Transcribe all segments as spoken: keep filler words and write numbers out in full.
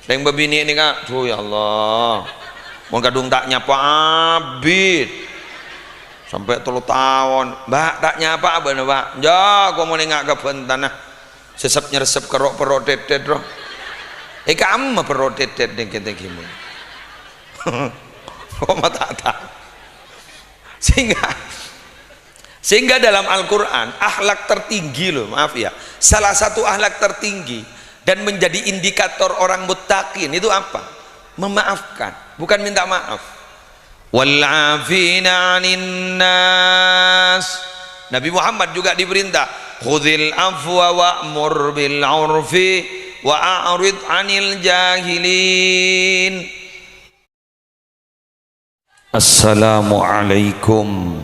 Rèng bâbinè' nèka, adhu, ya Allah. Mon kadhung ta' nyapa abit. Sampè' tello taon. "Mbak, ta' nyapa bâ'na, Pak?" "Jâ, ko' mon enga' ka bhântana. Sèsep-nyèrsep karo' perro' tètèt, ro." È ka'emma perro' tètèt nèng kèntèng gimon. Kok ma' ta' tao? Sehingga, sehingga dalam Al-Quran, akhlak tertinggi, loh, maaf ya, salah satu akhlak tertinggi dan menjadi indikator orang muttaqin itu apa? Memaafkan, bukan minta maaf. "Wal 'afina 'anin nas." Nabi Muhammad juga diperintah, "Khudzil afwa wa'mur bil 'urfi wa a'rid 'anil jahilin." Assalamualaikum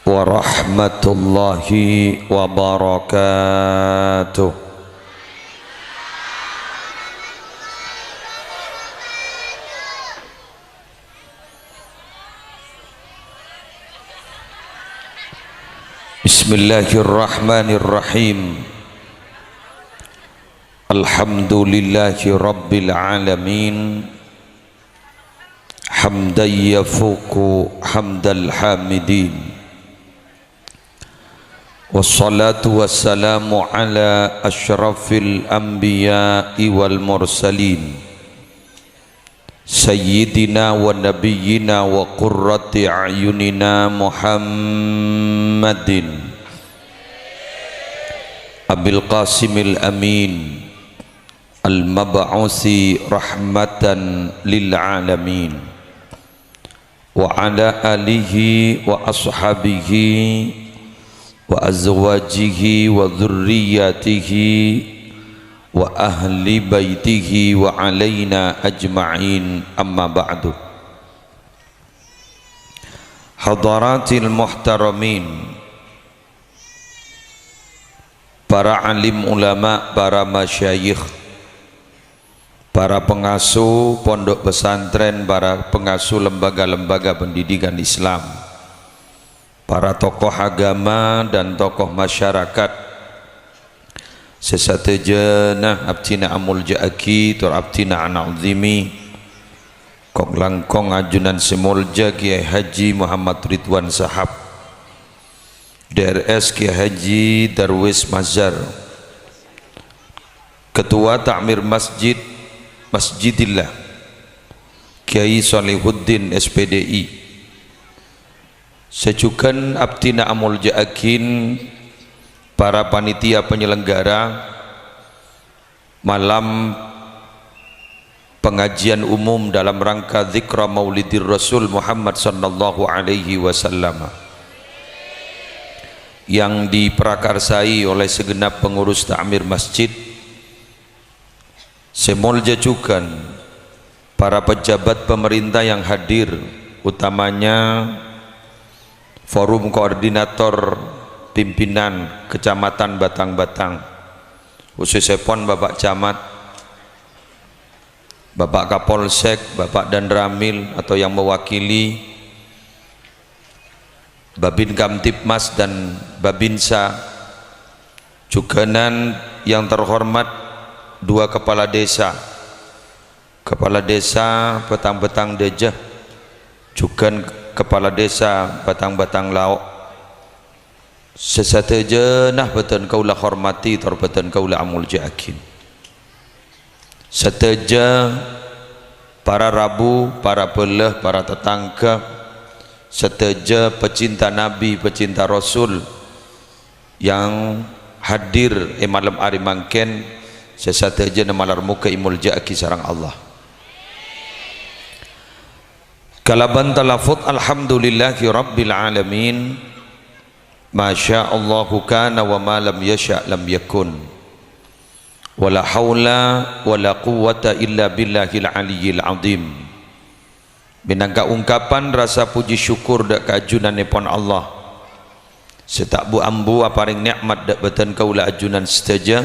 warahmatullahi wabarakatuh. Bismillahirrahmanirrahim. Alhamdulillahi rabbil alamin. Hamdan yafuqu hamdal hamidin. Wassalatu wassalamu ala asyrafil anbiya'i wal mursalin. Sayyidina wa nabiyyina wa qurrati a'yunina Muhammadin Abil Qasimil Amin, al-mab'usi rahmatan lil alamin, wa ala alihi wa ashabihi wa azwajihi wa dzurriyyatihi wa ahli baitihi wa alaina ajma'in, amma ba'du. Hadaratil muhtaramin, para alim ulama, para masyayikh, para pengasuh pondok pesantren, para pengasuh lembaga-lembaga pendidikan Islam, para tokoh agama dan tokoh masyarakat, sè sadhâjâna abdhina amoljâ'aghi tor abdhina ana'zimi, kong-langkong ajunan sè molja Kiai Haji Muhammad Ridwan Sahab, D R S Kiai Haji Darwis Mazhar, Ketua Takmir Masjid, Masjidillah, Kiai Solihuddin, S P D I. Sè jhughân abdhina amoljâ'aghin para panitia penyelenggara malam pengajian umum dalam rangka Dzikra Maulidir Rasul Muhammad sallallahu alaihi wasallam, yang diprakarsai oleh segenap pengurus takmir masjid. Sè molja jhughân para pejabat pemerintah yang hadir, utamanya Forum Koordinator Pimpinan Kecamatan Batang-Batang, khususèpon Bapak Camat, Bapak Kapolsek, Bapak Danramil atau yang mewakili, Babin Kamtibmas dan Babinsa, jhughânan yang terhormat dua kepala desa, Kepala Desa Batang-Batang Dâjâ, jhughân Kepala Desa Batang-Batang Lao', sè sadhâjâna bhâdhân kaulâ hormati tor bhâdhân kaulâ amoljâ'aghin. Sadhâjâ para rabu, para bhâlâ, para tatangghâ, sadhâjâ pecinta Nabi, pecinta Rasul yang hadir è malem arè mangkèn, sè sadhâjâna malar moghâ èmoljâ'aghi sareng Allah. Kalabân talafut, "Alhamdulillahi rabbil alamin, ma syaa Allahu kana wa ma lam yasya' lam yakun. Wa la haula wa la quwwata illa billahil aliyyil azim." Mènangka ungkapan rasa puji syukur dâ' ka ajunanèpon Allah, sè ta' bu-ambu aparèng nè'mat dâ' bhâdhân kaulâ ajunan sadhâjâ,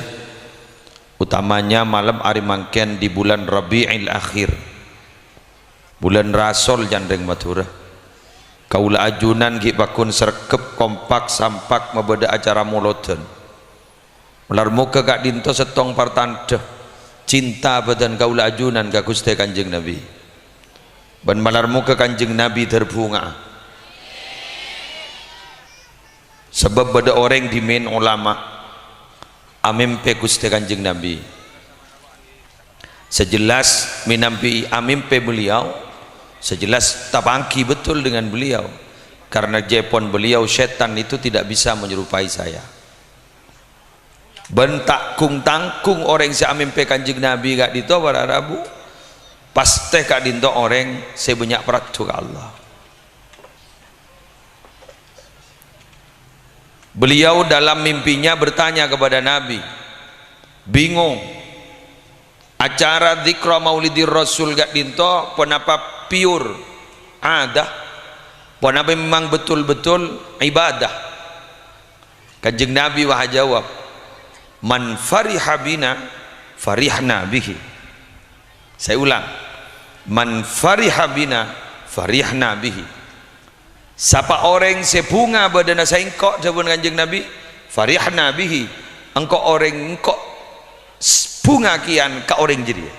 utamanya malem arè mangkèn di bulan Rabi'il Akhir, bulân rasol can rèng Madhurâ. Kaulâ ajunan ghi' pagghun sregep, kompak, sampak mabâdâ acara molodhân. Malar moghâ ka'dinto sèttong partandhâ Cinta bâdân kaulâ ajunan ka Ghustè Kanjeng Nabi. Bân malar moghâ Kanjeng Nabi dâr bhunga'a. Sabâb bâdâ orèng dhimèn ulama amèmpè Ghustè Kanjeng Nabi. Sè jelas mènabi amèmpè beliau, sè jelas tapangghi betul dengan beliau. Karena jâèpon beliau, setan itu tidak bisa menyerupai saya. Bân ta' ghung-tangghung orèng sè amèmpè Kanjeng Nabi ka'dinto para rabu, pastè ka'dinto orèng sè bânnya' parlo ka Allah. Beliau dalam mimpinya bertanya kepada Nabi, bingung, acara Dzikra Maulidir Rasul ka'dinto ponapa pure adah, ponapa memang betul-betul ibadah? Kanjeng Nabi wah ajâwâb, "Man fariha bina, farihna bihi." Saya ulang, "Man fariha bina, farihna bihi." Sapa orèng sè bhunga bâdâna sèngko', dhâbuna Kanjeng Nabi, "farihna bihi." Engko' orèng, engko' s-, bhunga kèyan ka orèng jârèya.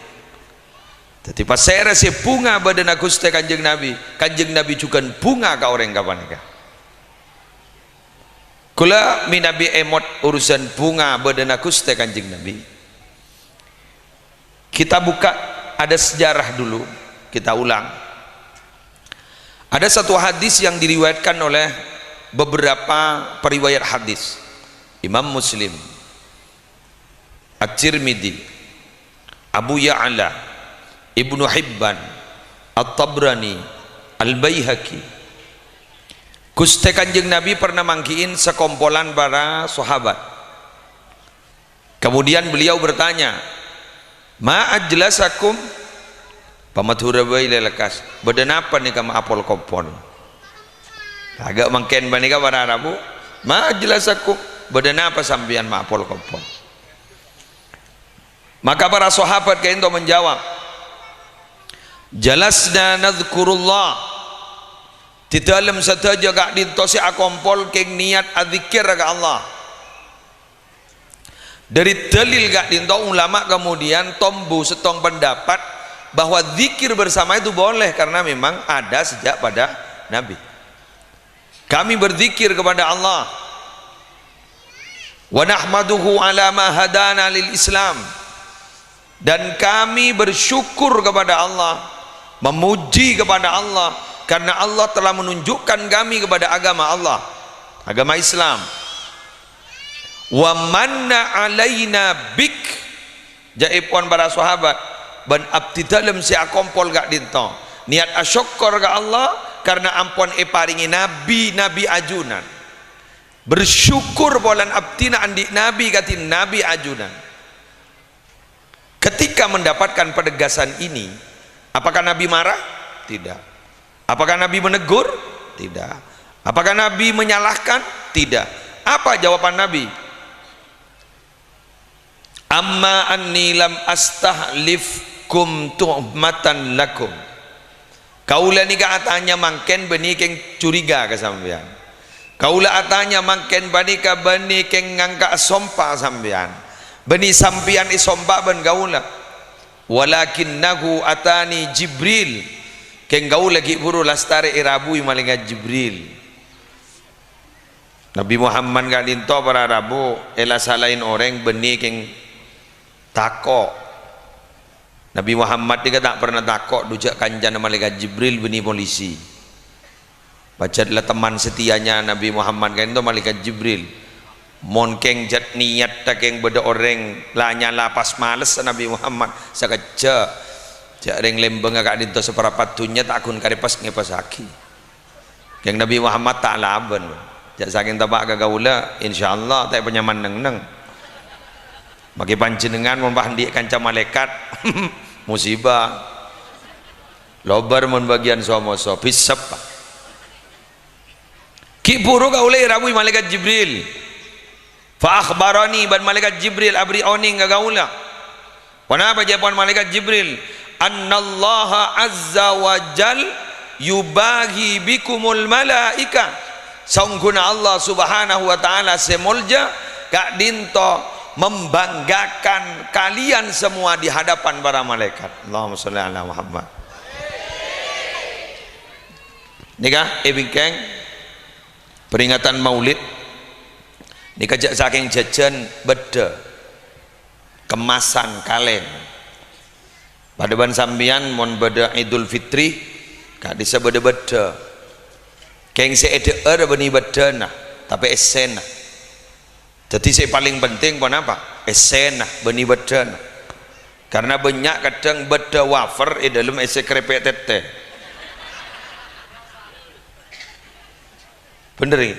Dhâddhi, pasèra sè bhunga bâdâna Ghustè Kanjeng Nabi, Kanjeng Nabi jhughân bhunga ka orèng ghâpanèka. Kaulâ mènabi èmot urusan bhunga bâdâna Ghustè Kanjeng Nabi. Kita buka, ada sejarah dulu, kita ulang. Ada satu hadis yang diriwayatkan oleh beberapa periwayat hadis. Imam Muslim, At-Tirmidzi, Abu Ya'la, Ibnu Hibban, At-Tabrani, Al-Baihaqi. Ghustè Kanjeng Nabi pernah mangghi'in sakompolan para sahabat. Kemudian beliau bertanya, "Ma ajlasakum?" Pamadhurâ bhâi lè lekkas, "Bâdâ napa nèka ma' apol-kompol?" Aghâ' mangkèn panèka para rabu, "Ma ajlasakum? Bâdâ napa sampèyan ma' apol-kompol?" Maka para sahabat ka'dinto menjawab, "Jalasna nadzkurullah." Di dâlem sadhâjâ ka'dinto sè akompol kèng niyat adzikir ka Allah. Dâri dalil ka'dinto, ulama kemudian tombu settong pendapat bahwa zikir bersama itu boleh karena memang ada sejak pada Nabi. Kami berzikir kepada Allah. "Wa nahmaduhu ala ma hadana lil Islam." Dan kami bersyukur kepada Allah, memuji kepada Allah, karena Allah telah menunjukkan kami kepada agama Allah, agama Islam. "Wa manna alaina bik." Jâèpon para sahabat, bân abdhi dâlem sè akompol ka'dinto, niyat asokkor ka Allah karena ampon èparèngè nabi-nabi ajunan. Bersyukur polana abdhina andi' nabi kadhi nabi ajunan. Ketika mendapatkan penegasan ini, apakah Nabi marah? Tidak. Apakah Nabi menegur? Tidak. Apakah Nabi menyalahkan? Tidak. Apa jawaban Nabi? "Amma anni lam astahlifkum tuhmatan lakum." Kaulâ nèka atanya mangkèn bânnè kèng curiga ka sampèyan. Kaulâ atanya mangkèn panèka bânnè kèng ngangka' sompa sampèyan. Bânnè sampèyan èsompa bân kaulâ. "Walakinnahu atani Jibril." Kèng kaulâ ghi' bhuru lastarè èrabui malaèkat Jibril. Nabi Muhammad ka'dinto para rabu èla salaèn orèng bânnè kèng tako'. Nabi Muhammad nèka ta' pernah tako', dhu jâ' kancana malaèkat Jibril bânnè polisi. Pajhât la teman setianya Nabi Muhammad ka'dinto malaèkat Jibril. Mon kèng jhât niyatta kèng bâdâ orèng la nyala pas males Nabi Muhammad, sakejjhâ'. Jhâ' rèng Lembângnga ka'dinto saparapat dhunnya ta' ghun karè pas ngèpasaghi. Kèng Nabi Muhammad ta' labân. Jhâ' sakèng teppa' ka kaulâ, insyaallah ta' èpanyaman neng-enneng. Maghi panjhennengngan mon pas andi' kanca malaèkat, musibah. Lobâr mon bâgiyân so-moso, bhisep. Ghi' bhuru kaulâ èrabui malaèkat Jibril. Fa akhbarani, bân malaèkat Jibril aberri' onèng ka kaulâ. Ponapa jâwâbbhâ malaèkat Jibril? "Annallaha azza wa jal yubahi bikumul malaika." Saongghuna Allah Subhanahu wa Ta'ala sè molja ka'dinto membanggakan kalian semua di hadapan para malaikat. Allahumma sholli ala Muhammad. Nèka, è bingkèng, peringatan Maulid nèka jhâ' sakèng jhâjhân bâddhâ, kemasan, kalèng. Padâ bân sampèyan, mon bâdâ Idul Fitri, ka'dissa bâdâ bâddhâ. Kèng sè èdhâ'âr bânnè bâddhâna, tapè èssèna. Dhâddhi sè palèng penting ponapa? Èssèna bânnè bâddhâna. Karna bânnya' kadhâng bâddhâ wafer è dâlem èssè krèpè' tèttè. Bhender, ghi?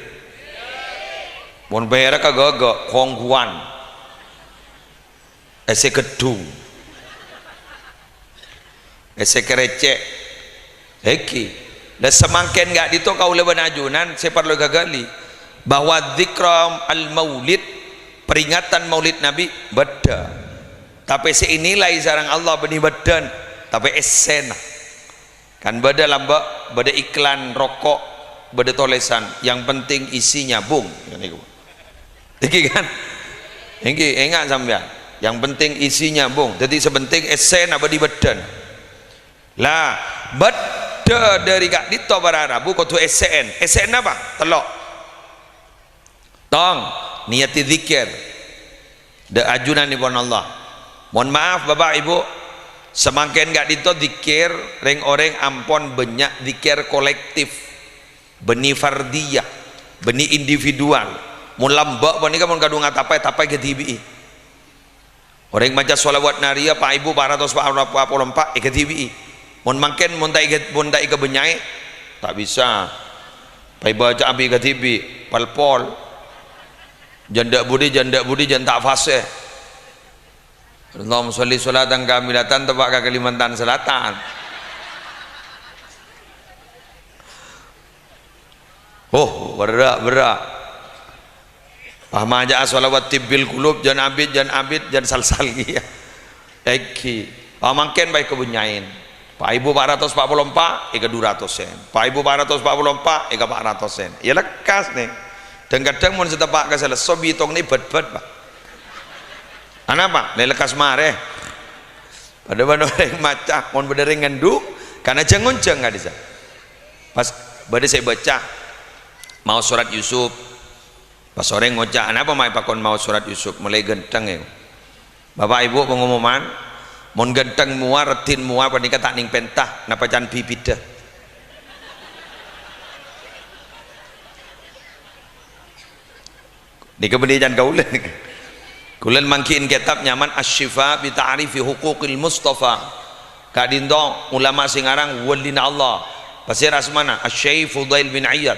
Mon pèra' ka ghâghâ, khongguwan. Èssè ghedhung. Èssè kèrècè'. Èngghi. Lah, samangkèn ka'dinto kaulâ bân ajunan sè parlo èghâghâli bahwa dzikra al-maulid, peringatan Maulid Nabi, bâddhâ. Tapè sè ènilai sareng Allah bânnè bâddhâna, tapè èssèna. Kan bâdâ lambâ', bâdâ iklan roko', bâdâ tolèsan, "Yang penting isinya, Bung." Èngghi kan? Èngghi, enga' sampèyan. "Yang penting isinya, Bung." Dhâddhi sè penting èssèna bânnè bâddhâna. Lah, bâddhâ dâri ka'dinto para rabu kodhu èssè'èn. Èssè'èn napa? Tello'. Tong, niyati dzikir. Dâ' ajunanèpon Allah. Mon maaf, Bapa', Ibu, samangkèn ka'dinto dzikir rèng-orèng ampon bânnya' dzikir kolektif, bânnè fardiyah, bânnè individual. Mon lambâ' panèka mon kadhung atapa, ètapa èghâdhibi'i. Orèng maca shalawat nariyah pa' èbu pa' ratos pa' polo empa' èghâdhibi'i. Mon mangkèn, mon ta' èghâ-, mon ta' èkabânnya'è, ta' bisa. Pa' èbâca abit kadhibi', pèlpol. Jhân dâ' budi, jhân dâ' budi, jhân ta' fasè. Allahumma sholli sholatan kamilatan, teppa' ka Kalimantan Selatan. Oh, berrâ', berrâ'. Pas maca'a shalawat tibbil qulub, jhân abit, jhân abit, jhân sal-sal kèya. Èngghi. Pas mangkèn pas èkabânnya'è. Pa' èbu pa' ratos pa' polo empa', èkadu ratosèn. Pa' èbu pa' ratos pa' polo empa', èkapa' ratosèn. Iyâ lekkas, nè. Dhâng-kadhâng mon sè teppa' ka sè lesso, bitongna èbât-bât, Pak. Anapa? Lè lekkas marè. Padâ bân orèng maca, mon bâdâ orèng ngandung, karna jhâng-onjhâng ka'dissa. Pas bâdâ sè bâca maos sorat Yusuf, pas orèng ngoca', "Anapa ma' èpakon maos sorat Yusuf? Molaè ghântheng, yâ." Bapa' Ibu, pengumuman, mon ghântheng mowa, raddhin mowa, panèka ta' nèng pènta, napa can bhibiddhâ? Nèka bânnè can kaulâ nèka. Kaulâ mangghi'in kètab nyamana Asy-Syifa bi Ta'rifi Huquqil Mustafa. Ka'dinto ulama sè ngarang walina Allah. Pasèra asmana? Asy-Syaikh Fudail bin Iyad.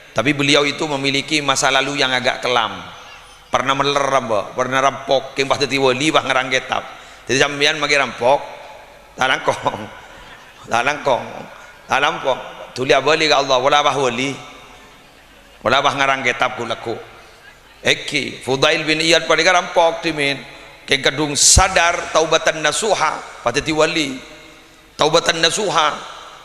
Tapi beliau itu memiliki masa lalu yang agak kelam. Pernah mèller, Mbak, pernah rampok, kèng pas dhâddhi wali, pas ngarang kètab. Dhâddhi sampèyan makè rampok, ta' langkong. Ta' langkong. Ta' rampok. Dhuli abâli ka Allah, pola pas wali. Pola pas ngarang kètab ghu-lagghu. Èngghi, Fudail bin Iyad panèka rampok dhimèn. Kèng kadhung sadar taubatan nasuha, pas dhâddhi wali. Taubatan nasuha,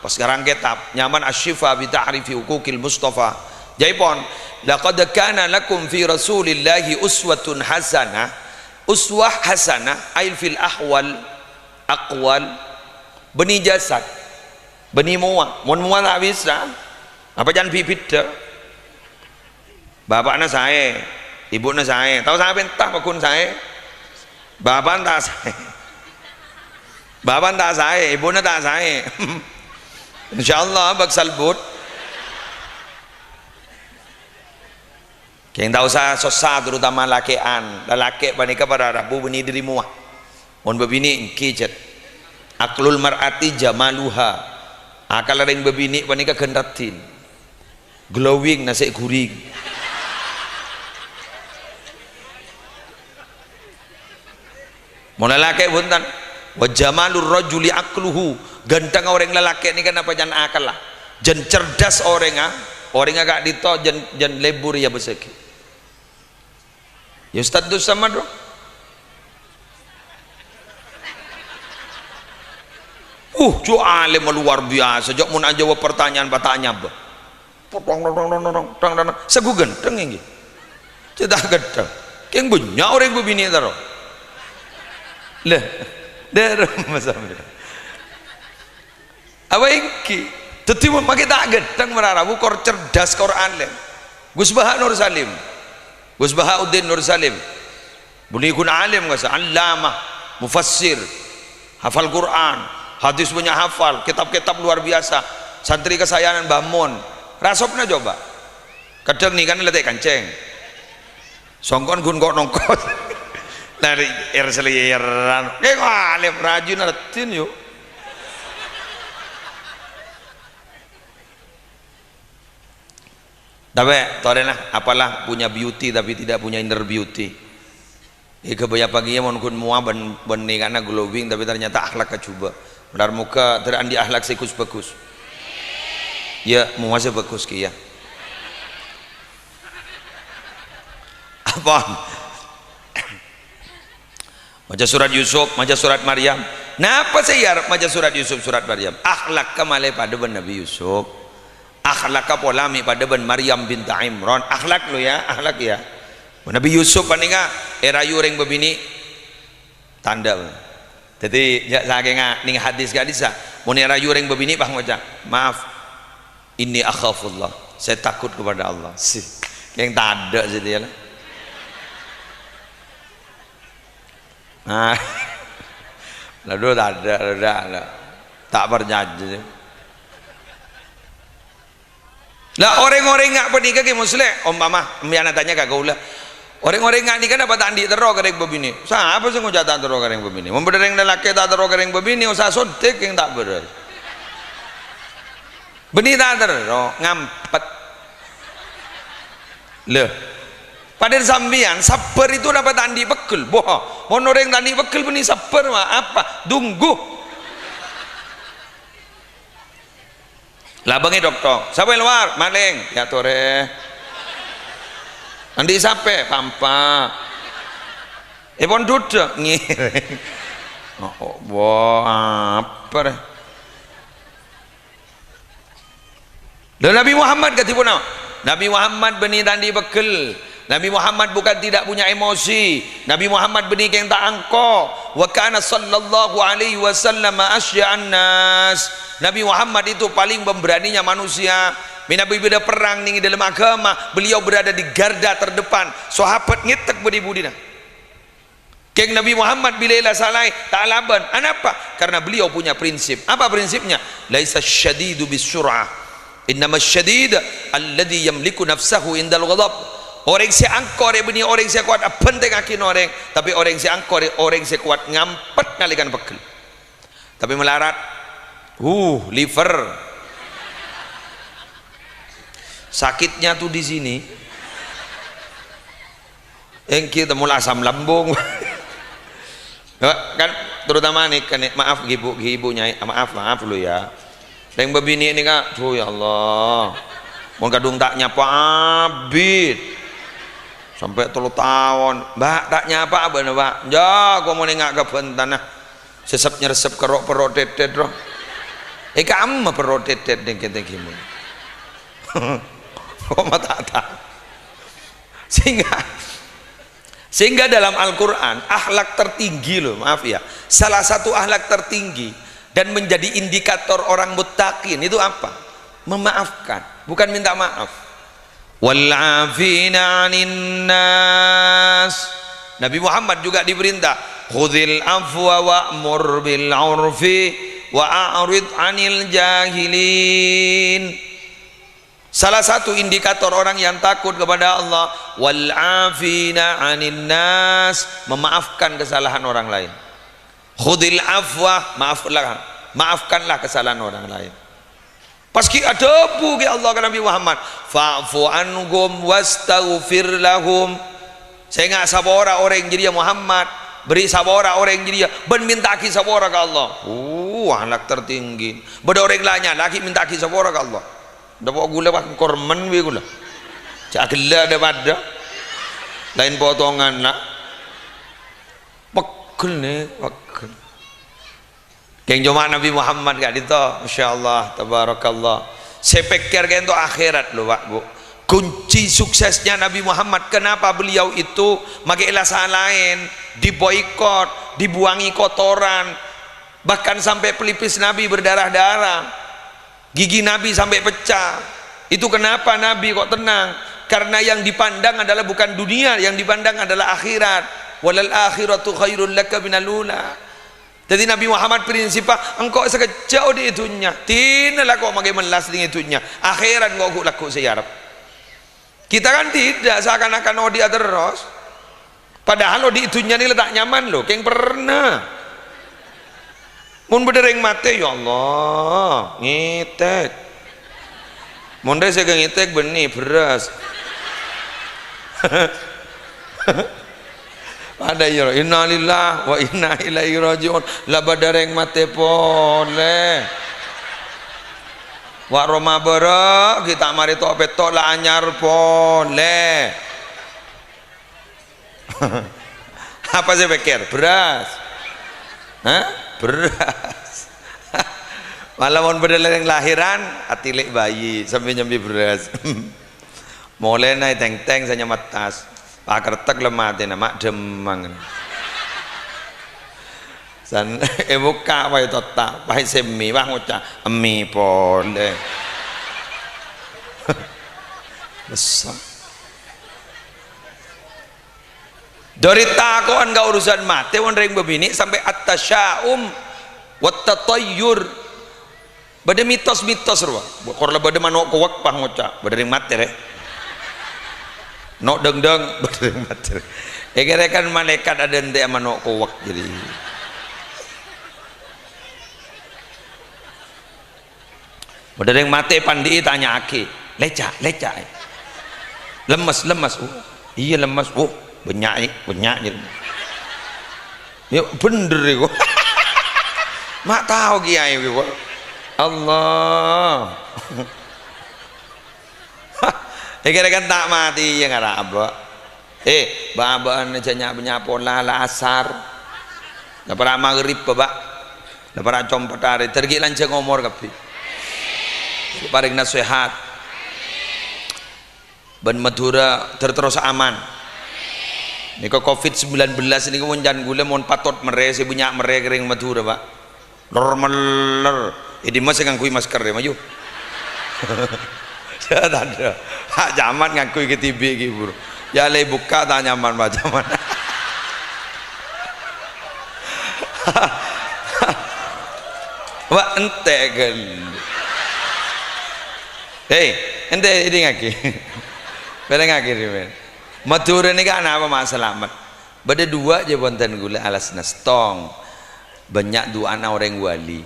pas ngarang kètab, nyamana Asy-Syifa bi Ta'rifi Huquqil Mustafa. Jâèpon, "Laqad kana lakum fi Rasulillahi uswatun hasanah." Uswah hasanah, ai fil ahwal, aqwal, bânnè jasad. Bânnè mowa, mon mowa ta' bisa, apa can bhibiddhâ? Bapa'na saè, ibu'na saè, tao saè pènta pagghun saè. Bapa'na ta' saè. Bapa'na ta' saè, ibu'na ta' saè. Insyaallah bâk salbut. Kèng ta' osa sossa, terutama lakè'an. Lalakè' panèka para rabu bânnè dhâri mowa. Mon bâbinè' èngghi, jhât. Aqlul mar'ati jamaluha. Akalla rèng bâbinè' panèka ghân raddhin. Glowing, nasè' ghuring. Mon lalakè' bhunten, "Wa jamalur rajuli aqluhu." Ghântheng orèng lalakè' nèka napa can akalla. Jhân cerdas orèngnga, orèngnga ka'dinto jhân, jhân lebur èabâssaghi. Ya, Ustaz Abdus Samad, dong. Uh, jhâ' alimma luar biasa, jhâ' mon ajâwâb pertanyaan pas ta' nyabâ. Potong, tong, tong, tong, tong, tong, tong. Sagu ghântheng èngghi. Cè' ta' ghântheng. Kèng bânnya' orèng bâbinè' terro. Lah, dhâremma sampèyan. Apa ènggi? Dhâddhi, ma-, makè ta' ghânteng mara rabu, kor cerdas, kor alèm. Gus Baha Nur Salim. Gus Bahauddin Nur Salim. Bânnè ghun alèm, kasa, allamah, mufassir, hafal Qur'an, hadis bânnya' hafal, kitab-kitab luar biasa. Santrè kasayangan Mbah Mun. Rasopna coba. Kadhâng nèkana la ta' èkancèng. Songkon ghun ko'-nongko'. Nah, ri-, er-, seliran. Kèng alèm rajin raddhin, yo. Tapè, torèna, apalah punya beauty tapi tidak punya inner beauty. Èghâbâyâ pagiyâ mon ghun mowa bân, bân nèkana glowing, tapi ternyata akhlak kajhubâ'. Moghâ-moghâ dhâr andi' akhlak sè ghus-bhâghus. Ya, mowa sè bhâghus kèya. Apa? Maca surat Yusuf, maca surat Maryam. Napa sè èarep maca surat Yusuf, surat Maryam? Akhlakka malè padâ bân Nabi Yusuf. Akhlakka pola mè' padâ bân Maryam binta Imran. Akhlak lo ya, akhlak ya. Nabi Yusuf panèka èrayu orèng bâbinè', tandhâ. Dhâddhi, ja-, sakènga nèng hadis-hadissa, mon èrayu orèng bâbinè' pas ngoca', "Maaf, inni akhafullah, saya takut kepada Allah." Sih, kèng tadâ' sih dia lah. Nah, lalu tadâ', tadâ', tadâ'. Ta' parcajâ. Lah, orèng-orèng nga' panèka, Kè Musleh, ompama, sampèyan atanya ka kaulâ, orèng-orèng nga' nèka napa ta' andi' terro ka rèng bâbinè'? Sapa sè ngoca' ta' terro ka rèng bâbinè'? Mon bâdâ rèng lalakè' ta' terro ka rèng bâbinè', osa soddek kèng ta' bârâs. Bânnè ta' terro, ngampet. Lho, padâ sampèyan, sabbhâr itu napa ta' andi' pegghel? Boh, mon orèng ta' andi' pegghel bânnè sabbhâr, ma-, apa? Dunggu. Labângè, Doktor. Sapa è lowar? Malèng. Ya, torè. Andi' sapè? Pampa. Èpon dhudhu? Ngèrèng. Oh, oh, wah, apa rè? Lho, Nabi Muhammad kadhi ponapa? Nabi Muhammad bânnè ta' andi' pegghel. Nabi Muhammad bukan tidak punya emosi. Nabi Muhammad bânnè kèng ta' angko. Wa kana sallallahu alaihi wasallam asyja'an nas. Nabi Muhammad itu paling pemberaninya manusia. Mènabi bâdâ perrang nèng è dâlem aghâma, beliau berada di garda terdepan. Sahabat ngètèk bâdâ è budina. Kèng Nabi Muhammad bilâ èla salaè, ta' alabân. Anapa? Karena beliau punya prinsip. Apa prinsipnya? "Laisa syadidu bisyur'ah. Innama syadid alladzi yamliku nafsahu indal ghadab." Orèng sè angko rè bânnè orèng sè kowat abhântèngngaghi orèng, tapè orèng sè angko rè orèng sè kowat ngampet nalèkana pegghel. Tapè malarat, huh, liver. Sakitnya tuh di sini. Ènggi tèmmo la asam lambung. Ya, kan terutama nèka, nè, maaf, ghi, Bu, ghi, Bu, Nyai, maaf, maaf lo ya. Rèng bâbinè' nèka, duh, ya Allah. Mon kadhung ta' nyapa abit. Sampè' tello taon. "Mbak, ta' nyapa abâ'na, Mbak?" "Nja, ko mon enga' ka bhântana." Sèsep-nyèrsep kerro' perro' tètèt, ro. Èkamma perro' tètèt nèng kèntèng ghi mon. Kok mata ta. Sehingga, sehingga dalam Al-Quran, akhlak tertinggi loh, maaf ya. Salah satu akhlak tertinggi dan menjadi indikator orang muttaqin itu apa? Memaafkan, bukan minta maaf. "Wal 'afina 'anin nas." Nabi Muhammad juga diperintah, "Khudzil afwa wa'mur bil 'urfi wa a'rid 'anil jahilin." Salah satu indikator orang yang takut kepada Allah, "Wal 'afina 'anin nas," memaafkan kesalahan orang lain. "Khudzil afwa," maaflah, maafkanlah kesalahan orang lain. Pas ghi' adhâbu ghi' Allah ka Nabi Muhammad, "Fa'fu anhum wastaghfir lahum." Sènga' sapora orèng jârèya, Muhammad, bâri' sapora orèng jârèya, bân mènta'aghi sapora ka Allah. Uh, akhlak tertinggi. Bâdâ orèng la nyala ghi' mènta'aghi sapora ka Allah. Dâpa' ghulâ pas kormen bi' ghulâ. Jhâ' ghellâ' dâ-padâ. Laèn potongan, na'. Pegghel, nè, pegghel. Kèng coma Nabi Muhammad ka'dinto, masyaallah, tabarakallah. Sè pèkkèr ka'dinto akhèrat lho, Pak, Bu. Kunci suksesnya Nabi Muhammad, kenapa beliau itu make la salaèn, diboikot, dibuangi kotoran, bahkan sampai pelipis Nabi berdarah-darah, gigi Nabi sampai pecah. Itu kenapa Nabi kok tenang? Karena yang dipandang adalah bukan dunia, yang dipandang adalah akhirat. "Walal akhiratu khairul laka minal ula." Dhâddhi Nabi Muhammad prinsippa, "Engko' sakejjhâ' odi' è dhunnya, dinala ko' make mellas neng è dhunnya, akhèrat engko' ghu', lagghu' sè èarep." Kita kan tidak, seakan-akan odi'â terros. Padahal odi' è dhunnya nèka la ta' nyaman, lho, kèng pernah. Mon bâdâ rèng matè, ya Allah, ngètèk. Mon rè sè èngètèk bânnè bherrâs. Padâ iyâ, innalillahi wa inna ilaihi raji'un. La bâdâ rèng matè polè. Wa' roma bârâ', ghi' ta' marè to'-petto' la anyar polè. Apa sè pèkkèr? Bherrâs. Hah? Bherrâs. Mala mon bâdâ rèng lahiran, atilè' bayi, sambi nyambi bherrâs. Molèna ètèngtèng sè nyambi tas. Pakertek la matèna, ma' dhemmang. San èbukka' paè totta', paè sè èmmè, wah ngoca', "Èmmè polè." Bessâ. Dâri tako'an ka urusan matè, mon rèng bâbinè' sampè' at-tasya'um wat-tatayyur. Bâdâ mitos-mitos rowa. Kor la bâdâ mano' kowèk, pas ngoca', "Bâdâ rèng matè, rè." No' dângdâng, "Bâdâ rèng matè, rè." Èkèra kan malaèkat adhânte'â mano' kowèk, jadi. Bâdâ rèng matè èpandi'i, ètanya'aghi, "Lèca', lèca', eh? Lemmes, lemmes." "Oh, iyâ lemmes." "Oh, bânnya', eh, bânnya', eh." Yâ, bhender, eh, kok. Ma' tao kèyaè, eh, kok. Allah. Èkèra kan ta' matè, iyâ, ngara abâ'. Eh, bâ-abâ'ân jhâ' nya'-bânnya' pola, la asar. La para' maghrib, Bâbâ. La para' compet arè. Dâr ghi' lanjhâng omor kabbhi. Parèngana sehat. Bân Madhurâ ter-terros aman. Nèka covid sembilan belas nèka mon can ghulâ mon patot mèrè, sè bânnya' mèrè ka rèng Madhurâ, Pak. Lor-mellor. È dimma sè ngangghuy masker, yâ, mayu? Yâ, tadâ'. Ha', nyaman ngangghuy K T B ghi' buru. Yâ, la èbukka' ta' nyaman, ma' nyaman. Wa', entè' ghâllu. Hei, entè' èdingngaghi. Pèrèngngaghi, rèmen. Madhurâ nèka anapa ma' salamet? Bâdâ duwâ' jhâ' bhunten ghulâ alasna, settong. Bânnya' du'ana orèng wali.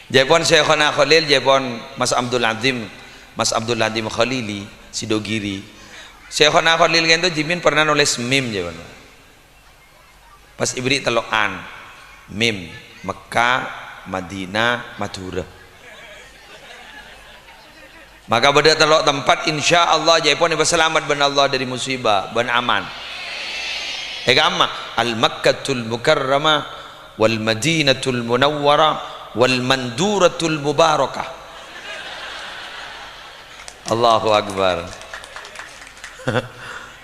Jhâ' pon Syaikhona Khalil, jhâ' pon Mas Abdul Azim, Mas Abdul Azim Khalili, Sidogiri. Syaikhona Khalil kento dhimèn pernah nolès mim, jhâ' pon. Pas èbherri' tello'an, mim, Mekka, Madinah, Madhurâ. Maka bâdâ tello' tempat, insyaallah, jhâ' pon èpasalamet bân Allah dâri musibah bân aman. È ka'emma, Al-Makkatul Mukarramah, wal Madinatul Munawwarah, wal Manduratul Mubarakah. Allahu Akbar.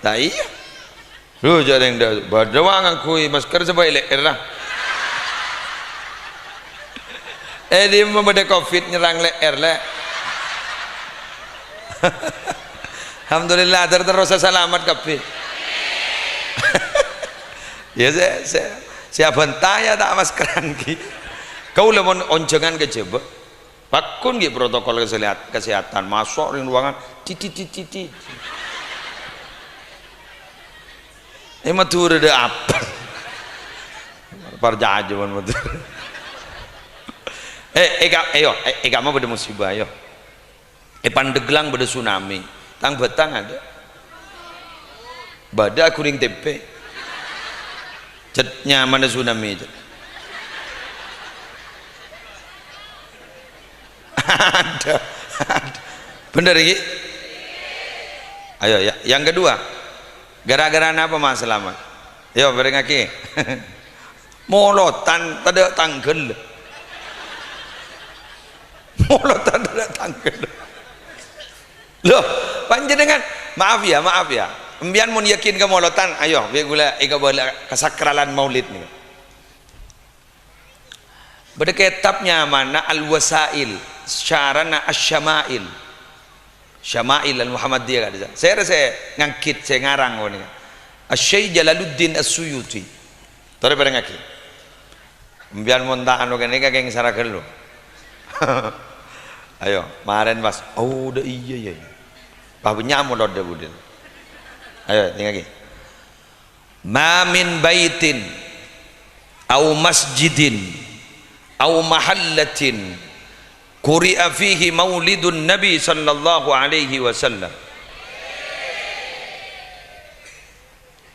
Ta' iyâ? Lu, jhâ' rèng dâ-, bâdâ wa' ngangghuy masker sè bâi lè'èrra. È dimma bâdâ covid nyerrang lè'èr, Lè'. Alhamdulillah, ter-, terros salamet kabbhi. Yâ, sè, sè, sè abhânta yâ ta' maskeran ghi. Kaulâ mon onjhângan ka Jhâbâ. Pagghun ghi' protokol kesehat-, kesehatan, maso' rèng ruangan, titit, titit, titit. È Madhurâ dâ' apa? Parcajâ bân Madhurâ. Eh, è ka-, ayo, è, è ka'emma bâdâ musibah, ayo. È Pandeglang bâdâ tsunami. Tang-bâtang adâ'. Bâdâ aghunèng tempè. Cèt nyamana tsunami, cèt. Adâ', adâ'. Bhender iki? Ayo, ya. Yang kedua, gara-gara napa ma' salamet? Yo, pèrèngngaghi. Molotan tadâ' tangghâl. Molotan tadâ' tangghâl. Loh, panjhennengan, maaf ya, maaf ya. Empiyan mon yakin ka molotan, ayo, bi' ghulâ èkabâlâ kasakralan maulid nèka. Bâdâ kètab nyamana Al-Wasail, syarana Asy-Syama'il. Syama'il Al-Muhammadiyah ka'dissa'. Sèra sè nganggit, sè ngarang panèka. Asy-Syaikh Jalaluddin As-Suyuti. Torè parèngngaghi. Empiyan mon ta' anu ghânèka kèng sara ghâllu. Ayo, marèn pas. Oh, dâ' iyâ, yâ. Pas bânnya' molodda budina. Ayo, tèngngaghi. Ma min baitin aw masjidin aw mahallatin quri'a fihi maulidun Nabi sallallahu alaihi wasallam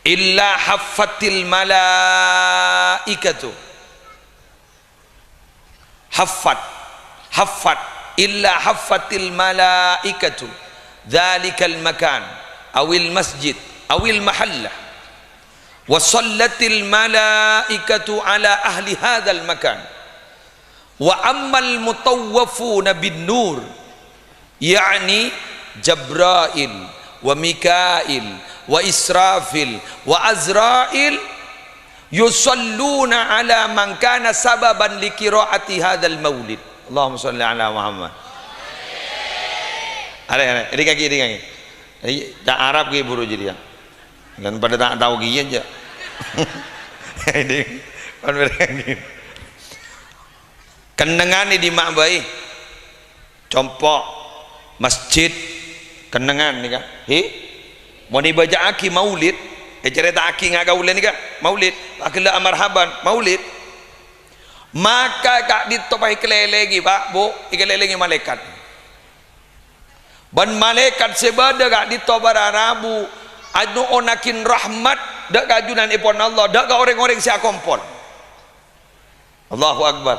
illa haffatil malaikatu. Haffat, haffat, illa haffatil malaikatu dzalikal makan, awil masjid, awil mahallah. Wa shallatil malaikatu ala ahli hadzal makan. Wa ammal mutawwafuna bin nur, ya'ni Jabrail, wa Mikail, wa Israfil, wa Azrail, yusalluna ala man kana sababan li qiraati hadzal maulid. Allahumma shalli ala Muhammad. Arè, arè, rèng kaghi, rèng kaghi. Iyâ, ta' Arab ghi buru jârèya. Lan padâ ta' tao ghi iyâ, jâ. Ini, kan berani. Kennengngan è dimma bhâi. Compo', masjid, kennengngan nèka. Hi? Mon èbâca'aghi maulid, ècarèta'aghi nga' kaulâ nèka, maulid. Aghellâ' amarhaban, maulid. Maka ka'dinto pas èkalèlèngè, Pak, Bu, èkalèlèngè malaèkat. Bân malaèkat sè bâdâ ka'dinto para rabu, anyo'onnaghi rahmat dâ' ka junanèpon Allah, dâ' ka orèng-orèng sè akompol. Allahu Akbar.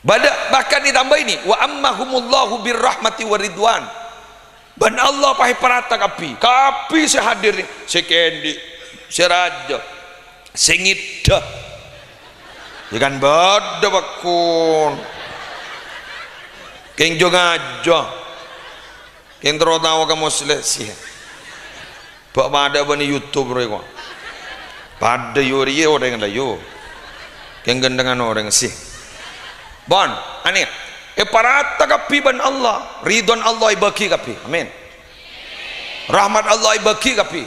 Bâdâ, bahkan ètamba ini, "Wa ammahumullahu birrahmati waridwan." Bân Allah pas èparata kabbhi, kabbhi sè hadir nè, sè kèndhi', sè rajâ, sè ngèdhâ. Yâ kan bâdâ, pakkun. Kèng jhâ-ngajhâ. Kèng terro tao ka Musleh, sih. Bâ' padâ bânnè YouTube rowa. Padâ yo rèya orèng la yo. Kèng ghântengan orèng sih. Bon, anè, èparata kabbhi bân Allah, ridhon Allah èbâghi kabbhi. Amin. Rahmat Allah èbâghi kabbhi.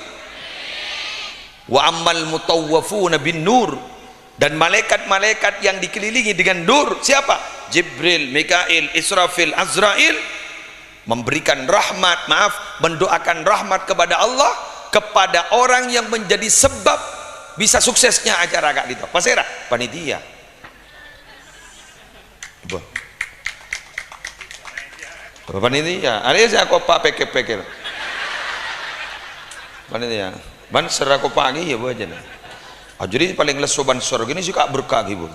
Wa ammal mutawwafuna bin nur, dan malaikat-malaikat yang dikelilingi dengan nur, siapa? Jibril, Mikail, Israfil, Azrail, memberikan rahmat, maaf, mendoakan rahmat kepada Allah, kepada orang yang menjadi sebab bisa suksesnya acara ka'dinto. Pasèra? Panitia. Bâh. Bâh, panitia. Arèya sè akopa' pèkkèr-pèkkèr. Panitia. Banser akopa'aghi yâ, bâh, jâna. Ajâriyâ palèng lesso banser ghânèka sè ka' berkah ghi, Bu.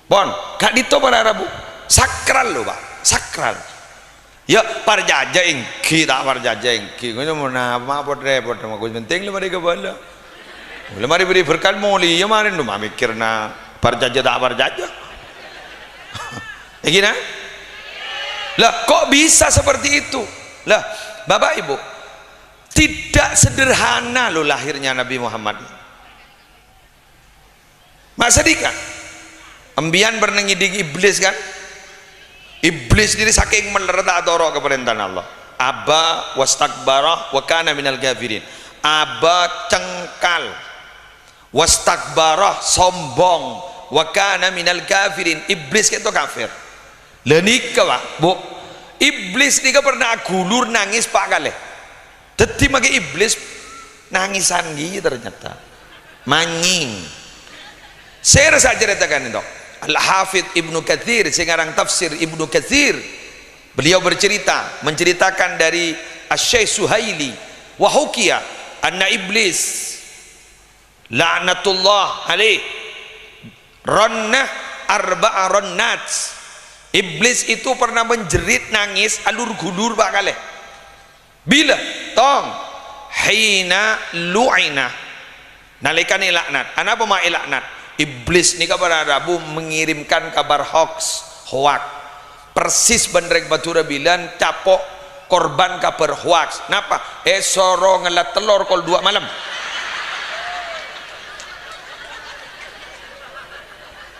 Pon, ka'dinto para rabu. Sakral lho, Pak. Sakral. Yâ, parcajâ èngghi, ta' parcajâ èngghi. Ngono mon apa, ma' pot-rèpot, ma' sè penting la marè kabâlâ. La marè bâri' berkat molèya marèn, lu ma' mèkkèrna parcajâ ta' parcajâ. Èngghi, nah? Lah, kok bisa seperti itu? Lah, Bapak Ibu, tidak sederhana loh lahirnya Nabi Muhammad. Ma' sanèka, empiyan pernah ngèdhing Iblis, kan? Iblis nèka sakèng mèller ta' atoro' ka parèntana Allah. Aba wastakbara wa kana minal kafirin. Aba, cengkal. Wastakbara, sombong. Wa kana minal kafirin. Iblis kèto kafir. Lah nèka, Pak, Bu. Iblis nèka pernah aghulur nangès pa' kalè. Dhâddhi maghi Iblis nangèsan ghi ternyata. Manyèng. Sèra sè acarèta ka'dinto? Al-Hafidz Ibnu Katsir, sè ngarang tafsir Ibnu Katsir, beliau bercerita, menceritakan dari Asy-Syaikh Suhaili, "Wa hukiya anna Iblis la'natullah alaih ranna arba'a rannat." Iblis itu pernah menjerit, nangis, alur-ghulur pa' kalè. Bilâ? Tong. Hina lu'ina. Nalèkana èlaknat. Anapa ma' èlaknat? Iblis nèka para rabu mengirimkan kabar hoaks, hoak. Persis bân rèng Madhurâ bilân capo' korban kabhâr hoaks. Napa? Èsoro ngella tellor kol duwâ' malem.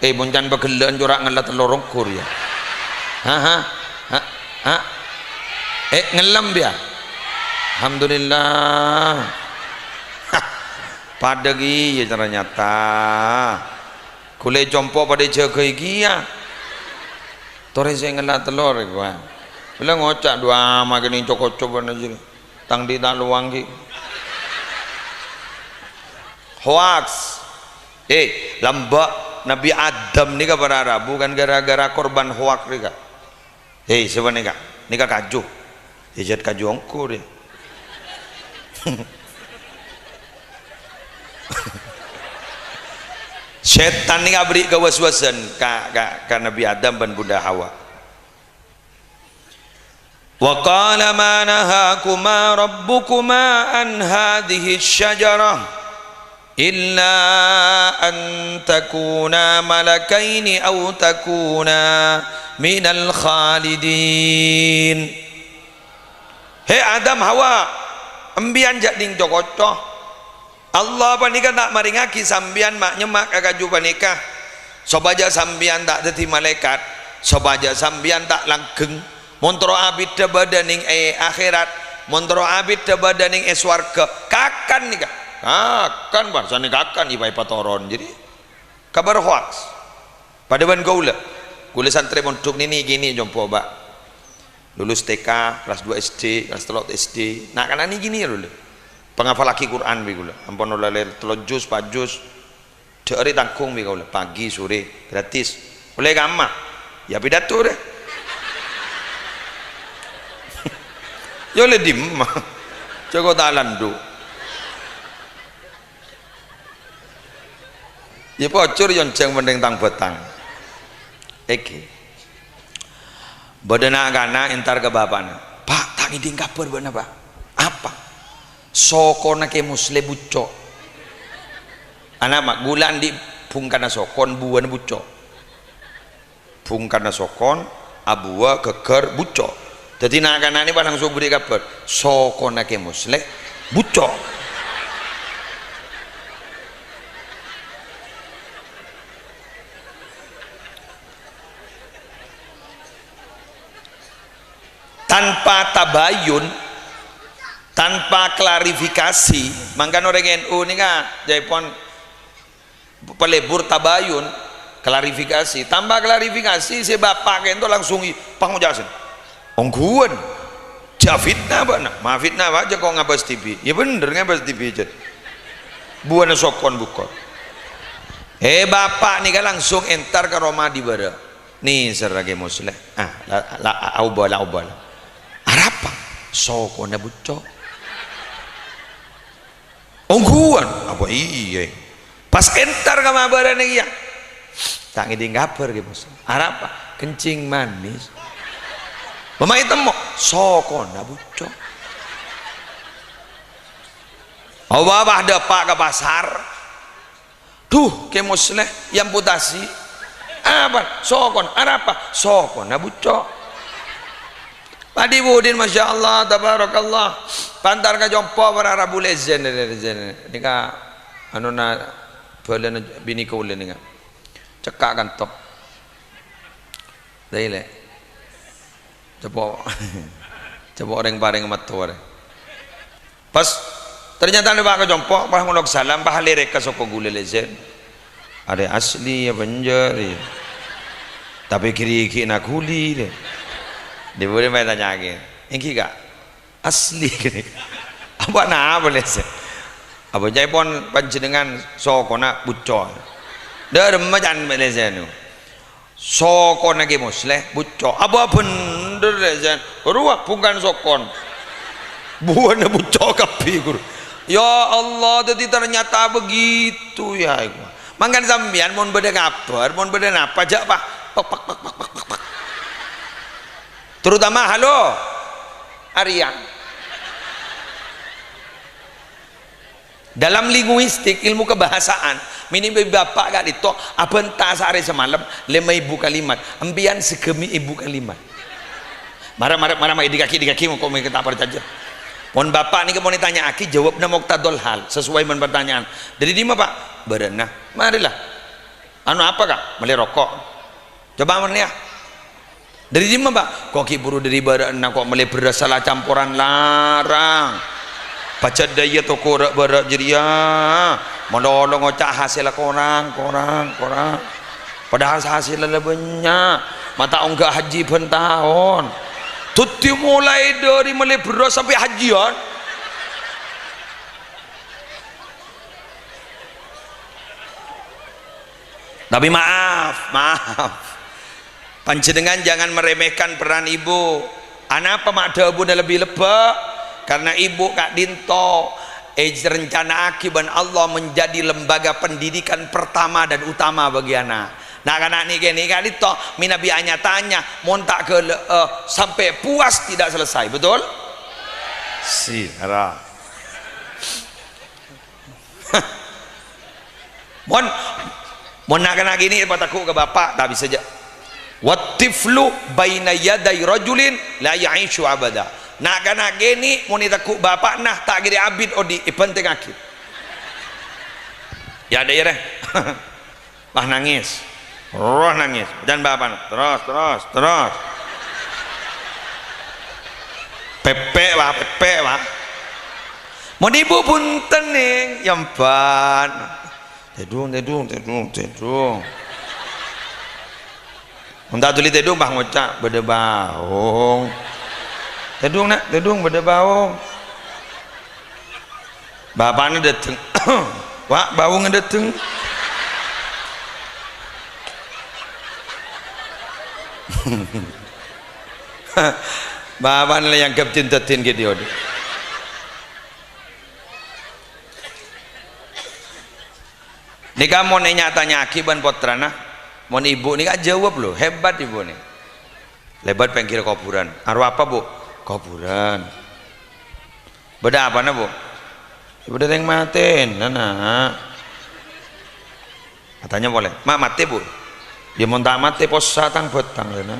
Eh, mon can pagellâ'ân cora' ngella tellor ongghur, ya. Ha, ha, ha, ha. Eh, ngellem, ya. Alhamdulillah. Hah, padâ kèya ternyata. Ghulâ compo' padâ èjâgâi kèya. Torè sè ngella tellor, ghuwâ. Bâlâ ngoca', "Dhu ama' kènèng co-koco bân ajâ. Tang dhi' ta' lowang, ghi." Hoaks. Eh, lambâ' Nabbhi Adam nèka para rabu kan gara-gara korban hoaks nèka. Hei, sapanèka, nèka kaju. Ejat kaju ongghur, ya. Sètan nèka aberri' kawaswasan ka, ka, ka Nabbhi Adam bân Bunda Hawa. "Wa qala ma nahakuma rabbukuma an hadhihi syajarah illa an takuna malakaini aw takuna minal khalidin." He Adam, Hawa, embiyan jhâ' ding co-koco. Allah panèka ta' marèngaghi sampèyan ma'-nyemma' ka kaju panèka, sopajâ sampèyan ta' dhâddhi malaèkat, sopajâ sampèyan ta' langgheng. Mon terro abiddhâ bâdâ nèng è akhèrat, mon terro abiddhâ bâdâ nèng è sowarghâ, kakan nèka. Kakan, bârsana kakan, èpa-èpa toron. Jadi, kabhâr hoaks. Padâ bân kaulâ. Kaulâ santrè mondhuk nènè' kènè' compo', Pak. Lulus T K, kelas dua S D, kelas tello S D. Na'-kana' nènè' kènè' lho, lè. Pangafallaghi Qur'an bi' kaulâ. Ampon ollè tello juz, pa' juz. Dhâ'ârè tangghung bi' kaulâ. Pagi, sore, gratis. Ollè kamma? Ya pidato, deh. Ya ollè dimma. Jhâ' ko' ta' landhu'. Ya pocor yonjang mending tang-bâtang. Èngghi. Bâdâ na'-kana' entar ka bapa'na. "Pak, ta' ngèdhing kabhâr bâ'na, Pak." "Apa?" "Sokona Kè Musleh bucco'." Ana', Ma', ghulâ andi' bhungkana sokon, buwâna bucco'. Bhungkana sokon, abuwâ, ghâggâr, bucco'. Dhâddhi na'-kana' nèka pas langsung aberri' kabhâr, "Sokona Kè Musleh bucco'." Tanpa tabayun, tanpa klarifikasi, mangkana orèng N U nèka jhâ' èpon palebur tabayun, klarifikasi. Tanpa klarifikasi, sè bapa' kènto langsung i-, pangoca'an. Ongghuwân. Jhâ' fitna bâ'na. Ma' fitna, Pak, jhâ' ko' ngabâs T V. Ya bhender ngabâs T V, jhâ'. Buwâna sokon bucco'. Eh, bapa' nèka langsung entar ka roma dibârâ'. Nèsèra Kè Musleh. Ah, la, la, aobâ, la, aobâ, la. Arapa? Sokona bucco'. Ongghuwân. Apa iyâ? Pas entar ka mabârâna kèya. Ta' ngèdhing kabhâr, Kè Musleh. Arapa? Kencing manis. Bâ' ma' ètemmo. Sokona bucco'. Apa, Pak, dâpa' ka pasar. Duh, Kè Musleh, èamputasi. Apa? Sokon. Arapa? Sokona bucco'. Padi budin, masya Allah, tabarakallah. Pantar ka compo' para rabu lèzèn, lèzèn. Nèka, anona, bhâlâna binè kaulâ nèka. Cekka' kanto. Dâi, lè'. Coba, coba orèng parèng mattor. Pas ternyata nèka ka compo', pas ngono salam, pas lèrèk ka soko ghulâ lèzèn. Arè asli ya bânjâr ya. Tapè ghiri-ghiri na ghuli deh. Diburi mai tanya'aghi. Èngghi, Kak? Asli. Apa napa lèzèn? Apa ca'èpon panjhennengngan sokona bucco'? Dâremma can lèzèn. Sokona Kè Musleh, bucco'. Apa bhender, lèzèn? Rowa bhungkana sokon. Buwâna bucco' kabbhi, Ghuru. Ya Allah, dhâddhi ternyata begitu, ya, iku. Mangkana sampèyan mon bâdâ kabhâr, mon bâdâ napa, jhâ' pa-, pak, pak, pak. Terutama halo, arèya. Dalam linguistik, ilmu kebahasaan, minimal bapa' ka'dinto abânta saarè samalem lèma èbu kalimat. Empèyan sagâmè' èbu kalimat. Mara, mara, mara, ma' èdhingngaghi, èdhingngaghi, mongko mèkè ta' parcajâ. Mon bapa' nèka mon ètanya'aghi, jâwâbbhâ moktaḍol hal, sesuai bân pertanyaan. "Ḍâri ḍimma, Pa'?" "Bârâ'na." "Marèla." "Anu apa, Ka'?" "Mellè roko'." "Coba mon, yâ." "Ḍâri ḍimma, Pa'?" "Ko' ghi' buru ḍâri bârâ'na, ko' mellè bherrâs sala camporan larang. Pajhât ḍâiyâ toko râ'-bârâ' jârèya. Malolo ngoca' hasèlla korang, korang, korang. Padahal hasèlla la bânnya'. Ma' ta' ongghâ hajji bân taon. Dhâddhi molaè ḍâri mellè bherrâs sampè' hajjiyân." Tapi maaf, maaf. Panjhennengngan jangan meremehkan peran ibu. Anapa ma' dhâbuna lebbi lebbâ'? Karena ibu ka'ḍinto èrencana'aghi bân Allah menjadi lembaga pendidikan pertama dan utama bagi ana'. Na'-kana' nèka, nèka ka'ḍinto mènabi anya-tanya, mon ta' ghâlâ'â, eh, sampai puas tidak selesai, betul? Si, ara. Mon, mon na'-kana' kènè' èpategghu' ka bapa', ta' bisa jâ'. "Wat-tiflu baina yaday rajulin la ya'isyu abada." Na'-kana' kènè' mon ètegghu' bapa'na, ta' kèra abit oḍi', èbhântèngngaghi. Yâ, ḍâ' iyâ, rè. Wah, nangès. Roh nangès. Jhân bapa'na. Terros, terros, terros. Pèpè', wah, pèpè', wah. Mon ibu bhunten, Nèng, yâ ampon. Tèḍung, tèḍung, tèḍung, tèḍung. Mon ta' ḍuli tèḍung, bâ ngoca', "Bâḍâ baong." "Tèḍung, Na', tèḍung, bâḍâ baong." Bapa'na ḍâteng. "Wa', baongnga ḍâteng." Bapa'na la èangghep din-dâddin ghi' ḍiyâ. Nèka mon ènya-tanya'aghi bân pottrana, mon ibu nèka ajâwâb lho, hebat ibu nè. Lèbât pèngghir kobhurân. "Arowa apa, Bu'?" "Kobhurân." "Bâḍâ apana, Bu'?" "Bâḍâ rèng matèna, Na'." Atanya polè, "Ma' matè, Bu'?" "Yâ mon ta' matè, possa tang-bhâtang, lè, Na'."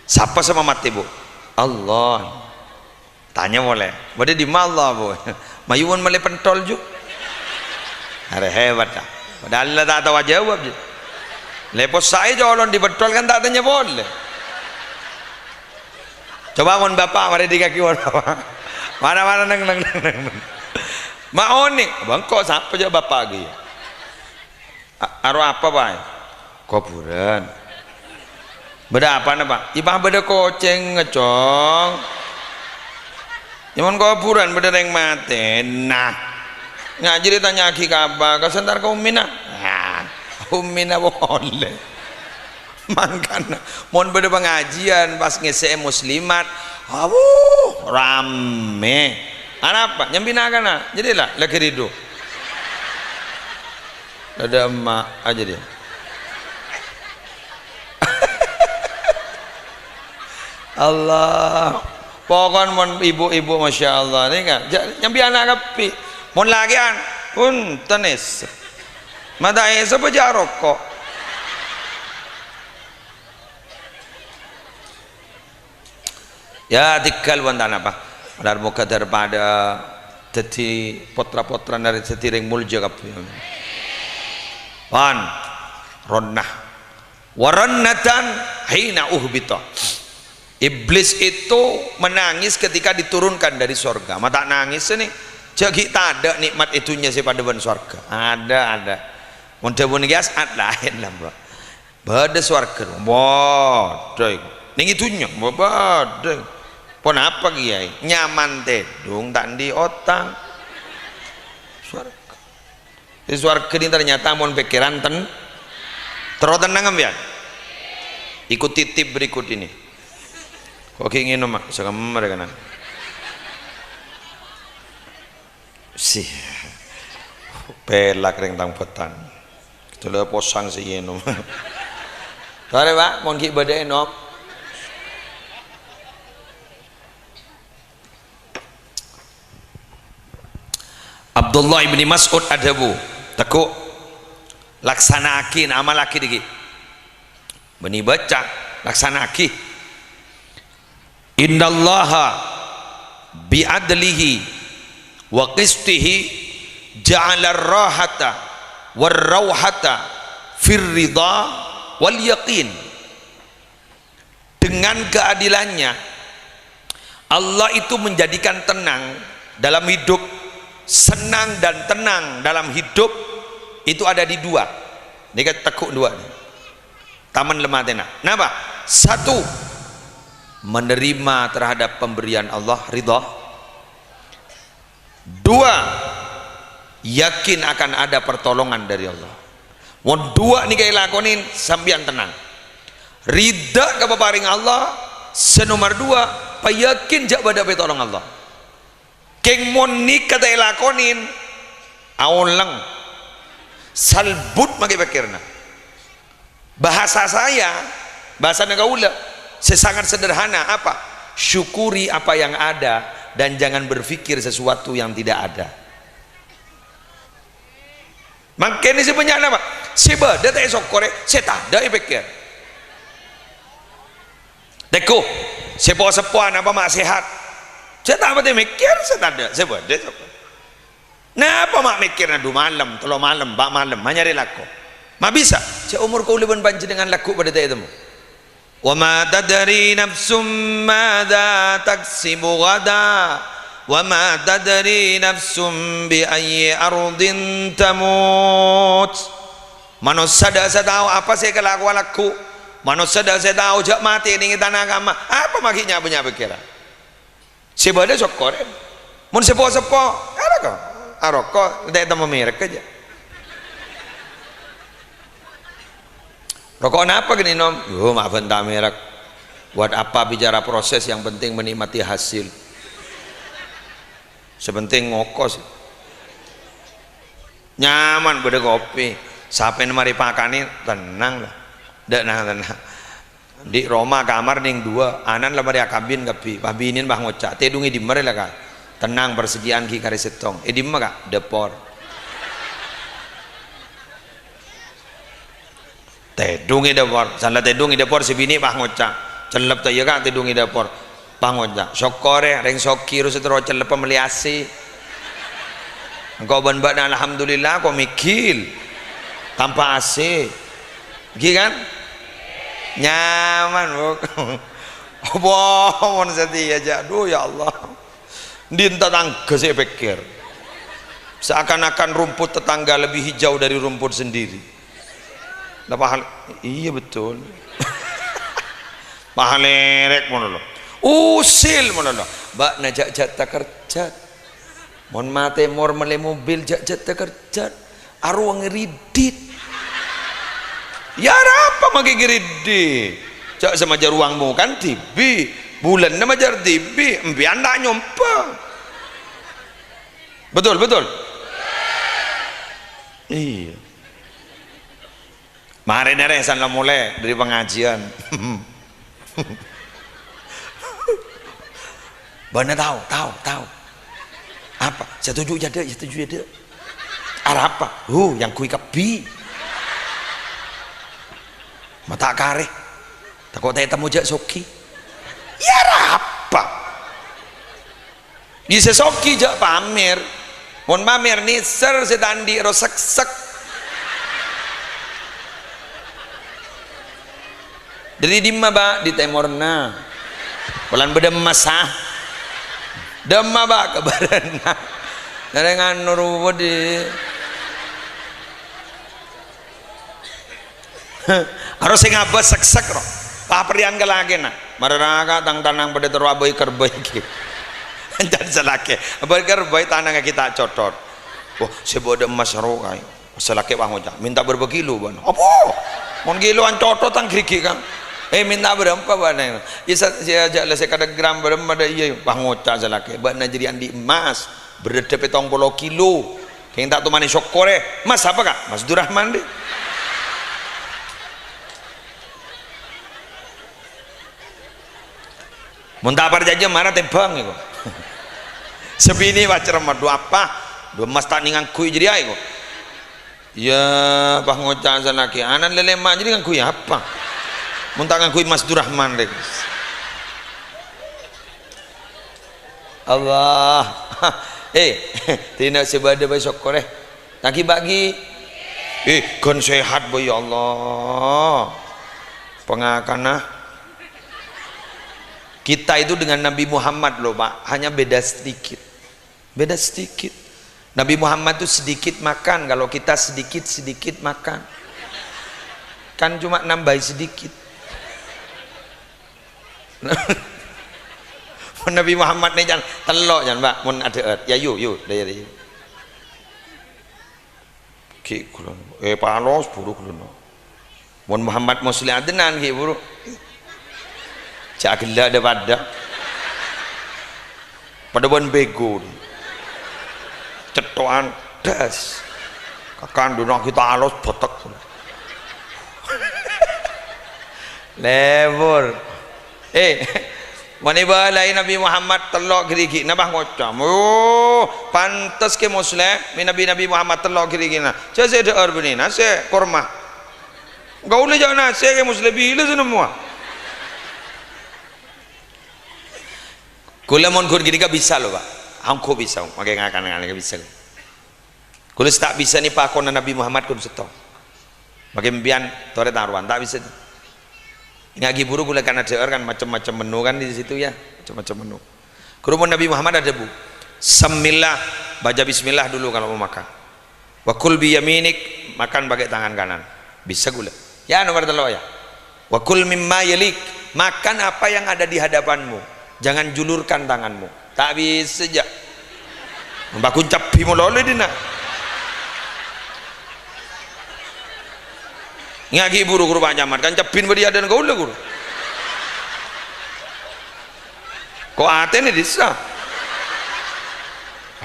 "Sapa sè mamatè, Bu'?" "Allah." Tanya polè, "Bâḍâ ḍimma Allah, Bu'?" "Mayu mon mellè pentol, jhu." Arè hebat, ta'? Padahal la ta' tao ajâwâb, jhu. Lè possa'è jhâ' olon ḍi pentol kan ta' tanya polè. Coba mon bapa', marè ḍingngaghi mon bapa'. Mara, mara, neng, neng, neng, neng, neng. Ma' onèng, "Bâ engko' sapa jhâ' bapa' ghi?" "A-, arowa apa, Pa'?" "Kobhurân." "Bâḍâ apana, Pa'?" "Yâ, Pa', bâḍâ kocèngnga, Cong. Yâ, mon kobhurân bâḍâ rèng matèna. Ngajhi ḍi tanya'aghi ka apa? Ka sè entar ka ummina?" "Ah, ummina polè." Mangkana, mon bâḍâ pangajiyân pas ngèssè'è muslimat, awuh, rammè. Arapa? Nyambi na'-kana'. Jadi la, lagi ridu. Ada emak aja dia. Allah. Pokon mon ibu-ibu, masya Allah, nèka, ja-, nyambi ana' kabbhi. Mon lakè'an, punten, èssè. Ma' ta' èssè, bâjâ roko'. Ya, tinggal, wonten apa? Malar moga dâ' padâ dhâddhi potra-potrana rè-, dhâddhi rèng molja kabbhi. Pan, ronnah. Warannatan hina uhbita. Iblis itu menangis ketika diturunkan dari sorga. Ma' ta' nangès, nè. Jhâ' ghi' tadâ' nikmat è dhunnya sè padâ bân sorga. Ada, ada. Mon dhâbuna Kèyaè, laèn la, Bro. Bâdâ sowarghâ, bâdâ iku. Nèng è dhunnya, bâ-, bâdâ iku. Ponapa, Kèyaè? Nyaman tèdhung, ta' andi' otang. Sowarghâ. È sowarghâ nèng ternyata mon pèkkèran ten-, terro tennang, sampèyan? Ikuti tip berikut ini. Kok ghi' ngènom, Mak? Sakemmer kanan. Si. Pèlak rèng tang bhâtang. Ghellâ' posang sè ènom. Torè, Pak, mon ghi' bâdâ ènom. Abdullah ibni Mas'ud adhâbu, "Tegghu', laksana'aghi, amallaghi ḍâggi'." Bânnè bâca, laksana'aghi. Innallaha bi'adlihi wa qistihi ja'ala rahata war rauhata fir ridha wal yaqin. Dengan keadilannya, Allah itu menjadikan tenang dalam hidup, senang dan tenang dalam hidup itu ada di dua. Ini kan teggu' dua. Taman lematena. Napa? Satu, menerima terhadap pemberian Allah, ridha. Dua, yakin akan ada pertolongan dari Allah. Mon dua nèka èlakonè, sampèyan tenang. Ridha ka paparèngnga Allah, sè nomer dua, payakin jhâ' bâdâ pitolong Allah. Kèng mon nèka ta' èlakonè, aolèng. Salbut makè pèkkèranna. Bahasa saya, bahasana kaulâ, sè sangat sederhana, apa? Syukuri apa yang ada dan jangan berpikir sesuatu yang tidak ada. Mangkèn sè bânnya' napa? Sè bâdâ ta' èsokkorè, sè tadâ' èpèkkèr. Teggu', sè po-seppo napa ma' sehat? Sè ta' patè mèkkèr, sè tadâ', sè bâdâ èsokkorè. Napa ma' mèkkèrra du malem, tello malem, pa' malem, ma' nyarè lako? Ma' bisa? Sè omor kaulâ bân panjhennengngan lagghu' padâ ta' ètemmo. "Wa ma tadri nafsum madza taksibu ghada, wa ma tadri nafsum bi ayyi ardin tamut." Manossa ta' bisa tao apa sè èkalakowa lagghu'. Manossa ta' bisa tao jhâ' matè nèng è tana kamma. Apa ma' ghi' nya-, bânnya' pèkkèran? Sè bâdâ sokkorè. Mon sè po-seppo, aroko. Aroko, ta' ètemmo merek aja. Roko' napa kènè, Nom? Yo, ma' bân ta' merek. Buat apa bicara proses, yang penting menikmati hasil. Sè penting ngokos. Nyaman bâdâ kopi. Sapèna marè pakanè, tenang la. Dâ' nang tenang. Andi' roma kamar nèng duwâ', ana'na la marè akabin kabbhi, pas binèna pas ngoca', "Tèdung è dimma rè la, Ka'?" "Tenang, persediaan ghi' karè sèttong." "È dimma, Ka'?" "Dâpor." Tèdung è dâpor, san la tèdung è dâpor, sè binè' pas ngoca', "Cellep ta' iyâ, Ka', tèdung è dâpor?" Pas ngoca', "Sokkorè, rèng soghi ro sè terro cellep mellè A C." Engko' bân bâ'na, alhamdulillah, ko' mèghil. Tanpa A C. Ghi kan? Nyaman, Bu. Apa mon satèya jâ', aduh, ya Allah. Andi' tatangghâ sè èpèkkèr. Seakan-akan rumput tetangga lebih hijau dari rumput sendiri. Lah, pahal-, iya, betul. Pahalèrèk mono lo. Usil mono lo. Bâ'na jâ'-jâ' takerjhât. Mon matè mor mellè mobil jâ'-jâ' takerjhât. Arowa ngridit. Ya arapa makè ngridit? Jâ' sè majâr wangmo kan dhibi'. Bulânna majâr dhibi'. Empèyan ta' nyompa. Betul, betul. Iya. Marèna rè, san la molè dâri pangajiân. Bâ'na tao, tao, tao. Apa? Satuju ya dâ', satuju ya dâ'. Arapa? Huh, èyangghuy kabbhi. Ma' ta' karè. Tako' ta' ètemmo jâ' soghi. Ya arapa? Iyâ sè soghi jâ' pamèr. Mon pamèr nèser sè ta' andi' ro seksek. Dâri dimma, Bâ'? Dâri tèmorra. Polana bâdâ emmas, ha? Dimma, Bâ'? Kabârâna. Dâri nganu rowa dhi. Aro sè ngabâs seksek ro. Paperrèyan ka lakèna. Mararaka tang tanang padâ terro abâi kerbâi ghi. Can salakè. Abâi kerbâi tanang ghi ta' cotot. Wah, sè bâdâ emmas ro kaè. Salakè pas ngoca', "Minta berapa kilo, Bân?" "Apa? Mon kiloan cotot tang ghighik, Kang." "Eh, minta berapa, Bân?" "Isa, ya, jâ' la sèket gram berapa dâ' iyâ." Pas ngoca' salakè, "Bâ'na jârèya andi' emmas." Bherrâddhâ pèttong polo kilo. Kèng ta' tomanè sokkorè. Mas apa, Ka'? Mas Durrahman, dhi. Mon ta' parcajâ, mara tèmbhâng, èko. Sè binè' pas cerrem, "Dhu apa? Dhu emmas ta' nèng ngangghuy jârèya, èko." Iyâ, pas ngoca' sanakè, "Ana'na lèlèma' jârèya ngangghuy apa? Mon ta' ngangghuy Mas Durrahman, rèk." Allah. Eh, dina sè bâdâ bhâi sokkorè. Lagi bagi. Eh, ghân sehat, bhâi, ya Allah. Pangakana. Kita itu dengan Nabi Muhammad, loh, Pak, hanya beda sedikit. Beda sedikit. Nabi Muhammad itu sedikit makan, kalau kita sedikit-sedikit makan. Kan cuma nambahi sedikit. Mon Nabi Muhammad nè, can, tello', can, Pak, mon adhâ'ât. Ya, yu, yu, dâ' iyâ, dâ' iyâ. Ghi' ghulâ, eh, palos buru ghulâ. Mon Muhammad Musleh adhânan ghi' buru. Jhâ' ghellâ' dâ-padâ. Padâ bân bego. Cetto'an das. Kakan dina kita alos botek. Lebur. Eh, mon èbâlâi Nabi Muhammad tello' ghârighi', napa ngoca', "Oh, pantes Kè Musleh mènabi Nabi Muhammad tello' ghârighi'na. Jhâ' sè dhâ'âr bânnè nasè' korma." Kaulâ jhâ' nasè' Kè Musleh, bilâ sè nemmowa. Kaulâ mon ghun ghânèka bisa lho, Pak. Angghu bisa, makè ngakan-ngakan bisa. Kaulâ sè ta' bisa nèpakona Nabi Muhammad ghun sèttong. Makè empèyan torè tarowan, ta' bisa. Èngaghi buru kaulâ kan adhâ'âr kan macem-macem menu kan di situ ya, macem-macem menu. Ghuru mon Nabi Muhammad adhâbu, "Sammillah, baca bismillah dulu kalau mau makan." "Wa kul bi yaminik," makan pakai tangan kanan. Bisa kaulâ. Ya, nomor tello' ya. "Wa kul mimma yalik," makan apa yang ada di hadapanmu. Jangan julurkan tanganmu. Ta' bisa, jhâ'. Bâ' ghun cabbhi malolo dina. Èngaghi buru ghuru Pak Camat, kan cabbhi bâdâ è adâ'na kaulâ, ghuru. Ko' atèna bisa.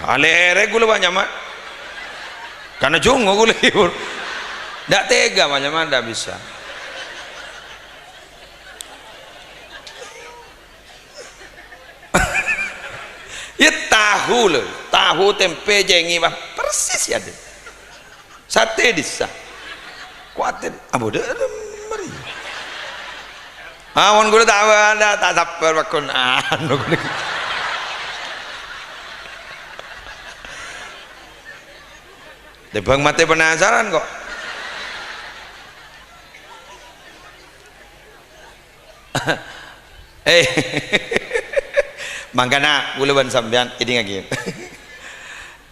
Alèrè kaulâ, Pak Camat. Karena jhungo kaulâ, ghuru. Ndak tega, Pak Camat, ndak bisa. Ya, tahu lho, tahu, tempe, cèngè, wah, persis ya, Dek. Satè dissa. Kuatir, abodâ, mari. Ah, mon kaulâ ta' bâdâ, ta' sabbhâr, pagghun anu kaulâ. Tèmbhâng matè penasaran kok. Eh, mangkana kaulâ bân sampèyan èdingngaghi.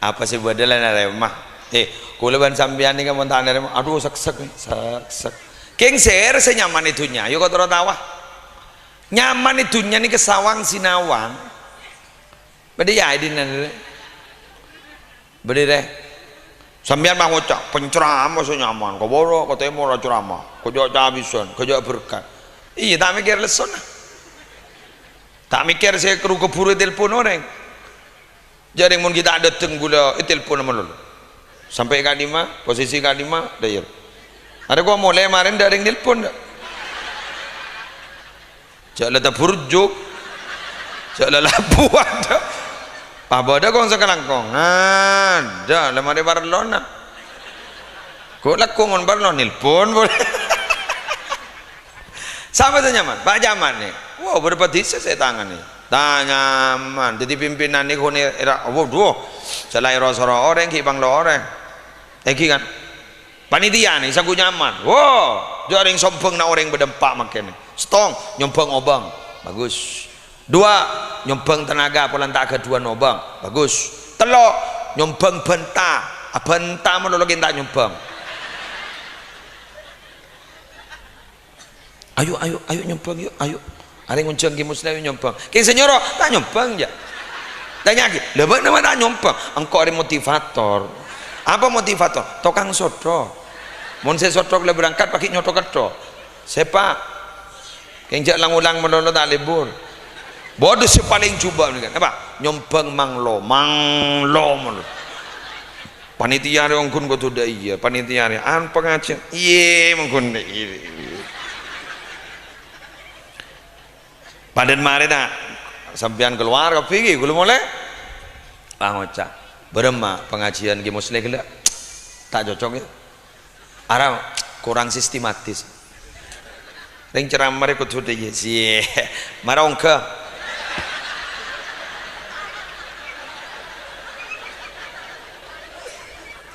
Apa sè bâdâ la narèma? Eh, kaulâ bân sampèyan nèka mon ta' narèma, adhu, seksek, seksek. Kèng sèra sè nyaman è dhunnya, ayo kotoro tawa. Nyaman è dhunnya nèka sawang sinawang. Bâdâ ya, èdinna. Bâdâ rè. Sampèyan mah ngoca', penceramah sè nyaman, ka bârâ', ka tèmor, ceramah, ka jhâ' cabisân, ka jhâ' berkat. Iyâ, ta' mèkkèr lessona. Ta' mèkkèr sè kru keburu ètelpon orèng. Jhâ' rèng mon ghi' ta' dâteng kaulâ ètelpon malolo. Sampè' ka'dimma, posisi ka'dimma, dâ' iyâ. Arè ko' molè marèn dâ' rèng nelpon, dâ'. Jhâ' la taburjuk. Jhâ' la labu, adâ'. Pas bâdâ kong sakalangkong. Adâ', la marè parlona. Ko' lagghu' mon parlo nelpon polè. Sapa sè nyaman? Pak Camat nè. Wow, bârâmpa dhisa sè ètangani. Ta' nyaman. Dhâddhi pimpinan nèko nè èra, waduh. Sè la èro-soro orèng, ghi' panglo orèng. Èngghi kan? Panitia nè, sangghu nyaman. Wo, jhâ' rèng sombhâng na orèng bâdâ empa' mangkèn. Sèttong, nyombhâng obâng. Bagus. Dua, nyombhâng tenaga polana ta' ghâdhuwân obâng. Bagus. Tello', nyombhâng bhânta. Abhânta malolo ghi' ta' nyombhâng. Ayo, ayo, ayo nyombhâng, yu, ayo. Arè ngonjhâng Kè Musleh, ayo nyombhâng. Kèng sè nyoro, ta' nyombhâng, jhâ'. Tanya'aghi, "Lha, bâ'na ma' ta' nyombhâng?" Engko' arè motivator. Apa motivator? Tokang sotthok. Mon sè sotthok la berangkat, paghi' nyotthok ketthok. Sèpa'. Kèng jhâ' lang-olang malolo ta' lebur. Bâdâ sè palèng jhubâ' nèka. Apa? Nyombhâng manglo, manglo malolo. Panitia rè ongghu kodhu dâ' iyâ, panitia rè an pangajiân, iyâ, mangghun dâ' iyâ. Padâna marè ta' sampèyan kalowar kabbhi ghi, kaulâ molè. Pas ngoca', "Bârâmma pangajiân Kè Musleh ghellâ'? Ta' cocok, yâ? Ara korang sistematis." Rèng ceramah rè kodhu dâ' iyâ. Siye. Mara ongghâ.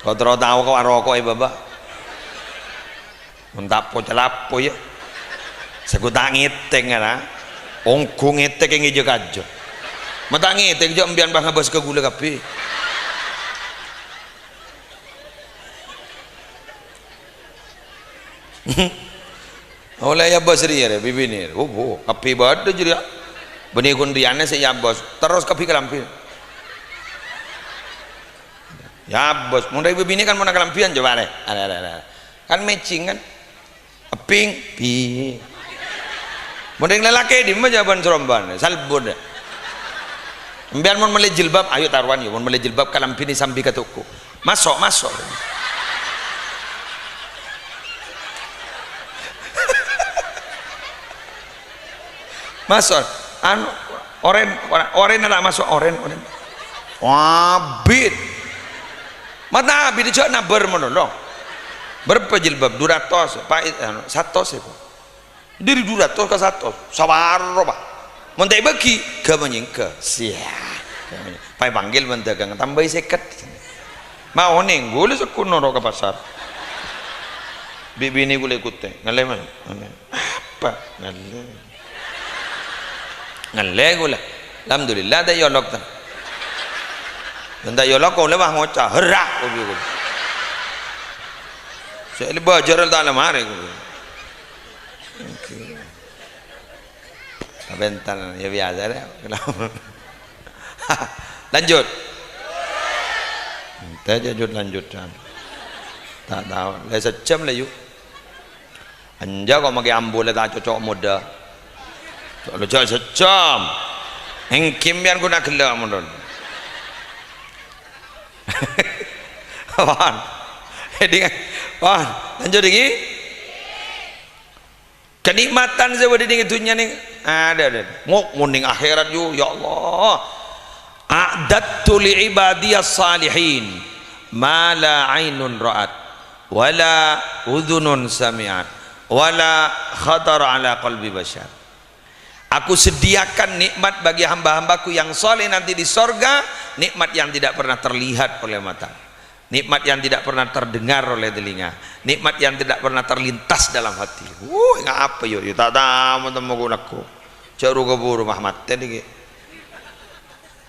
Kok terro tao kok aroko'è, Bapa'? Mon ta' po-calapo, ya. Sè ghu ta' ngètèng, ya, na. Ongghu ngètèng è ngèjâ kajâ. Ma' ta' ngètèng, jhâ' empèyan pas ngabâs ka ghulâ kabbhi. Ollè èabâs rèya, rè, bi-binè. Oh, oh, kabbhi bâdâ jârèya. Bânnè ghun rèyanna sè èabâs. Terros kabbhi kalambhi. Èabâs. Mon rèng bi-binè kan mon kalambhiyân, coba, rè. Arè, arè, arè. Kan matching, kan? Pink, pink. Mon rèng lalakè, dimma jhâbân saromban? Salbut. Empèyan mon mellè jilbab, ayo tarowan, yâ. Mon mellè jilbab, kalambhina sambi ka toko. Maso', maso'. Maso'. Anu, oren, oren, oren ta' maso', oren, oren. Abit. Ma' ta' abit, jhâ' nabâr malolo. Bârâmpa jilbab? Du ratos, pa-, anu, satos, ya, Bu. Dâri du ratos ka satos, saparo, Pa'. Mon ta' èbâgi, ghâ manyèngghâ. Siya. Ghâ manyèng-, pas èpanggil bân dhâghâng, tambâi sèket. Ma' onèng, ghulâ sekko' noro' ka pasar. Bi'-binè ghulâ èkotè. Ngallè, Man. Ngallè. Apa? Ngallè. Ngallè ghulâ. Alhamdulillah, ta' èolok, ta. Mon ta' èolok, ghulâ pas ngoca', "Herra!" Ghulâ. Sè lè bâjâr ta' la marè, ghulâ. Oke. Sabentar, ya biasa deh. Lanjut. Ente aja lanjut, lanjut. Ta' tao. Lè sajjhâm lè, yu. Enjâ' kok makè ambu lè ta' cocok modâ. Cok lo jâ' sajjhâm. Èngghi empèyan ghun aghellâ' mon. Wan. Èdhing, wan. Lanjut èngghi. Kanikmatan sè bâdâ neng dhunnya neng, adâ, adâ. Ngo-, mon neng akhèrat, yu, ya Allah. "A'dadtu li ibadiyas salihin ma la ainun ra'at, wa la udhunun sami'at, wa la khatara ala qalbi basyar." Aku sediakan nikmat bagi hamba-hambaku yang soleh nanti di sorga, nikmat yang tidak pernah terlihat oleh mata. Nikmat yang tidak pernah terdengar oleh telinga, nikmat yang tidak pernah terlintas dalam hati. Wuh, enga' apa, yo? Yo, ta' tao mon temmo ko' lakko. Jâ' ru-kaburu mah matè nèka.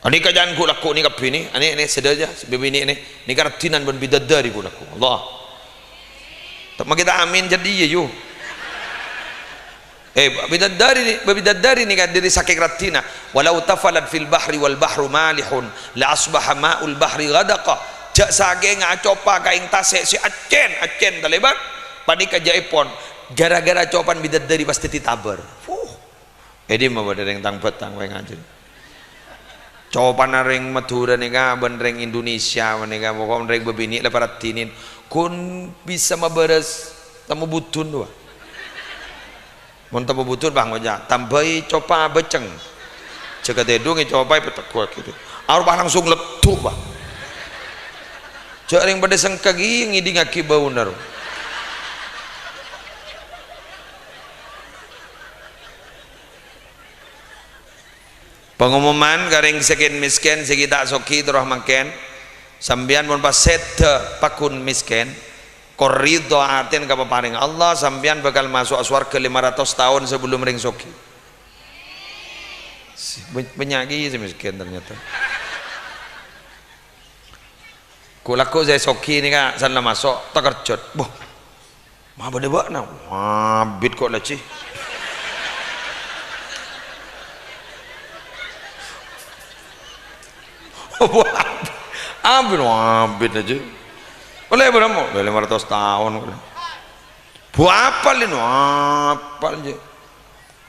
Anèka jhân ko' lakko nèka kabbhi nè, anè, anè sadhâjâ, sè binè' nè, nèka raddhinan bân bidadari ko' lakko. Allah. Ta' makè ta' amin jadi ya, yo. Eh, bidadari, bidadari nèka dâri sakèng raddhina, "Walau tafalat fil bahri wal bahru malihun, la asbaha ma'ul bahri ghadaqa." Jâ' sakèngnga acopa ka ing tasè' sè accèn, accèn talèbât, panèka jâèpon, ghârâ-ghârâ acopan bidadari pas dhâddhi tabâr. Fuh. È dimma bâdâ rèng tang-bâtang bhâi ngajhi. Copanna rèng Madhurâ nèka bân rèng Indonesia panèka, pokok rèng bâbinè' la paraddhinin. Ghun bisa mabârâs temmo budun, duwâ. Mon temmo budun, bâh, ngoca', "Tambâi copa bâceng." Jâgâ tèdung ècopaè petegguwâ gitu. Aropa langsung leddu', bâh. Jâ' rèng padâ sengka ghi' ngèdingngaghi bâuna, ro. Pangomoman ka rèng sè kèn-mèskèn, sè ghi' ta' soghi terro mangkèn, sampèyan mon pas sèdhâ pagghun mèskèn, kor ridho atèn ka paparèngnga Allah, sampèyan bhâkal maso'a sowarghâ lèma ratos taon sabellum rèng soghi. Bân-, bânnya' ghi' sè mèskèn ternyata. Ko' lakko sè soghi nèka sanna maso' takerjhât. Boh. Ma' bâdâ bâ'na? Abit ko' lajhi. Abit, abit lajhi. Ollè bârâmma? Ollè lèma ratos taon. Bu apal lino, apal jâ.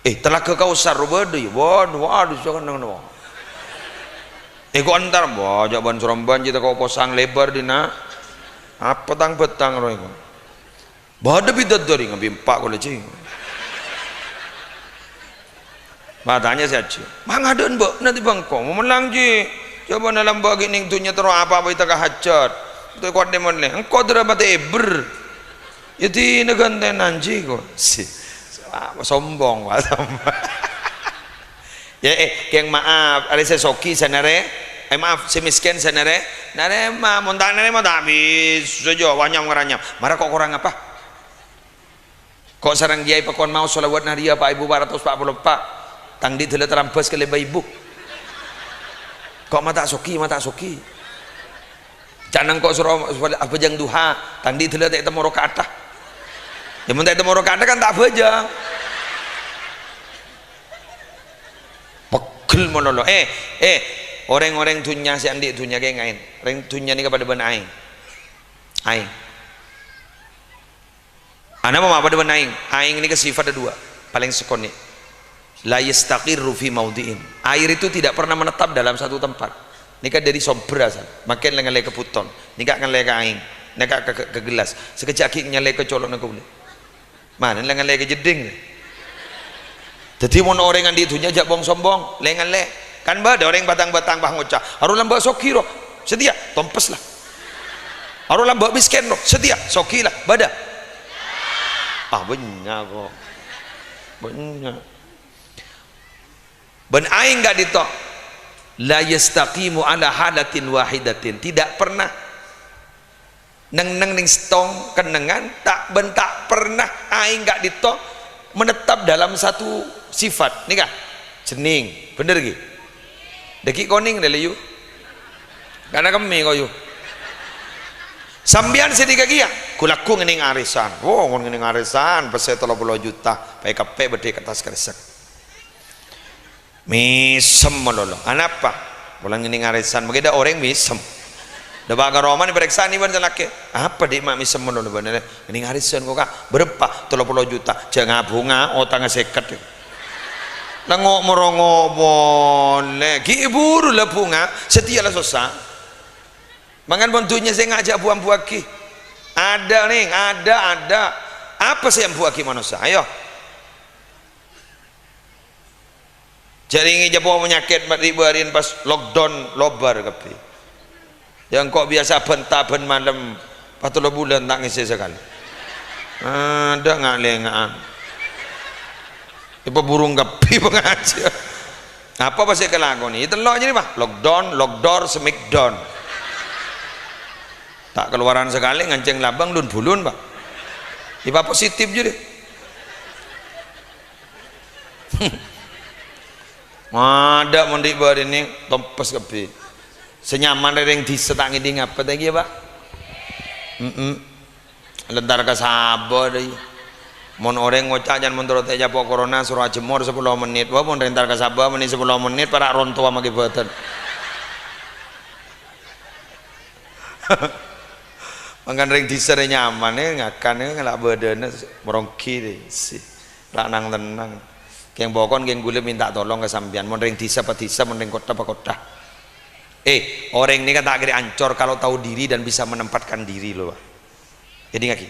Eh, Talaga Kausar ro bâdâ, ya? Bâdâ, waduh, jhâ' kennengnga, wah. Eh, ko' entar, wah, jhâ' bân-saromban jiyâ tako' posang lèbâr dinna'. Apa tang-bhâtang rowa ko'? Bâdâ bidadari ngabimpa' ko' lajhi. Matanya sè ajhi. Ma' ngadâ'ân bâ'na tèmbhâng ko'? Momelang, jhi. Jhâ' bâ'na lambâ' ghi' neng dhunnya terro apa-apa ètaka hajhât. Tè kowat nè-monnè. Engko' dârâ matè èbher. Ya dina ghântèna, jhi, ko'. Si. Wah, sombong, wah, sombong. Ya, eh, kèng maaf, arè sè soghi sanarè, Eh, maaf, sè mèskèn sè narè-, narèma, mon ta' narèma ta' bisa jâ, wanyam-ngaranyam. Mara kok korang apa? Kok sareng kèyaè pakon maos shalawat nariyah, Pak, Ibu, pa' ratos pa' polo pa'. Tang dhi' dâlla tarambâs kalè bâ' Ibu. Kok ma' ta' sogi, ma' ta' sogi. Ca'na kok soro abhâjâng duha, tang dhi' dâlla ta' ètemmo raka'atta. Yâ, mon ta' ètemmo raka'atta kan ta' abhâjâng. Pegghel malolo. Eh, eh, orèng-orèng dhunnya sè andi' dhunnya kèngèng. Orèng dhunnya nèka padâ bân aèng. Aèng. Ana ma' padâ bân aèng. Aèng nèka sifatta dua. Palèng sakonè'. La yastaqirru fi maudhi'in. Air itu tidak pernah menetap dalam satu tempat. Nèka dâri sombher asal. Mangkèn la ngallè ka bhuton. Nèka ngallè ka aèng. Nèka ka, ka, ka gelas. Sakejjhâ' ghi' ngallè ka colo'na kaulâ. Mana la ngallè ka jeddhing. Dhâddhi mon orèng andi' dhunnya jhâ' bong-sombong, lè-ngallè. Kan bâdâ orèng bhâtang-bhâtang pas ngoca', "Aro lambâ' sogi, ro." Satèya, tompes la. "Aro lambâ' mèskèn, ro." Satèya, sogi la. Bâdâ? Ah, bânnya' kok. Bânnya'. Bân aèng ka'dinto, la yastaqimu ala halatin wahidatin, tidak pernah neng-neng neng sèttong kennengngan, ta' bân ta' pernah aèng ka'dinto menetap dalam satu sifat. Nèka, jhenneng, bhender ghi? Dâgghi' konèng lè, yu. Kana kemmè koyu. Sampèyan sè nèka kèya, ghu-lagghu ngènèng arèsan. Wo, mon ngènèng arèsan, pèssè tello polo juta, pè-, kabbhi bâdâ è kertas kresek. Mèsem malolo. Anapa? Polana ngènèng arèsan, mangkèn dâ' orèng mèsem. Dâpa' ka romana èparèksanè bân sè lakè'. Apa dhi' ma' mèsem malolo bâ'na? Ngènèng arèsan kok, Ka'. Bârâmpa? Tello polo juta. Jhâ' ngabhunga, otangnga sèket. Lengo' morongo' polè. Ghi' buru la bhunga, satèya la sossa. Mangkana mon dhunnya sè ngajhâk bu-ambuwâghi. Adâ', Nèng, adâ', adâ'. Apa sè ambuwâghi manossa? Ayo. Jhâ' rèngè jhâ' po panyakèt ma' ri'-bâri'en pas lockdown lobâr kabbhi. Yâ engko' biyasa bân-tabân malem, pas tello bulân ta' ngèssè sakalè. Adâ' nga'-lènga'an. Èpaburung kabbhi pangajhiyân. Apa pas sè èkalakonè? Tello' jârèya, Pak. Lockdown, lockdoor, smackdown. Ta' kalowaran sakalè, ngancèng labâng lun-bulun, Pak. Èpapositif jârèya. Adâ' mon ri'-bâri'en tompes kabbhi. Sè nyaman rèng dhisa ta' ngèdhing apa ta' kèya, Pak? Mm-mm. Entar ka sabâ dâ' iyâ. Mon orèng ngoca' jhân mon terro ta' ècapo' corona, soro ajemmor sapolo mennit. Wah, mon entar ka sabâ mennit sapolo mennit, para' rontowa maghi bâdân. Mangkana rèng dhisa rè nyaman, eh, ngakan, eh, ngala' bâdânna, moronggi, eh, si. La nang-tennang. Kèng pokon kèng ghulâ mènta tolong ka sampèyan. Mon rèng dhisa pa dhisa, mon rèng kottha pa kottha. Eh, orèng nèka ta' kèra ancor kalau tahu diri dan bisa menempatkan diri, lho, Pak. Èdingngaghi.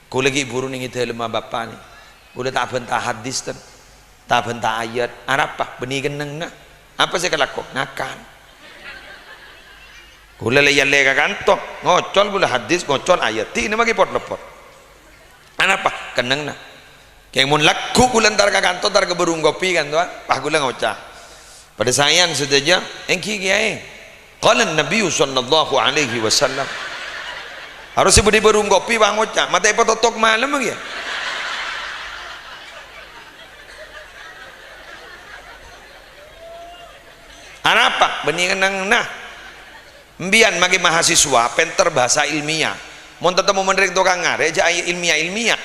Ghulâ ghi' buru nèng è dâlemma Bapa' nè. Ghulâ ta' abhânta hadis, ten. Ta' abhânta ayat. Arapa? Bânnè kennengnganna. Apa sè èkalako? Ngakan. Ghulâ lè-, yâ lè ka kanto, ngocol ghulâ hadis, ngocol ayat. Dinah maghi pot-leppot. Anapa? Kennengnganna. Kèng mon lagghu' ghulâ entar ka kanto, entar ka bârung kopi kanto, ah, pas ghulâ ngoca'. Padâ saèyan sadhâjâ, èngghi kèyaè. Qala Nabiyyu sallallahu alaihi wasallam. Harus sè bâdâ è bârung kopi, pas ngoca'. Matè èpatotok malem kèya. Anapa? Bânnè kennengnganna. Empiyan maghi mahasiswa pènter bhâsa ilmiah. Mon tatemmo bân rèng tokang ngarè', jhâ' ilmiah-ilmiah.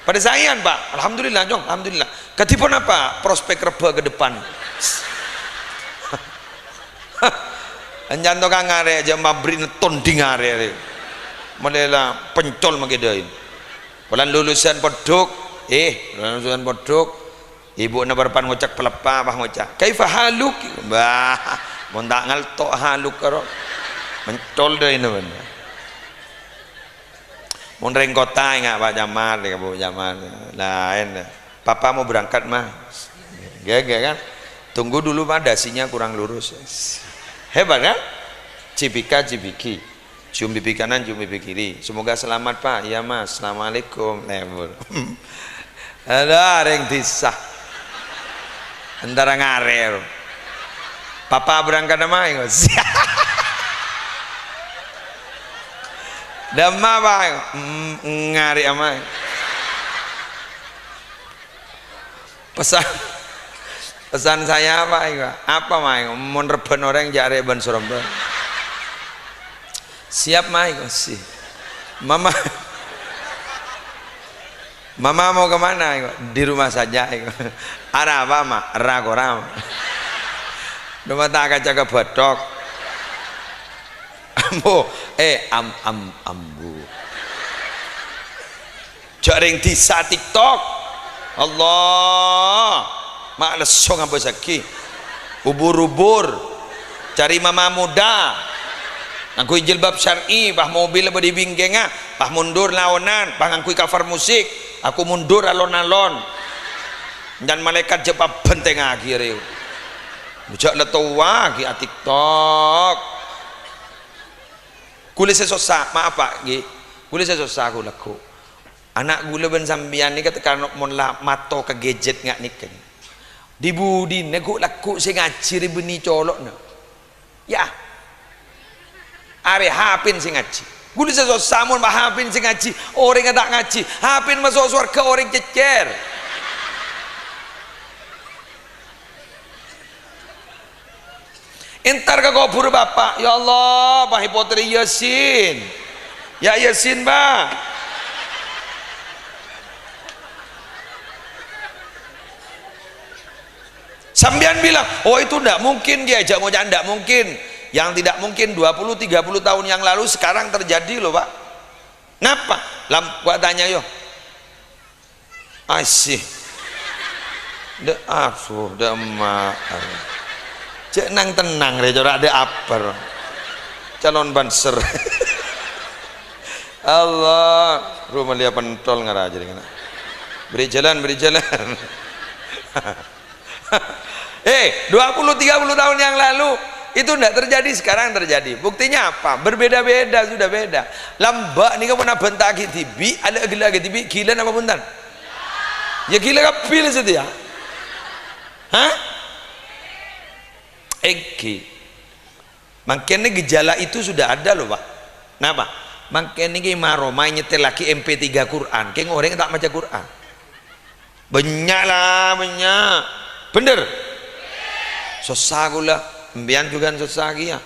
Padâ saèyan, Pak. Alhamdulillah, Cong. Alhamdulillah. Kadhi ponapa prospek rebbhâ ke depan? Èncan tokang ngarè', jhâ' mabri'na tonding arè'. Malè la pencol maghi dâin. Polana lulusan pondhuk, eh, lulusan pondhuk. Ibu'na bârâmpan ngoca' paleppa, pas ngoca', "Kaifa haluk?" Bah, mon ta' ngalto' haluk karo. Mencol dâ' ino, bân. Mon rèng kottha, enga' Pak Camat, Bu Camat. Laèn. "Papa mau berangkat, Ma." Gak, gak, kan? "Tunggu dulu, Pak, dasinya kurang lurus." Hebat, kan? Cipika, cipiki. Cium pipi kanan, cium pipi kiri. "Semoga selamat, Pak." "Iya, Mas. Assalamualaikum." Lèbur. Alah, rèng dhisa. Entara ngarè'. Papa berangkat ama, engko'. Dâ' emma, Pa', engko'. Mm, ngari ama, engko'. Pesan, pesan saya apa, engko'? Apa, Ma, engko'? Mon rebbhân orèng jhâ' arè bân-sarombân. Siap, Ma, engko'. Si. Mama. Mama mau ke mana, engko'? Di rumah saja, engko'. Arapa, Ma? Ra-kora, Ma. Dâ' emma ta' kaca ka bâthok. Ambu, eh, am-, am-, ambu. Jhâ' rèng dhisa TikTok. Allah. Ma' lesso ngabâsaghi. Ubur-ubur. Cari mama muda. Ngangghuy jilbab syar'i, pas mobil bâdâ è bingkèngnga, pas mundur laonan, pas ngangghuy cover musik. Aku mundur alon-alon. Can malaèkat jhâ' pabhentengngaghi arèya. Jhâ' la towa ghi' a-TikTok. Ghulâ sè sossa, maaf, Pa', ghi. Ghulâ sè sossa, ghu-, lagghu'. Ana' ghulâ bân sampèyan nèka tèka mon la mato ka gadget nga' nèka. Di-budina ghu-, lagghu' sè ngajhi rè bânnè colo'na. Ya. Arè hapen sè ngajhi. Ghulâ sè sossa mon ma' hapen sè ngajhi, orèngnga ta' ngajhi. Hapen maso' sowarghâ orèng cècèr. Entar ka kobhur bapa', "Ya Allah, pahi pottrè Yasin. Ya Yasin, Pa'." Sampèyan bilang, "Oh, itu ndak mungkin, Kiai." Jhâ' ngoca' ndak mungkin. Yang tidak mungkin dua puluh, tiga puluh tahun yang lalu, sekarang terjadi loh, Pak. Napa? Lam-, wa tanya yo. Asih. Ndak, aduh, ndak emma. Cè' nang-tennang rè, cora' ndak apèr. Calon banser. Allah, rumah lia pentol ngara jadi kena. Beri jalan, beri jalan. Eh, dua puluh, tiga puluh tahun yang lalu, itu ndak terjadi, sekarang terjadi. Buktinya apa? Berbeda-beda, sudah beda. Lambâ' nèka pon abhânta aghi dhibi', alè' ghellâ' aghi dhibi', ghilâ napa bhunten? Ya ghilâ kabbhi la satèya. Hah? Èngghi. Mangkèn gejala itu sudah ada loh, Pak. Napa? Mangkèn nèka ma-, roma nyetèllaghi M P tiga Quran, kèng orèng ta' maca Quran. Bânnya' la, bânnya'. Bhender? Sossa ghulâ, sampèyan jhughân sossa kèya.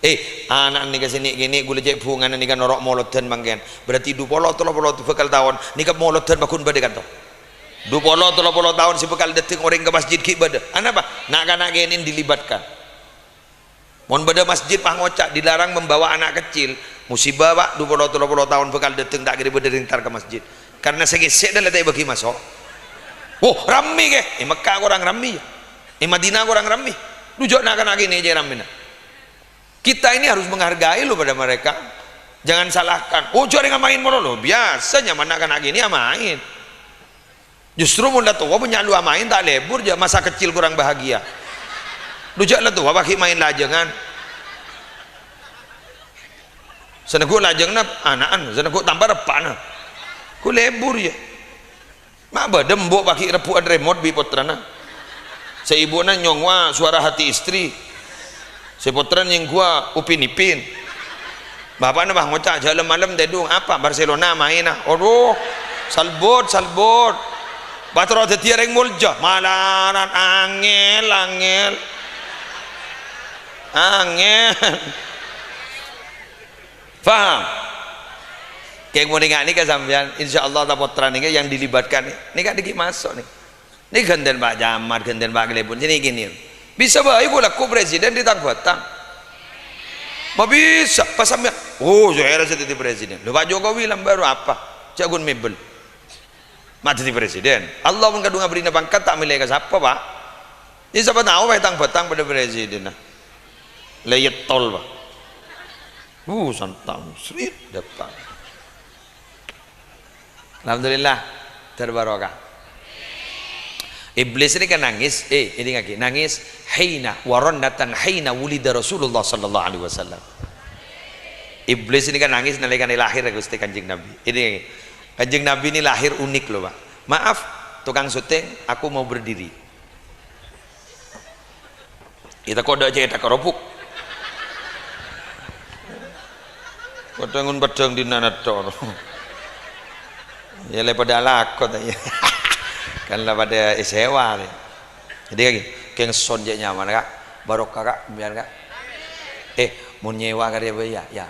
Eh, ana' nèka sè nè'-kènè' ghulâ cè' bhungana nèka noro' molodhân mangkèn. Berarti du polo, tello polo bhâkal taon nèka molodhân pagghun bâdâ kanto. Du polo, tello polo taon sè bhâkal dâteng orèng ka masjid ghi' bâdâ. Anapa? Na'-kana' kènè' dilibatkan. Mon bâdâ masjid pas ngoca' dilarang membawa anak kecil, musibah, Pak, du polo tello polo taon bhâkal dâteng ta' kèra bâdâ rè entar ka masjid. Karena sè ngèsè' dâ' la ta' èbâghi maso'. Wo, rammè kè. È Mekkah korang rammè, ya. È Madinah korang rammè. Du jhâ' na'-kana' kènè' jhâ' rammèna. Kita ini harus menghargai loh pada mereka. Jangan salahkan. Oh, jhâ' rèng amaèn malolo. Biasa nyamana na'-kana' kènè' amaèn. Justru mon la towa bânnya' lu amaèn ta' lebur jhâ' masa kecil kurang bahagia. Du jhâ' la towa paghi' maèn lajângan. Sanègghu' lajânganna ana'na, sanègghu' tampa' reppa'na. Ghu lebur, ya. Ma' bâdâ embu' paghi' rebbhu'ân remot bi' pottrana. Sè ibu'na nyongngowa suara hati istri. Sè pottrana nyèngghuwâ Upin Ipin. Bapa'na pas ngoca', "Jhâ' lem-malem tèdung, apa Barcelona maènna?" Adhu, salbut, salbut. Pas terro dhâddhiyâ rèng molja, malaran angèl, angèl. Angèl. Paham? Kèng mon nèka, nèka sampèyan, insyaallah ta' pottra nèka yang dilibatkan nèka dhâggi' maso' nèka. Nèka ghântèna Pak Camat, ghântèna Pak Kalèbun, sini gini. Bisa bhâi ghu lagghu' presiden di Tang Bhâtang. Ma' bisa, pas sampèyan, "Oh, saya rasa jadi presiden." Lho, Pak Jokowi lambâ' ro apa? Jhâ' ghun mèbel. Ma' dhâddhi presiden. Allah mon kadhung abherri'na pangkat ta' mèlè ka sapa, Pak? Iyâ, sapa tao, Pak, Tang Bhâtang bâdâ presidenna. Lè yèttol, Pak. Uh, santam, srit, dâpa'. Alhamdulillah, terbarokah. Iblis ini kan nangis, eh, ini lagi, nangis, hina, waronnatan hina wulida Rasulullah sallallahu alaihi wasallam. Iblis ini kan nangis nalèkana lahir Ghustè Kanjeng Nabi. Ini, Kanjeng Nabi ini lahir unik loh, Pak. Maaf, tukang syuting, aku mau berdiri. Iyâ, tako' dâ' cèthak robuk. Padhângon peddhâng dinna' nettor. Iyâ, lè padâ alako ta' iyâ. Kan la padâ èsèwa, rè. Jadi, kaghi, kèng son jhâ' nyaman, Ka'. Barokah, Ka', sampèyan, Ka'. Eh, mon nyèwa karè bâ', iyâ, iyâ.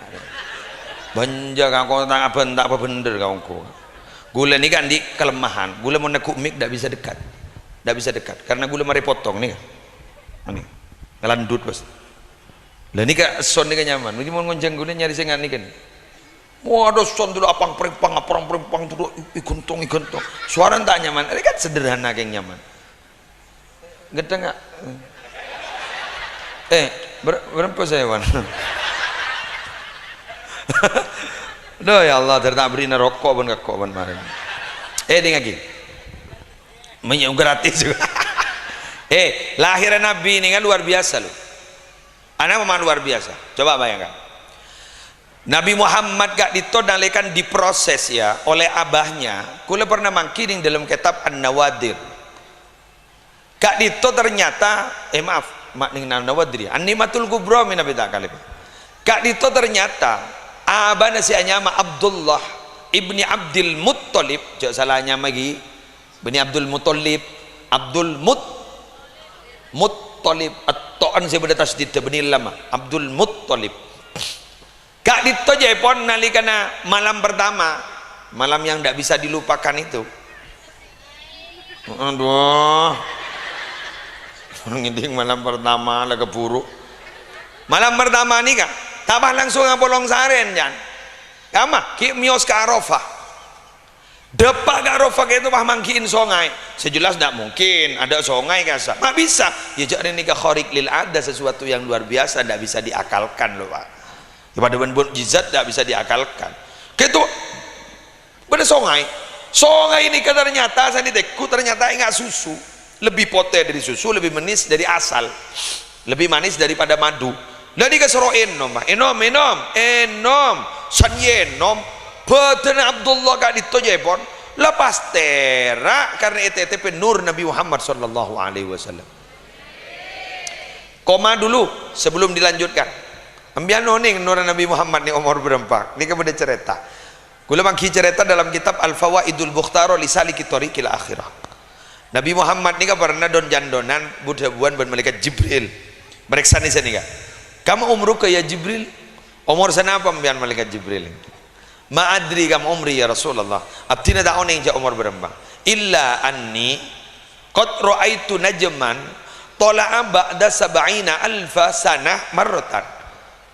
Bânnya' ka' engko' ta' abân-, ta' pabhendher ka' engko'. Ghulâ nèka andi' kelemahan. Ghulâ mon neggu' mik, ndak bisa dekat. Ndak bisa dekat. Karena ghulâ marè potong nèka. Nèka. Ngalandhut, Bos. Lah nèka son nèka nyaman. Nèka mon ngonjhâng ghulâ nyarè sè nga' nèka. Wah, dâ' son dulu apang-prèmpang, apang-prèmpang dulu, i-, ighentong, ighentong. Suarana ta' nyaman. Ini kan sederhana kèng nyaman. Ghâddhâng, Ka'. Eh, ber-, berempa sèwan. Duh, ya Allah, dhâri ta' bherri'na roko' bân kakko' bân marèn. Eh, dingngaghi. Mènyo gratis juga. Eh, lahirnya Nabi ini kan luar biasa, loh. Ana memang luar biasa. Coba bayangkan. Nabi Muhammad ka'dinto nalèkana diproses, ya, oleh abahnya. Kaulâ pernah mangghi nèng dâlem kètab An-Nawadir. Ka'dinto ternyata, eh, maaf, ma' nèng An-Nawadir, ya. An-Ni'matul Kubra mènabi ta' kalèpon. Ka'dinto ternyata abana sè anyama Abdullah ibni Abdul Muttalib, jhâ' sala anyama ghi. Bani Abdul Muttalib, Abdul Mut-, Muttalib, etto'an sè bâdâ tasdidda, bânnè lama, Abdul Muttalib. Ka'dinto jhâ' èpon nalèkana malam pertama, malam yang ndak bisa dilupakan itu. Aduh. Ngèdhing malam pertama la keburu. Malam pertama nèka, ta' pas langsung apolong sarèn, Jan. Ka'emma, ghi' mèyos ka Arafah. Dâpa' ka Arafah kèto pas mangghi'in songay. Sè jelas ndak mungkin, adâ' songay kassa'. Ma' bisa. Ya, jhâ' rènèka khariq lil ada, sesuatu yang luar biasa, ndak bisa diakalkan, lho, Pak. Ya, padâ bân mukjizat ndak bisa diakalkan. Kèto, bâdâ songay. Songay nèka ternyata, sanè tèghu, ternyata enga' susu. Lebih potè dâri susu, lebih manis dâri asal. Lebih manis daripada madu. Lah nèka soro ènom, Pak. Ènom, ènom, ènom. San ènom. Bhâdhânna Abdullah ka'dinto jhâ' èpon. La pas tèra' karna ètètèpè nur Nabi Muhammad sallallahu alaihi wasallam. Koma dulu sebelum dilanjutkan. Sampèyan onèng nurra Nabi Muhammad nè omor bârâmpa? Nèka bâdâ carèta. Kaulâ mangghi carèta dalam kitab Al-Fawaidul Mukhtarah li Saliki Thariqil Akhirah. Nabi Muhammad nèka pernah dhun-jhândhunan bu-dhâbuwân bân Malaèkat Jibril. Marèksanè sanèka. "Kam umruka ya Jibril?" Omor sanapa sampèyan, Malaèkat Jibril? "Ma adri kam umri ya Rasulullah." Abdhina ta' onèng jhâ' omor bârâmpa. "Illa anni qad ra'aitu najman tala'a ba'da sab'ina alfa sanah marratan."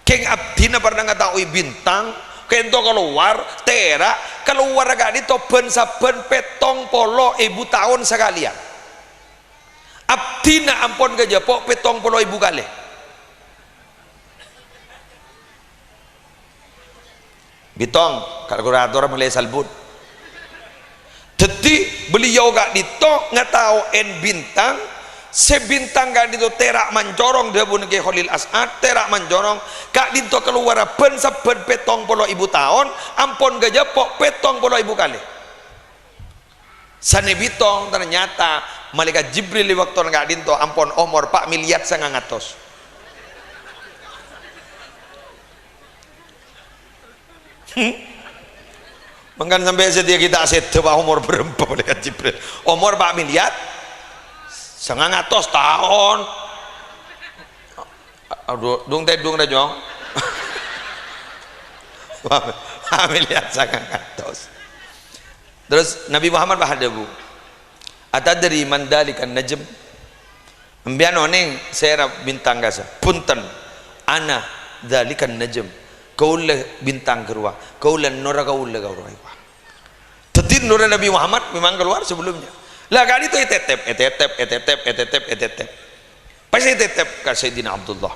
Kèng abdhina pernah ngataowi bintang, kènto kalowar, tèra', kalowarra ka'dinto bân-sabbhân pèttong polo èbu taon sakalèyan. Abdhina ampon kajhâpo' pèttong polo èbu kalè. Bitong, kalkulator malè salbut. Dhâddhi, beliau ka'dinto ngataowen bintang, sè bintang ka'dinto tèra' mancorong, dhâbuna Kè Kholil As'ad, tèra' mancorong, ka'dinto kalowarra bân-sabbhân pèttong polo èbu taon, ampon kajhâpo' pèttong polo èbu kalè. Sanè bitong, ternyata Malaèkat Jibril è bâktona ka'dinto ampon omor pa' milyar sangang atos. Hmm? Mangkana sampè' satèya ghi' ta' sèdhâ, Pak, omor bârâmpa Malaèkat Jibril. Omor pa' milyar sangang atos taon. Adhu, dung-tèdung rajong. Pa' milyar sangang atos. Terros Nabi Muhammad pas adhâbu, "Atadri man dzalikan najm?" Sampèyan onèng sèra bintang kassa'? "Bhunten, ana dzalikan najm." Kaulâ bintang ghârowa. Kaulâ nora kaulâ ghârowa. Dhâddhi nora Nabi Muhammad memang keluar sebelumnya. Lah, ka'dinto ètètèp, ètètèp, ètètèp, ètètèp, ètètèp. Pas ètètèp ka Sayyidina Abdullah.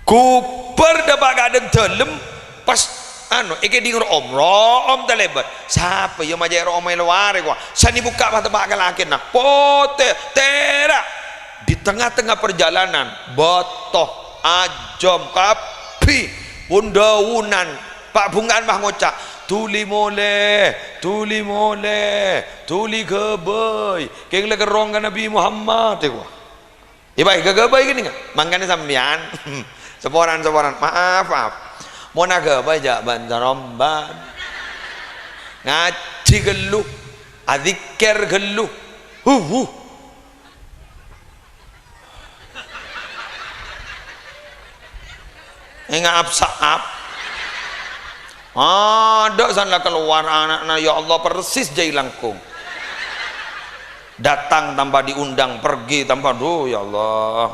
Ghubâr dâpa' ka dâlem, pas, anu, èkèdhing ro'om, ro'om talèbât. Sapa ya majâ ro'om è lowar, kowa? Sanè bukka' pas teppa' ka lakèna. Potè, tèra'. Di tengah-tengah perjalanan, bâto, ajâm, kabbhi, wun-dâwunan, pa'-bhungka'an pas ngoca', "Dhuli molè, dhuli molè, dhuli ghâbây." Kèng la kerrong ka Nabi Muhammad, kowa. Iyâ, Pak, ghâghâbây kènè', mangkana sampèyan. Saporana, saporana. Maaf, maaf. Mon aghâbây jhâ' bân-saromban. Ngajhi ghâllu. Adzikir ghâllu. Huh, huh. Enga' ap-saap. Adâ' san la kalowar ana'na, ya Allah, persis jhâi langkong. Datang tanpa diundang, pergi tanpa, duh, ya Allah.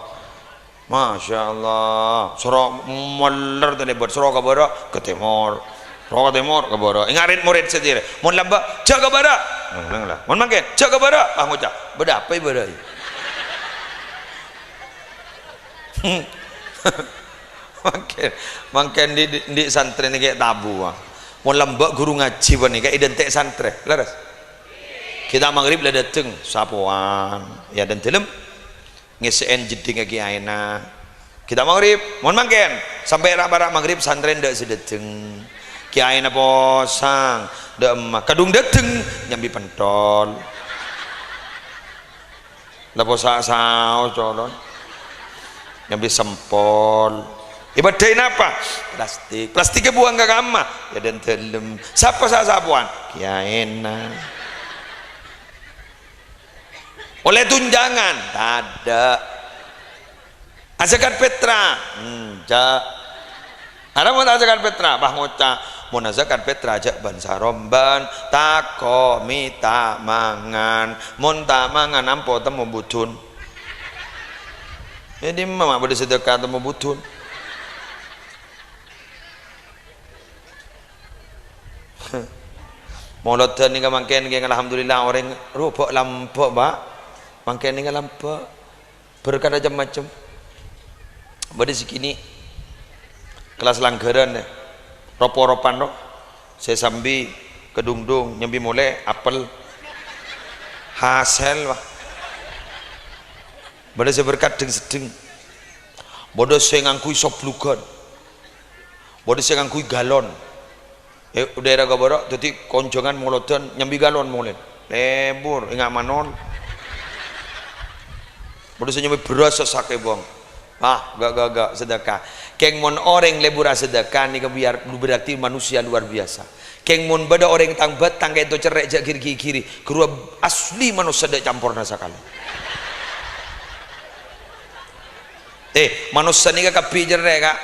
Masya Allah. Soro mèller tè lèbât, soro ka bârâ', ka tèmor. Soro ka tèmor, ka bârâ'. Enga' rit-morèt sadhâjâ. Mon lambâ', jhâ' ka bârâ'. Mon mangkèn, jhâ' ka bârâ'. Ah, ngoca', bâdâ apa è bârâ'? Mangkèn, mangkèn andi', andi' santrè nèka tabu, ah. Mon lambâ' ghuru ngajhi panèka identik santrè, lerres? Kita' maghrib la dâteng, sapowan, ya, dân dâlem. Ngèssè'è jeddhingnga kèyaèna. Kita' maghrib, mon mangkèn, sampè' ra'-para' maghrib santrè endâ' sè dâteng. Kèyaèna posang, dâ' emma, kadhung dâteng, nyambi pentol. La posa' saos, colon. Nyambi sempol. Èbâddhâi napa? Plastik. Plastikka buwâng ka kamma? Ya, dân dâlem. Sapa sè asapowan? Kèyaèna. Ollè tunjangan? Tadâ'. Azakat petra? Enjâ'. Arapa mon ta' azakat petra? Pas ngoca', "Mon azakat petra jhâ' bân-saromban, tako' mè' ta' mangan. Mon ta' mangan, ampo temmo budun." È dimma ma' bâdâ sedekah temmo budun? Molodhân nèka mangkèn, ngghi, alhamdulillah, orèng robâ lambâ', Pak. Mangkèn nèka lambâ'. Berkat macem-macem. Bâdâ sè kènè' kellas langghârân, rop-ropan, ro. Sè sambi kadhungdhung, nyambi molè, apel. Hasèl, Pak. Bâdâ sè berkat dheng-seddheng. Bâdâ sè ngangghuy soblugân. Bâdâ sè ngangghuy galon. È, dhaèra ka bârâ', dhâddhi konjhângan molodhân nyambi galon molè. Lebur, enga' manon. Bâdâ sè nyambi bherrâs sasak è bâng. Ah, ga', ga', ga', sedekah. Kèng mon orèng lebur asedekah nèka biar, berarti manusia luar biasa. Kèng mon bâdâ orèng tang-bâtang ka'ènto cerrè' jhâ' gir-gigiri, ghâruwa asli manossa tadâ' camporna sakalè. Eh, manossa nèka kabbhi cerrè', Ka'.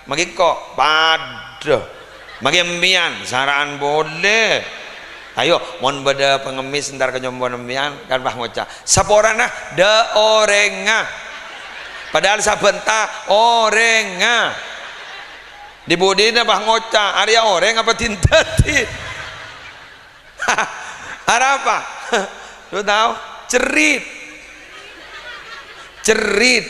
Maghi engko', padâ. Maghi empèyan, sara'an polè. Ayo, mon bâdâ pangemmès entar ka nyombon empèyan, kan pas ngoca', "Saporana, dâ' orèngnga." Padahal sabânta orèngnga. Dhi-budhina pas ngoca', "Arèya orèng apa dhin dhâddhi?" Arapa? Lu tao? Cerrit. Cerrit.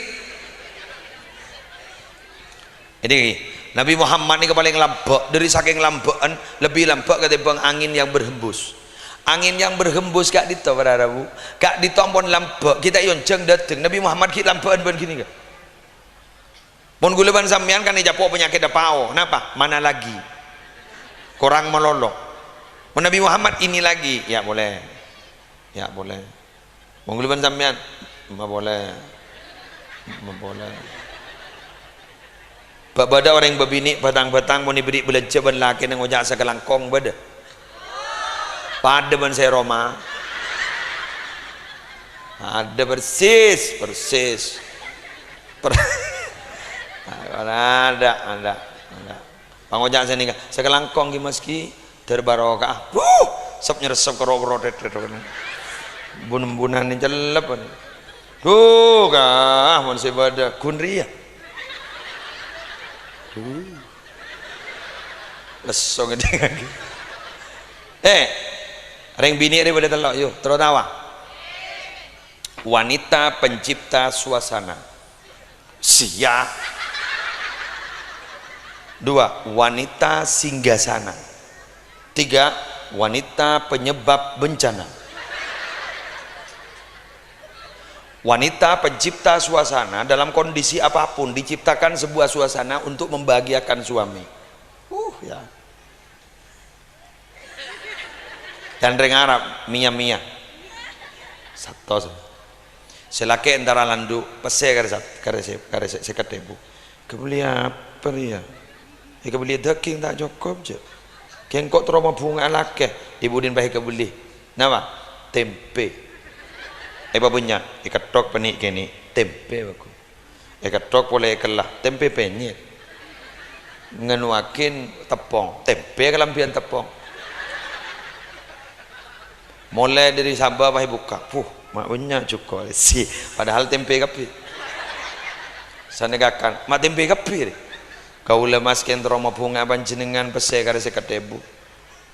Ini, Nabi Muhammad nèka palèng lambâ', dâri sakèng lambâ'ân, lebbi lambâ' katèmbhâng angin yang berhembus. Angin yang berhembus ka'dinto, para rabu. Ka'dinto ampon lambâ', kita èyonjhâng dâteng. Nabi Muhammad ghi' lambâ'ân bân ghânèka. Mon ghulâ bân sampèyan kan ècapo' panyakèt pao. Napa? Mana lagi? Korang malolo. Mon Nabi Muhammad ini lagi. Ya' polè. Ya' polè. Mon ghulâ bân sampèyan. Ma' polè. Ma' polè. Bâ-, bâdâ orèng bâbinè' bhâtang-bhâtang mon èberri' bâlânjhâ bân lakèna ngoca' sakalangkong bâdâ. Padâ bân sè roma. Adâ' persis, persis. Per-, adâ', adâ', adâ'. Pangoca' sè nèka, "Sakalangkong ghi, Mas, ghi, dâr barokah." Buh! Sep-nyersep karo rotet-rotet. Bun-bunan cellep. Duh, Ka', mon sè bâdâ ghun rèya. Duh. Lesso ngèdingngaghi. Eh, rèng binè' rè bâdâ tello', yu, terro tawa. Wanita pencipta suasana. Sia. Dua, wanita singgasana. Tiga, wanita penyebab bencana. Wanita pencipta suasana dalam kondisi apapun diciptakan sebuah suasana untuk membahagiakan suami. Uh, ya. Dan rèng Arab, mia-mia. Satos. Sè lakè' entara landu', pèssè karè sat-, karè sè-, karè sè-, sèket èbu. "Èkabellè apa rèya?" "Èkabellè dhâging ta' cokop, jâ'." "Kèng engko' terro mabhunga'a lakè'." "È budina pas èkabellè." "Napa?" "Tèmpè." Èpabânnya', èketthok pènè' kènè', tèmpè bâgus. Èketthok polè èkella, tèmpè pènyèt. Ngènoaghin teppong, tèmpè kalambhiyân teppong. Molè dhâri Sabâ pas èbukka', puh, ma' bânnya' jhuko'. Si, padahal tèmpè kabbhi. Sanèkakan, ma' tèmpè kabbhi, rè. Kaulâ, Mas, kèng terro mabhunga'a panjhennengngan pèssè karè sèket èbu.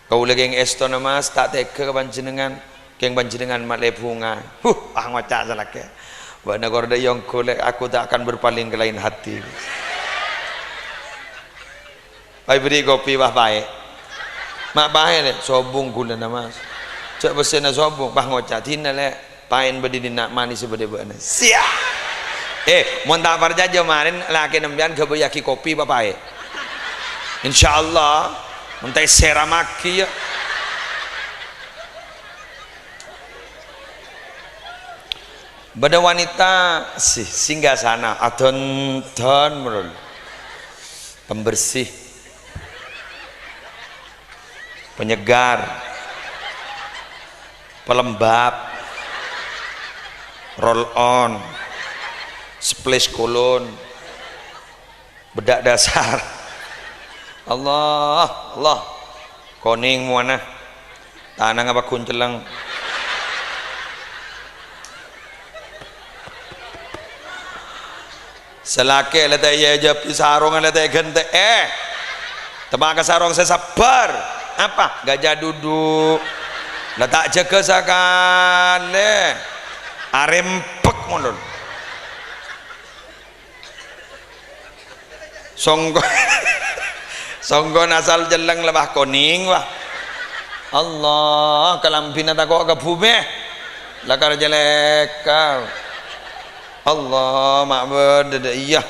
Kaulâ kèng èstona, Mas, ta' tegghâ ka panjhennengngan, kèng panjhennengngan ma' lè bhunga. Huh, ah, ngoca' sè lakè'. Bâ'na kor dâ' iyâ ongghu, lè', aku tak akan berpaling ke lain hati. Pas èbèrri' kopi, wah, paè'. Ma' paè', lè', sobung ghulâna, Mas. Jâ' pèssèna sobung, wah, ngoca', "Dinah, lè'." Paèn bâdâ è dinna', manès bâdâ è bâ'na. Siya! Eh, mon ta' parcajâ, marèn lakèna sampèyan ghâbâyyaghi kopi papaè. Insyaallah, mon ta' èsèramaghi, yâ. Bâdâ wanita si-, singgasana, adhândhân, mon. Pembersih. Penyegar, pelembab, roll on, splash cologne, bedak dasar. Allah, Allah. Konèng mowana. Tanangnga paggun celleng. Sè lakè' la ta' èjhâbhi, sarongnga la ta' èghântè'è. Temma'a ka sarong sè sabbhâr. Apa? Gajah duduk. La ta' jâgâ sakalè. Arèmpek, mon. Songko-, songkon asal celleng la pas konèng, wah. Allah, kalambhina tako' ka bhumè. Lakar jâlèka. Allah, ma' bâdâ dâ' iyâ.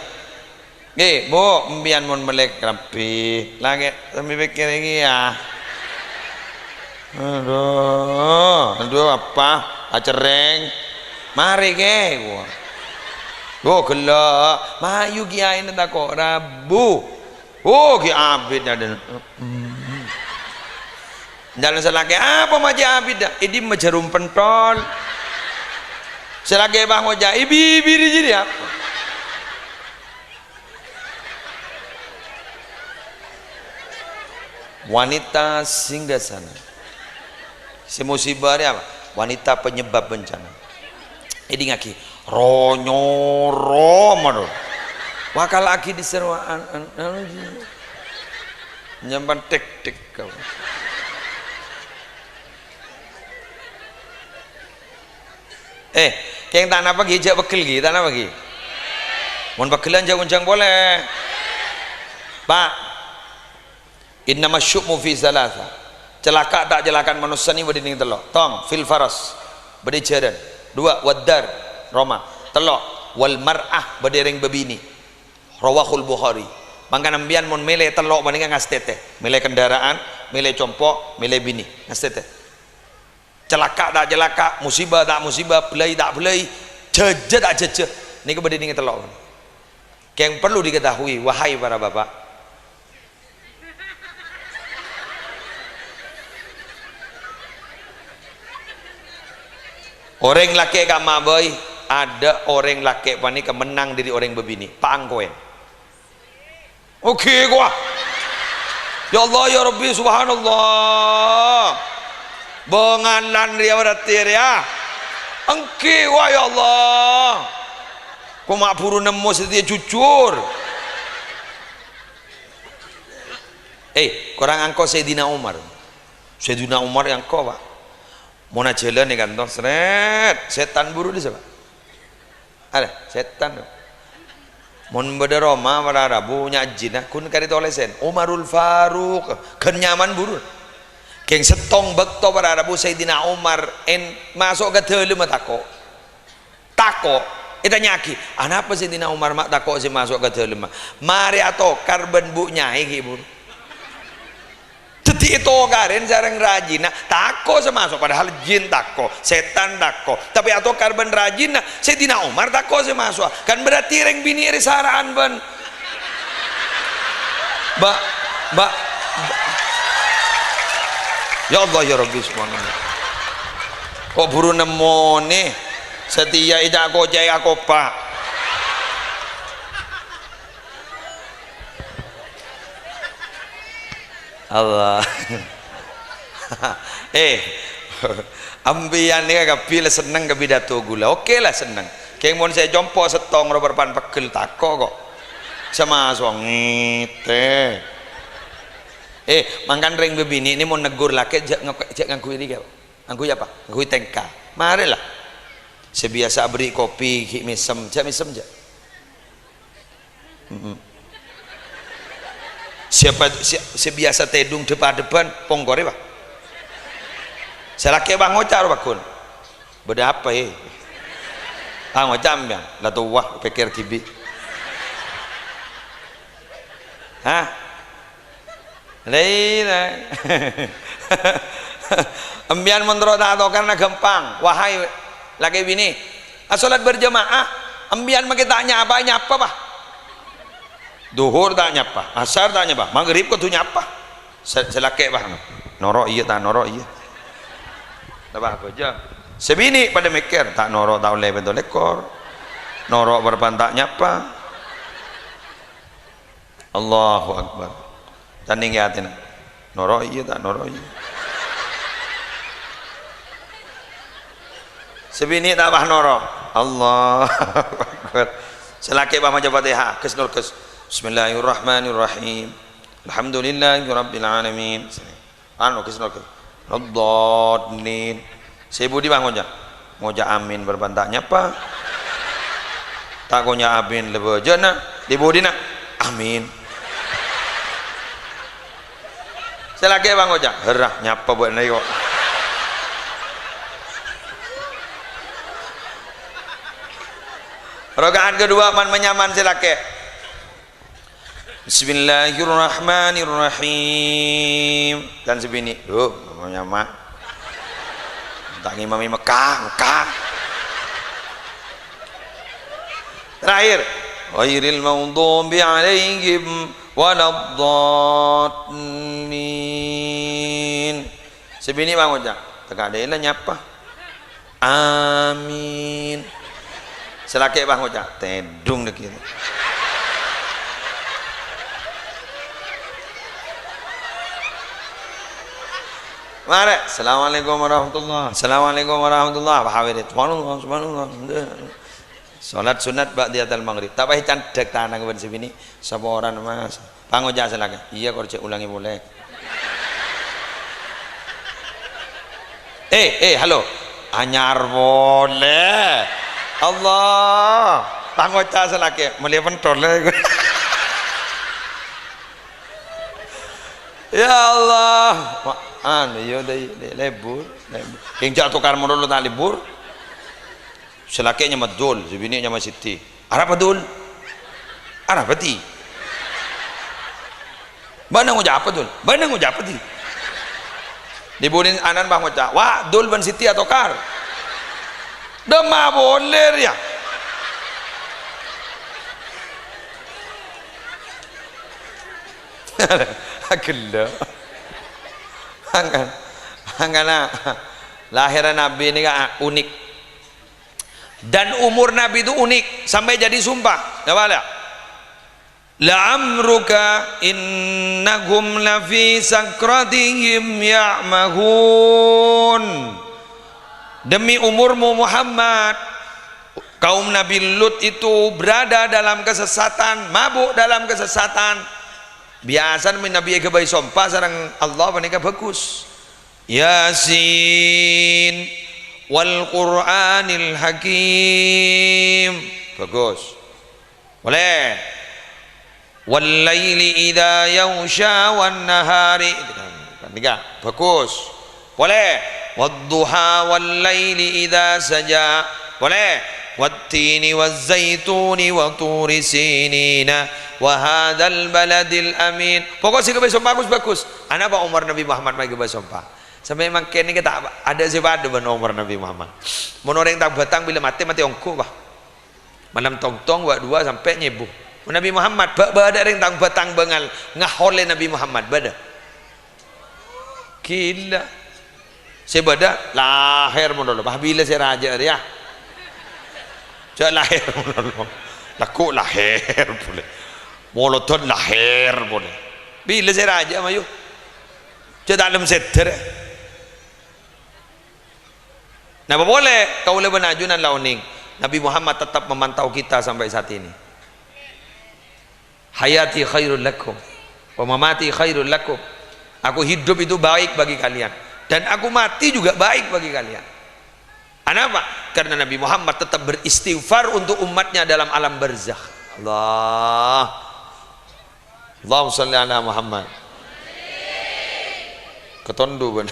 Ngghi, Bu', empèyan mon mellè rabbhi. Lakè' sambi pèkkèr iki, yâ. Adhu, adhu, apa? Acerrèng. Marè, kè, ghuwa. Oh, ghellâ'. Mayu kèyaèna tako' rabu. Oh, ghi' abit nyadâna. Jhâlân sè lakè', apa ma' jhâ' abit, dâ'? È dimma jhârum pentol? Sè lakè' pas ngoca', è bibir jârèya. Wanita singgasana. Sè musibâ arèya apa? Wanita penyebab bencana. Èdingngaghi, ro-nyoro, mano. Wakalaghi dhisèr wa-, an-, an-, anu, nyampan tek-tek. Eh, kèng ta' napa ghi, jhâ' pegghel ghi, ta' napa ghi? Mon pegghellân jhâ' onjhâng polè. Pa', "Innama syu'mu fi salasa." Calaka' ta' calaka'an manossa nè bâdâ nèng tello'. Tong, fil faras, bâdâ è jhârân. Duwâ', wad dar, roma. Tello', wal mar'ah, bâdâ orèng bâbinè'. Rawahul Bukhari. Mangkana empèyan mon mèlè tello' panèka ngastètè. Mèlè kendaraan, mèlè compo', mèlè binè. Ngastètè. Calaka' ta' calaka', musibâ ta' musibâ, bâlâi ta' bâlâi, jhâjhâ ta' jhâjhâ, nèka bâdâ nèng tello'. Kèng perlu diketahui, wahai para bapak, orèng lakè' ka'emma bhâi, adâ' orèng lakè' panèka mennang dâri orèng bâbinè', pa' engko'. Èngghi, kowa. Ya Allah, ya Rabbi, subhanallah. Bângalan rèya berarti rèya. Èngghi, kowa, ya Allah. Ko' ma' buru nemmo sè satèya jujur. Eh, korang angko Sayyidina Umar. Sayyidina Umar èangko, Pa'. Mon ajhâlân è kanto, srèt, sètan buru dissa', Pa'. Arè, sètan. Mon bâdâ roma para rabu nya' jhina, ghun karè tolèsèn, Umarul Faruq, ghân nyaman buru. Kèng sèttong bâkto para rabu Sayyidina Umar èn-, maso' ka dâlemma tako'. Tako', ètanya'aghi, "Anapa Sayyidina Umar ma' tako' sè maso' ka dâlemma?" Marè atokar bân Bu' Nyaè ghi' buru. Dhâddhi ètokarè sareng rajina, tako' sè maso', padahal jin tako', sètan tako'. Tapè atokar bân rajina, Sayyidina Umar tako' sè maso'. Kan berarti rèng binè' rè sara'an bân. Ba', ba', ba'. Ya Allah, ya Rabbi, subhanallah. Kok buru nemmonè, satèya èca' koca'è akopa'. Allah. Eh, empèyan nèka kabbhi la senneng ka pidato ghulâ. Oke la senneng. Kèng mon sè compo' sèttong ro parappa'na peggel tako' kok. Sè maso' ngètè. Eh, mangkana rèng bâbinè' nè mon neggur lakè' jhâ' ngak-, jhâ' ngangghuy rèya. Ngangghuy apa? Ngangghuy tèngka. Marè la. Sè biyasa aberri' kopi ghi' mèsem, jhâ' mèsem jhâ'. Mm-mm. Sapa sè, sè biyasa tèdung dep-adhebbhân, pongkorè, Pak. Sè lakè', Pak, ngoca' ro, Pak Gun. Bâdâ apa, è? Ah, ngoca' sampèyan. La towa, pèkkèr dhibi'. Hah? Lha iyâ. Empèyan mon terro ta' atokar na ghâmpang. Wahai lakè binè, asholat berjamaah, empèyan makè ta' nyapa, nyapa, Pak. Dhuhur ta' nyapa, asar ta' nyapa, maghrib kodhu nyapa. Sè, sè lakè', Pak, noro' iyâ ta' noro' iyâ. Napa bâjâ? Sè binè' padâ mèkkèr, ta' noro' ta' ollè pètto lèkor. Noro' parappa'na ta' nyapa. Allahu Akbar. Tandhing è atèna. Noro' iyâ ta' noro' iyâ. Sè binè' ta' pas noro'. Allahu Akbar. Sè lakè' pas maca Fatihah, ghâs noro' ghâs. Bismillahirrahmanirrahim. Alhamdulillahirabbil alamin. Anu, ghâs noro' ghâs. Waladdallin. Sè budi pas ngoca'. Ngoca' amin bârâmpan ta' nyapa. Ta' ngoca' amin la bâjâna, di budina, "Amin." Sè lakè' pas ngoca', "Herra, nyapa bâ'na kok." Rakaat kedua man-, manyaman sè lakè'. Bismillahirrahmanirrahim. Kan sè binè', "Duh, nyama-nyama. Ta' ngimami Mekkah, Mekkah." Terakhir, "Ghairil maghdubi 'alaihim waladdallin." Sè binè' pas ngoca', "Teka' dâ'iyâ la nyapa." "Amin." Sè lakè' pas ngoca', "Tèdung lagi." Marè, "Assalamualaikum warahmatullah. Assalamualaikum warahmatullah." Pas awèrè, "Subhanallah, subhanallah." Sholat sunat ba'diyatal maghrib. Ta' pas candhâk tanang bân sè binè', "Saporana, Mas." Pas ngoca' sè lakè', "Iyâ, kor jhâ' ulangè polè." Eh, eh, halo. Anyar polè. Allah. Pas ngoca' sè lakè', "Mèlè pentol, eh." Ya Allah. Ma-, anu, yo, dai, dai, lebur, lebur. Kèng jhâ' tokar malolo ta' lebur. Sè lakè' nyama Dul, sè binè' nyama Siti. Arapa Dul? Arapa Ti? Bâ'na ngoca' apa, Dul? Bâ'na ngoca' apa, Ti? Di budina ana'na pas ngoca', "Wa, Dul bân Siti atokar." Dâmma polè rèya. Aghellâ'. Mangkana, mangkana lahèrra Nabbhi nèka unik. Dan umur Nabi itu unik, sampai jadi sumpah. Napa la? "La'amruka innahum lafi sakratihim ya'mahun." Demi umurmu, Muhammad, kaum Nabi Lut itu berada dalam kesesatan, mabuk dalam kesesatan. Biyasana mèn Nabi èghâbây sompa sareng Allah panèka bagus. Yasin wal Qur'anil Hakim. Bagus. Polè. Wal laili idza yaghsya wan nahari. Kan tiga. Bagus. Polè. Wadduha wal laili idza saja. Polè. Wattini wazzaituni wa turi sinina wa hadzal baladil amin. Pokok sè èghâbây sompa ghus-bhâghus. Anapa omor Nabi Muhammad ma' èghâbây sompa? Sampè' mangkèn nèka ta' adâ' sè padâ bân omor Nabi Muhammad. Mon orèng tang-bhâtang bilâ matè, matè ongghu, Pak. Malem tong-tong, wa' duwâ' sampè' nyèbu. Mon Nabi Muhammad, bâ'-bâdâ orèng tang-bhâtang bângal ngaholè Nabi Muhammad, bâdâ. Ghilâ. Sè bâdâ lahèr mon lolo. Wah, bilâ sè rajâ rèya? Jhâ' lahèr mon lolo. Lagghu' lahèr polè. Molodhân lahèr polè. Bilâ sè rajâ, mayu? Jhâ' ta' lem sèdâr. Napa polè, kaulâ bân ajunan la onèng, Nabi Muhammad tetap memantau kita sampai saat ini. "Hayati khairul lakum, wa mamati khairul lakum." Aku hidup itu baik bagi kalian, dan aku mati juga baik bagi kalian. Anapa? Karena Nabi Muhammad tetap beristighfar untuk umatnya dalam alam barzakh. Allah. Allahumma shalli ala Muhammad. Katondu bân.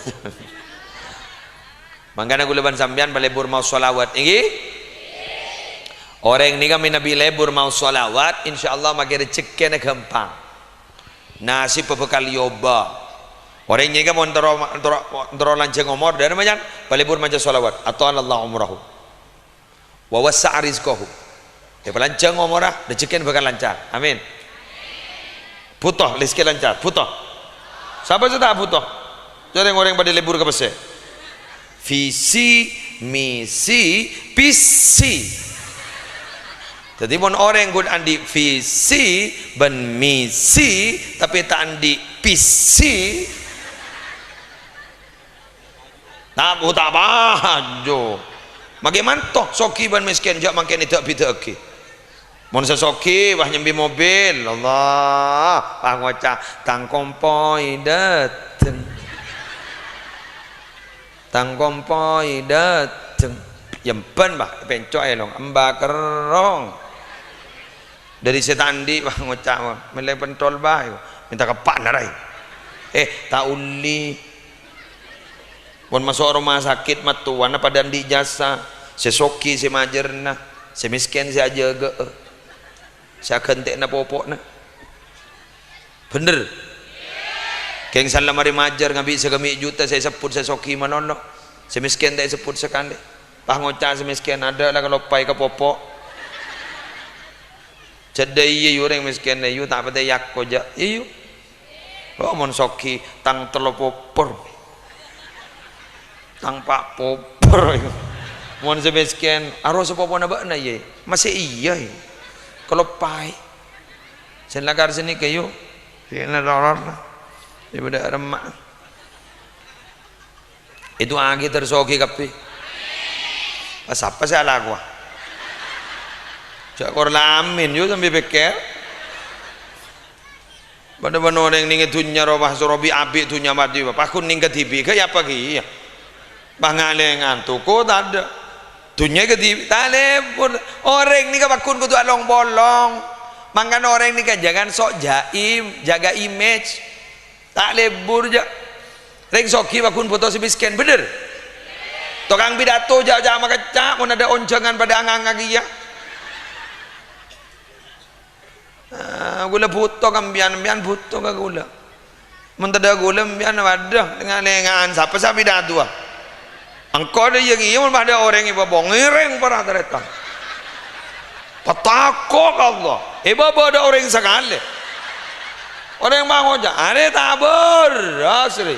Mangkana kaulâ bân sampèyan palebur maos shalawat, ènggi? Orèng nèka mènabi lebur maos shalawat, insyaallah makè rejhekkèna ghâmpang. Nasibbhâ bhâkal èobâ. Orèng nèka mon terro, terro, terro lanjhâng omor, dâ' rèya palebur maca shalawat. Athalallahu umrahu wa wassa'a rizqahu. Èpalanjhâng omorra, rejhekkèna bhâkal lancar. Amin. Bhuto, rejhekkè lancar. Bhuto. Sapa sè ta' bhuto? Jhâ' rèng-orèng padâ lebur ka pèssè. Visi, misi, pisi. Dhâddhi, mon orèng ghun andi' visi bân misi, tapè ta' andi' pisi, Ta-, ta' paham, Jo. Makè manto, soghi bân mèskèn, jhâ' mangkèn èdâ'-bidâ'aghi. Mon sè soghi, wah, nyambi mobil, Allah, wah, ngoca', "Tang kompoy dâteng. Tang kompoy dâteng." Yembhân, wah, èpènco' èlong, emba kerrong. Dâri sè ta' andi', wah, ngoca', wah, mellè pentol bhâi, mènta keppa'na, rai. Eh, ta' ollè. Mon maso' roma sakit, mattowana padâ andi' jasa, sè soghi sè majârna, sè mèskèn sè ajâgâ'â, sè aghântè'na popo'na. Bhender? Kèng sala marè majâr ngabi' sakabin juta sè èsebbhut sè soghi malolo, sè mèskèn ta' èsebbhut sakalè. Pas ngoca' sè mèskèn, "Adâ' la kaloppaè ka popo'." Cè' dâ' iyâ, yu, orèng mèskèn, yu, ta' patè èako, jhâ'. Iyâ, yu. Oh, mon soghi, tang tello popor. Tang pa' popor. Mon sè mèskèn, "Aro sè popona bâ'na, yâ?" "Masè iyâ, yâ." "Kaloppaè." Sè lakar sènèka, yu. Sèna loror. Yâ, bâdâ remma'. Èdu'aaghi terro soghi kabbhi. Pas sapa sè alakowa? Jhâ' kor la amin, yu, sambi pèkkèr. Bâdâ bân orèng nèng è dhunnya rowa soro bi-abi dhunnya mati, paghun nèng kadhibi', ghâ' yapa kèya? Pangalèngan toko tadâ'. Dhunnya kadhibi' ta' lebur. Orèng nèka paghun kodhu along-polong. Mangkana orèng nèka jangan sok jaim, jaga image. Ta' lebur, jhâ'. Rèng soghi paghun bhuto sè mèskèn, bhender? Tokang pidato jhâ'-jhâ' makecca', mon adâ' onjhângan padâ anganga kèya. Ah, ghulâ bhuto ka empèyan, empèyan bhuto ka ghulâ. Mon tadâ' ghulâ empèyan, waduh, lenga'-lenga'an sapa sè abidatowa? Engko' dâ' iyâ kèya mon padâ orèng èpabâ ngèrèng para tarètan. Patako' ka Allah. Èbâbâ dâ' orèng sakalè. Orèng mangoca', "Arè ta' bârâs, rè."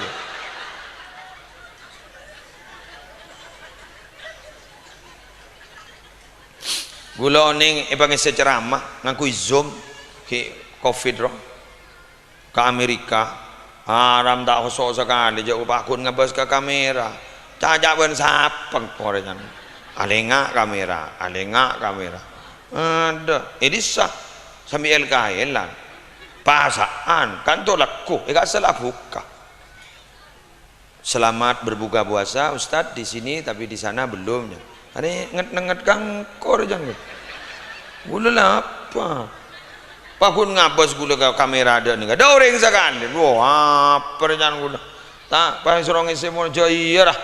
Ghulâ onèng èpangèssè ceramah ngangghuy Zoom, ghi' Covid, ro. Ka Amerika, haram ta' oso' sakalè, jhâ' paghun ngabâs ka kamera. Caca' bân sapèng orèngan. Alènga' kamera, alènga' kamera. Adâ', è dissa, sambi èl-kaèlan. Pasa'an, kanto lagghu, è ka'issa' la bukka'. "Selamat berbuka puasa, Ustadz, di sini, tapi di sana belum," ya. Arè nget-nenget kangkor, jhân. Ghulâ la apa? Paghun ngabâs ghulâ ka kamera dâ' nèka. Dâ' orèng sakalè. Wah, apa, jhân ghulâ. Ta' pas soro ngèssè mon jâ iyâ, ra.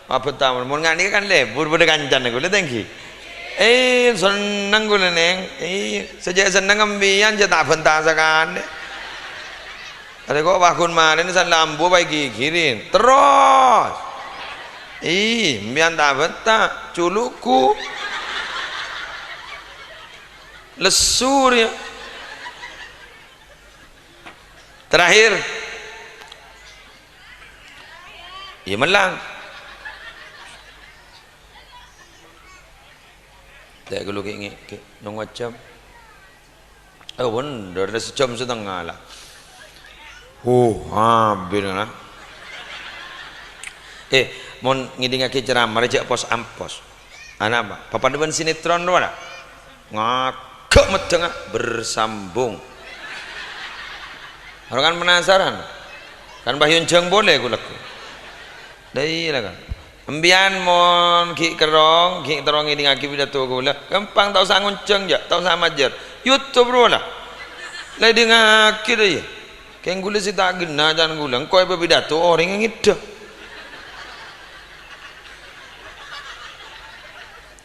Abhânta mon. Mon nganèka kan lebur, padâ kancana ghulâ, tèngghi. Eh, senneng kaulâ, Neng. Eh, sajjhâ' senneng empèyan, jhâ' ta' bânta sakalè. Arè kok paggun malèna san lambu paè ghighiri. Terros. Ih, empèyan ta' bânta, colo'aghu. Lesso rèya. Terakhir. Iyâ, mellang. Tè' ghâllu ghi' ngè-, ghi' nongo jam. Oh, bhender, la sajjhâm satengnga la. Huh, abit la. Eh, mon ngèdingngaghi ceramah rè jhâ' pos-ampos. Anapa? Papadâ bân sinetron rowa la. Ngaghâ' meddhângnga bersambung. Ora kan penasaran? Kan pahyun jhâng polè ghu-lagghu. Dâ' iyâ la kan. Empèyan mon ghi' kerrong, ghi' terro ngèdingngaghi pidato kaulâ, ghâmpang, ta' osa ngonjhâng, jhâ', ta' osa majâr. YouTube rowa la. La èdingngaghi dâ' iyâ. Kèng kaulâ sè ta' ghenna' can kaulâ, engko' èpapidato orèng ngèdhâ.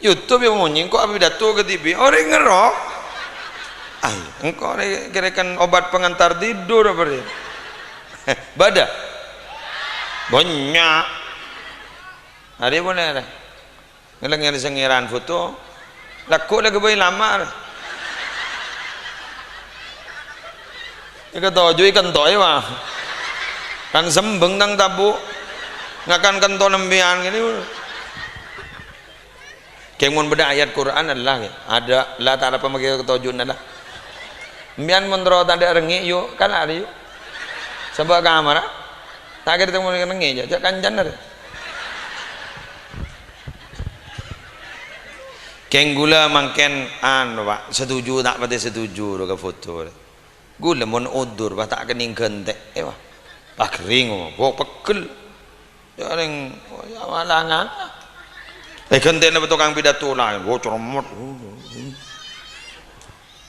YouTube iyâ monyè, engko' apidato ka T V, orèng ngerrok. Ay, engko' rè-, kèrèkan obat pengantar tidur apa rè? Bâdâ? Bânnya'. Arè polè rè. Ngeleng-ngeleng sè ngèran foto. Lagghu' la ghâbây lama' rè. Èkatoju èkento'è, wah. Kan sembeng tang tabu'. Ngakan kento nembèyan ngènè. Kèng mon bâdâ ayat Qur'an, Allah, ya. Ada, la ta' arapa makè katoju'na, la. Empèyan mon terro tadâ' rengngè', yu, kala' rè, yu. Sabâ' kamarra. Ta' kèra tèmon rengngè', jhâ', jhâ' kancana rè. Kèng kaulâ mangkèn, anu, Pak, setuju ta' patè setuju, ro, ka foto, rè. Kaulâ mon odur, wah, ta' kennèng ghântè', eh, wah. Wah, ghering, wah, peggel. Jhâreng, wah, ya, malangan. Eh, ghântèna tokang pidato laèn, wah, cermet.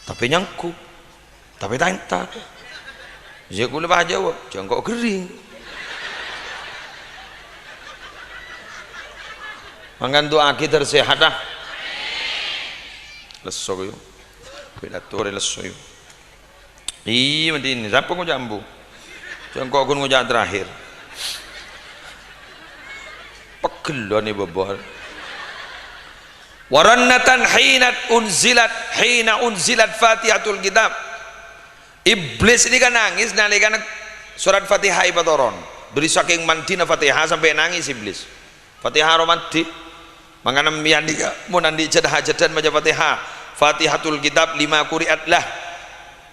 Tapè nyanggu. Tapè ta' entar. Ya, kaulâ pas jâwâb, jhâ' engko' ghering. Mangkana du'aaghi tersehat, ah. Lesso, yu. Pidato rè lesso, yu. Iyâ, mending sapa ngoca' ambu? Jhâ' engko' ghun ngoca' terakhir. Peggellon è bâbâ. Warannatan hinat unzilat, hina unzilat Fatihatul Kitab. Iblis nèka nangès nalèkana sorat Fatihah èpatoron. Bâri' sakèng mandhina Fatihah sampè' nangès Iblis. Fatihah rowa mandhi. Mangkana empèyan nèka mon andi' jhâd-hajhâdhân maca Fatihah. Fatihatul Kitab lima quri'at lah.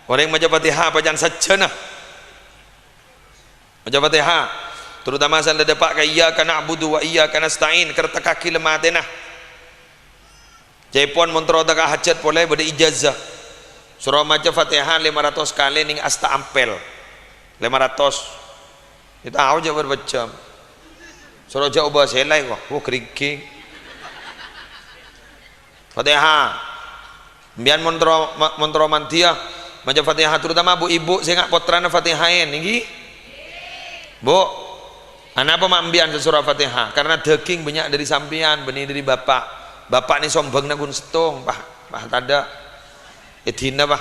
Orèng maca Fatihah bâcaan sajjhâna. Maca Fatihah. Terutama sè la dâpa' ka iyyaka na'budu wa iyyaka nasta'in, kertekkaghi lem atèna. Ca'èpon mon terro teka hajat polè bâdâ ijazah. Soro maca Fatihah lèma ratos kalè nèng asta ampel. Lèma ratos. Ètao jhâ' bârâmpa jhâm. Soro jhâ' obâ sèlai, wah, wah, gringging. Fatihah. Empèyan mon terro, ma-, mon terro mandhiyâ, maca Fatihah, terutama bu-ibu sè nga' pottrana Fatihaèn, ènggi? Bu, anapa ma' empèyan sè soro Fatihah? Karena daging bânnya' dâri sampèyan, bânnè dâri bapa'. Bapa' nè sombhângnga ghun sèttong, pah, pah tadâ'. Èdina, pah.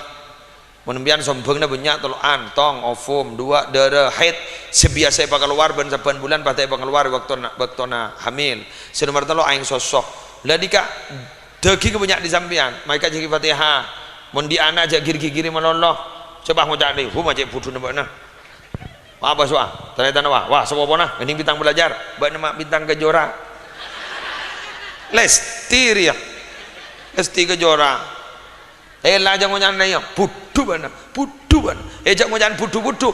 Mon empèyan sombhângnga bânnya', tello'an, tong, ovum, duwâ', dârâ, haid, sè biyasa èpakalowar bân sabbhân bulân padâ èpakalowar è bâktona, bâktona hamil. Sè nomer tello', aèng sosso. La dika, daging bânnya' dâri sampèyan, maèka jâghi Fatihah. Mon dhi' ana' jhâ' gir-gigirè malolo. Coba ngoca' dhi, "Hu, ma' cè' budhuna bâ'na." Wah, apa sowa? Tarètan, wah, wah, sapopona, mending bintang pelajar. Bâ'na ma' bintang kejora. Lesti rèya. Lesti kejora. Ella jhâ' ngoca'na iyâ, "Budhu bâ'na, budhu bâ'na." Eh, jhâ' ngoca'na budhu-budhu.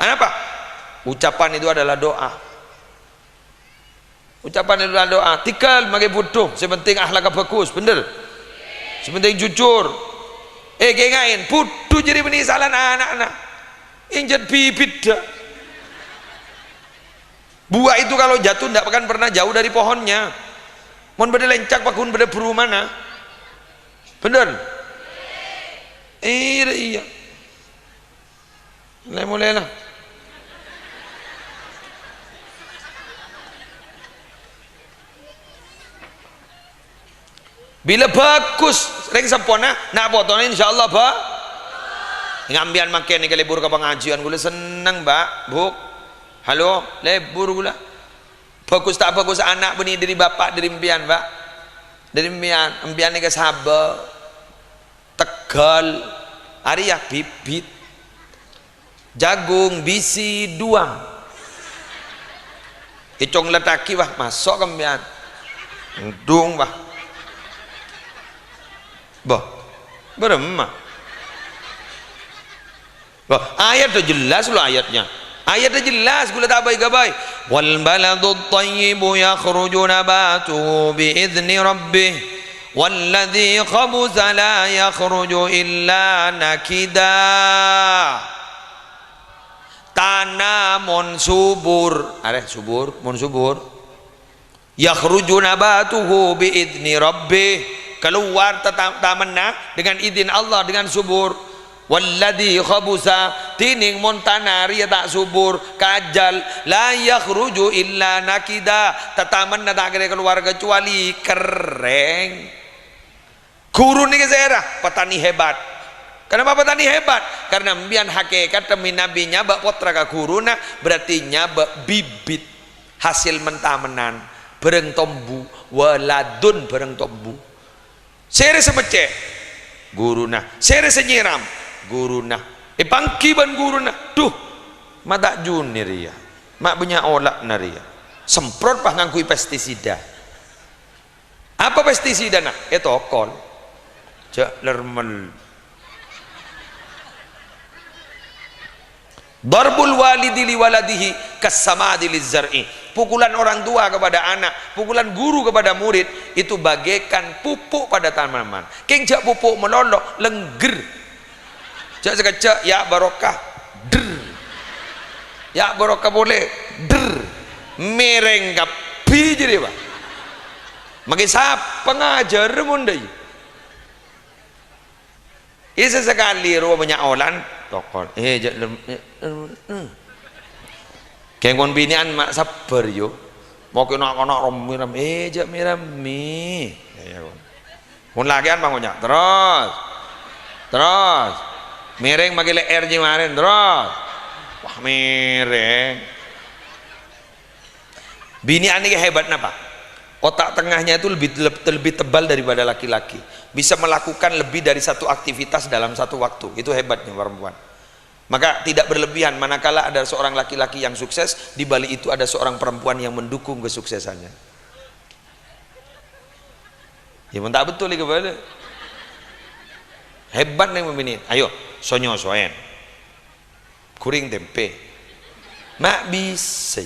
Anapa? Ucapan itu adalah doa. Ucapan itu adalah doa. Tèngghâl makè budhu, sè penting akhlakka bhâghus, bhender. Sè penting jujur. Eh, kènga'è, budhu jârèya bânnè salana ana'na. Ènjhât bibidhâ. Buah itu kalau jatuh ndak akan pernah jauh dari pohonnya. Mon bâdâ lèncak, paggun bâdâ bhurumana. Bhender? Iyâ, iyâ. Lè-molèna. Bilâ bhâghus, rèng seppona, na' potona insyaallah bhâ-, ngampèyan mangkèn nèka lebur ka pangajiân, kaulâ senneng, Mbak, Bu'. Halo, lebur kaulâ. Bhâghus ta' bhâghus ana' bânnè dâri bapa' dâri empèyan, Mbak. Dâri empèyan, empèyan nèka sabâ, tegghâl, arèya bibit. Jagung bisi duwâng. Ècong leddhâghi, wah, maso' ka empèyan. Endung, wah. Bâh, bârâmma? Bâh, ayat udah jelas lo ayatnya. Ayatnya jelas, kaulâ ta' bâi-ghâbây. "Wal baladut thayyibu yakhruju nabatuhu bi idzni rabbih, walladzi khabutha la yakhruju illa nakida." Tana mon subur, arè subur, mon subur. "Yakhruju nabatuhu bi idzni rabbih," keluar tata-, tamenna dengan izin Allah, dengan subur. "Walladzi khabutha," dhinèng mon tana rèya ta' subur, kajhâl, "la yakhruju illa nakida," tatamenna ta' kèra keluar kecuali kerrèng. Ghuru nèka sèra, petani hebat. Kenapa petani hebat? Karena empèyan hakèkatta mènabi nyabâ' pottra ka ghuruna, berarti nyabâ' bibit hasil men-tamennan, bhârâng tombu, waladun bhârâng tombu. Sèrè sè meccè', ghuruna. Sèrè sè nyèram, ghuruna. Èpangghi bân ghuruna, "Dhu, ma' ta' jhunè rèya. Ma' bânnya' ola'na rèya. Semprot, pas, ngangghuy pestisida." Apa pestisidana? Ètokol. Jhâ' lermel. "Darbul walidi li waladihi kassamadi lizzar'i." Pukulan orang tua kepada anak, pukulan guru kepada murid, itu bagaikan pupuk pada tanaman. Kèng jhâ' pupuk malolo, lengger. Jhâ' sakejjhâ', ya' barokah, der. Ya' barokah polè, der. Mèrèng kabbhi jârèya, Pak. Makè sapa ngajhârâ mon dâ' iyâ? Iyâ, sakalè rowa bânnya' ola'an, tokol. Eh, jhâ' lem-, eh, eh, eh. Kèng mon binè'an ma' sabbhâr, yo. Mokè na'-kana' remmè-remmè. Eh, jhâ' mè-remmè. Iyâ, kon. Mon lakè'an, Bang, ngoca', "Terros. Terros." Mèrèng makè lè'èr jiyâ marèn, "Terros." Wah, mèrèng. Binè'an nèka hebat napa? Otak tengahnya itu lebih, leb-, lebih tebal daripada laki-laki. Bisa melakukan lebih dari satu aktivitas dalam satu waktu. Itu hebatnya perempuan. Maka tidak berlebihan manakala ada seorang laki-laki yang sukses, di balik itu ada seorang perempuan yang mendukung kesuksesannya. Ya, mon ta' betul, ya, kebalik. Hebat nih pemimpin. Ayo, sonyo soen. Goreng tempe. Ma' bisa.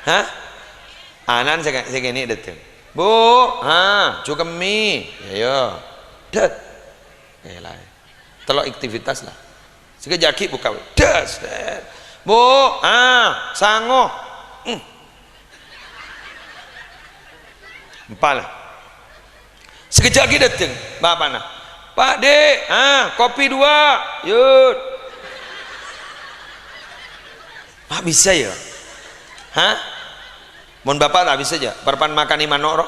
Hah? Ana'na sè, sè kènè' dâteng. "Bu, ha, jhukemmi." "Iyâ, iyâ." Dât. Eh, la. Tello' aktivitas, la. Sakejjhâ' aghi' bukka'. Das, das. "Bu, ha, sango." Hmm. Empa', la. Sakejjhâ' aghi' dâteng bapa'na. "Pak, Dik, ha, kopi dua." "Yut." Ma' bisa, ya? Hah? Mon bapa' ta' bisa, jhâ'? Parappa'na makanè mano', ro?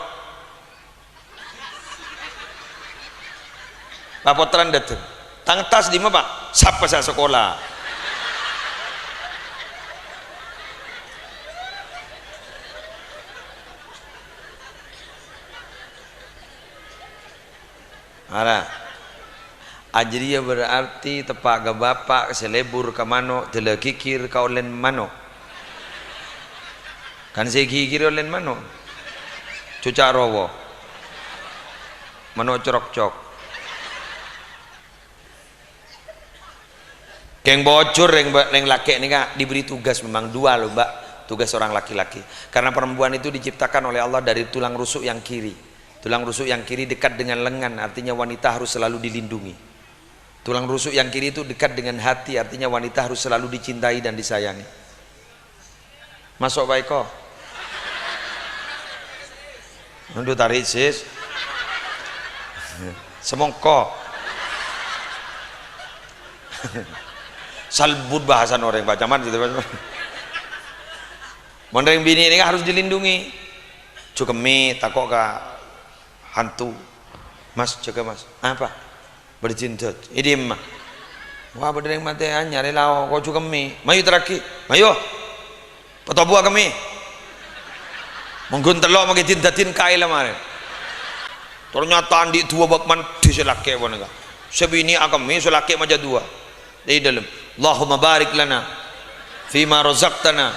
Papottrana dâteng. "Tang tas dimma, Pak?" "Sapa sè asakola?" Ara. Ajârèya berarti teppa' ka bapa' sè lebur ka mano', dâlâ ghighir ka ollèna mano'. Kan sè èghighiri ollèna mano'. Coca' rowo. Mano' crokcok. Kèng bojur, rèng ba-, rèng lakè' nèka diberi tugas memang dua loh, Mbak. Tugas orang laki-laki. Karena perempuan itu diciptakan oleh Allah dari tulang rusuk yang kiri. Tulang rusuk yang kiri dekat dengan lengan, artinya wanita harus selalu dilindungi. Tulang rusuk yang kiri itu dekat dengan hati, artinya wanita harus selalu dicintai dan disayangi. Maso', Pak Eko? Aduh, tarik, sis. Semongko. Salbut bahasan orèng, Pak Camat, gitu, Pak. Mon rèng binè' nèka harus dilindungi. Jhâ' kemmè, tako' ka hantu. "Mas, jâgâ, Mas." "Apa?" "Bâdâ jin dâteng." "È dimma?" "Wah, bâdâ rèng matè anyar è lao', ko' jhâ' kemmè." "Mayu terraghi, mayu. Patobuwâ kemmè." Mon ghun tello' maghi din-dadin kaè la marè. Ternyata andi' duwâ bâk mandi sè lakè' panèka. Sè binè' akemmè, sè lakè' maca duwâ. È dâlem, "Allahumma barik lana fima razaqtana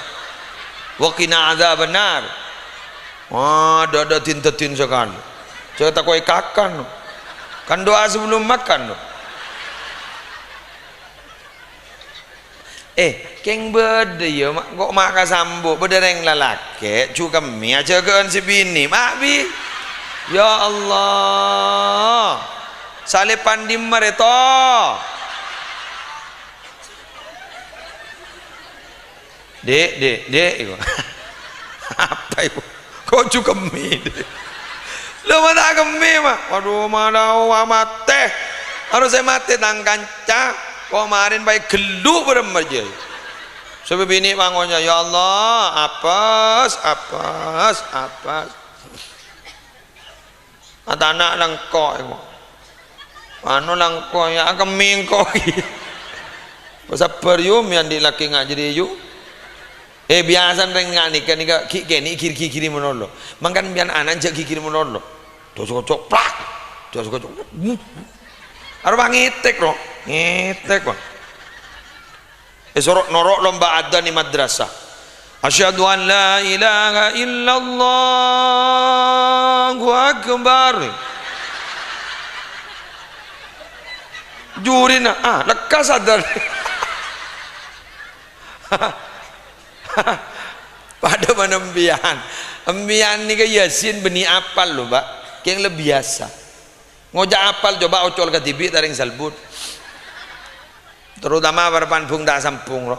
wa qina adzabannar." Wah, dâ'-dâ' din-dadin sakalè. Jhâ' tako' èkakan. Kan doa sebelum makan, loh. Eh, kèng bâdâ, yâ, ma', ko' ma' kasambu', bâdâ rèng lalakè', jhâ' kemmè, ajâgâ'ân sè binè', ma' bi-, ya Allah. Salèp pandimma rèto? Dhi', dhi', dhi', iku. Apa iku? Ko' jhâ' kemmè. Lho, ma' ta' kemmè, ma'. Waduh, ma' tao, wa matè. Harus sè matè tang kanca. Ko' marèn paè ghellu' bârâmma jâ. Sabâb binè' pangonya, "Ya Allah, apes, apes, apes." Atana' lengko', emo. Anu lengko', yâ, kemmè engko'. Sabbhâr, yu, mè' andi' lakè nga' jârèya, yu. Eh, biyasana rèng nga' nèka, nèka ghi' kènè' gir-gigirè malolo. Mangkana sampèyan ana' jhâ' gigirè malolo. Dâ' sokocok, plak! Dâ' sokocok. Aropa ngètèk, ro. Ngètèk, ro. Èsoro noro' lomba adzan è madrasah. "Asyhadu an la ilaha illallah, Allahu Akbar." Jurina, ah, lekkas adzan. Padâ bân empèyan. Empèyan nèka Yasin bânnè apal, lho, Pak. Kèng la biyasa. Ngoca' apal, coba ocol kadhibi' ta' rèng salbut. Terutama para panbung ta' sambung, ro.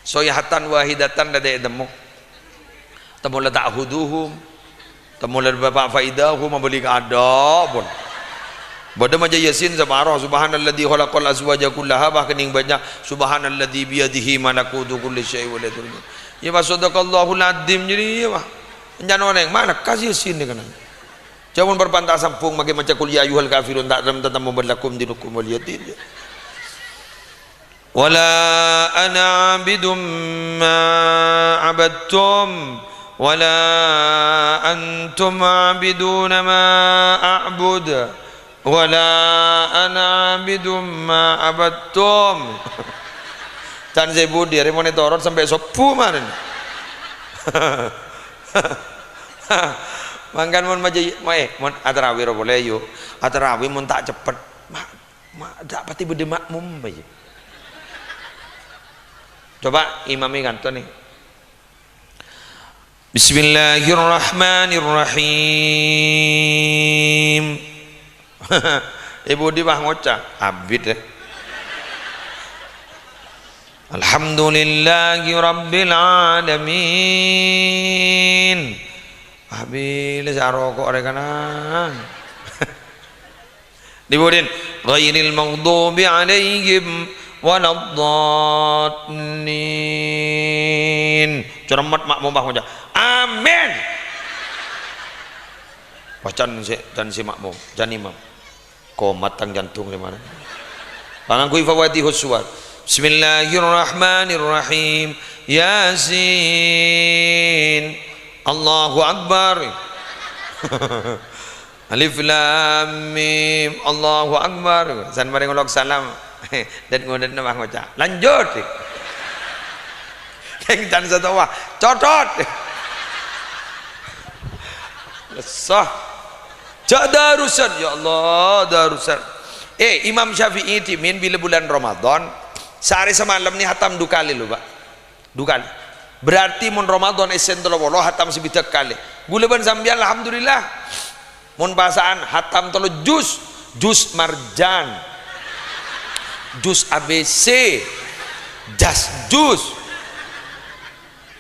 Sayhatan wahidatan la ta' ètemmo. Temmo la ta'khuduhum. Temmo la bapa' faidahum, abâli ka adâ', pon. Bâdâ maca Yasin saparo, "Subhanalladzi khalaqal azwaja kullaha," bah kènèng bânnya', "Subhanalladzi biyadihi malakutu kulli syai'in wa ilaihi turja'un." Ya, wa sadaqallahul adzim, jârèya, wah. Èncan orèng, ma' lekkas Yasin nèka, nah. Jhâ' mon bârâmpan ta' sambung, makè maca qul ya ayyuhal kafirun, ta' rem tatemmo bân lakum dinukum waliyadin. Wala ana abidum ma abadtum, wala antum abiduna ma a'bud, wala ana abidum ma abattum. Can sè budi, arè monè torot sampè' sobbhu marèn. Mangkana mon maja-, ma-, eh, mon atarawi ro polè, yu. Atarawi mon ta' ceppet, ma-, ma-, ta' pati bâdâ makmum, bâjâ. Coba imamè kanto, nè. Bismillahirrahmanirrahim. È budi, wah, ngoca', abit, eh. Alhamdulillahi rabbil alamin. Abit, sè aroko' rè kanna'. Dibudin, ghairil maghdubi alaihim waladdallin. Cermet makmum, wah, ngoca', "Amin." Wacan sè, dan sè makmum, can imam. Komat tang jantung di mana? Panganggui fawatihus suwar. Bismillahirrahmanirrahim. Yasin. Allahu Akbar. Alif Lam Mim. Allahu Akbar. San marè ngolok salam. Dan ngodet napa ngoca'? Lanjut. Kèng can satowa. Cotot. Lesso. Jhâ' darusan, ya Allah, darusan. Eh, Imam Syafi'i dhimèn bilâ bulân Ramadan, saarè samalem nè hatam du kalè lho, Pak. Du kalè. Berarti mon Ramadan essèna tello polo hatam sabidhâk kalè. Ghulâ bân sampèyan, alhamdulillah. Mon pasa'an hatam tello juz, juz Marjan, juz A B C, jas juz.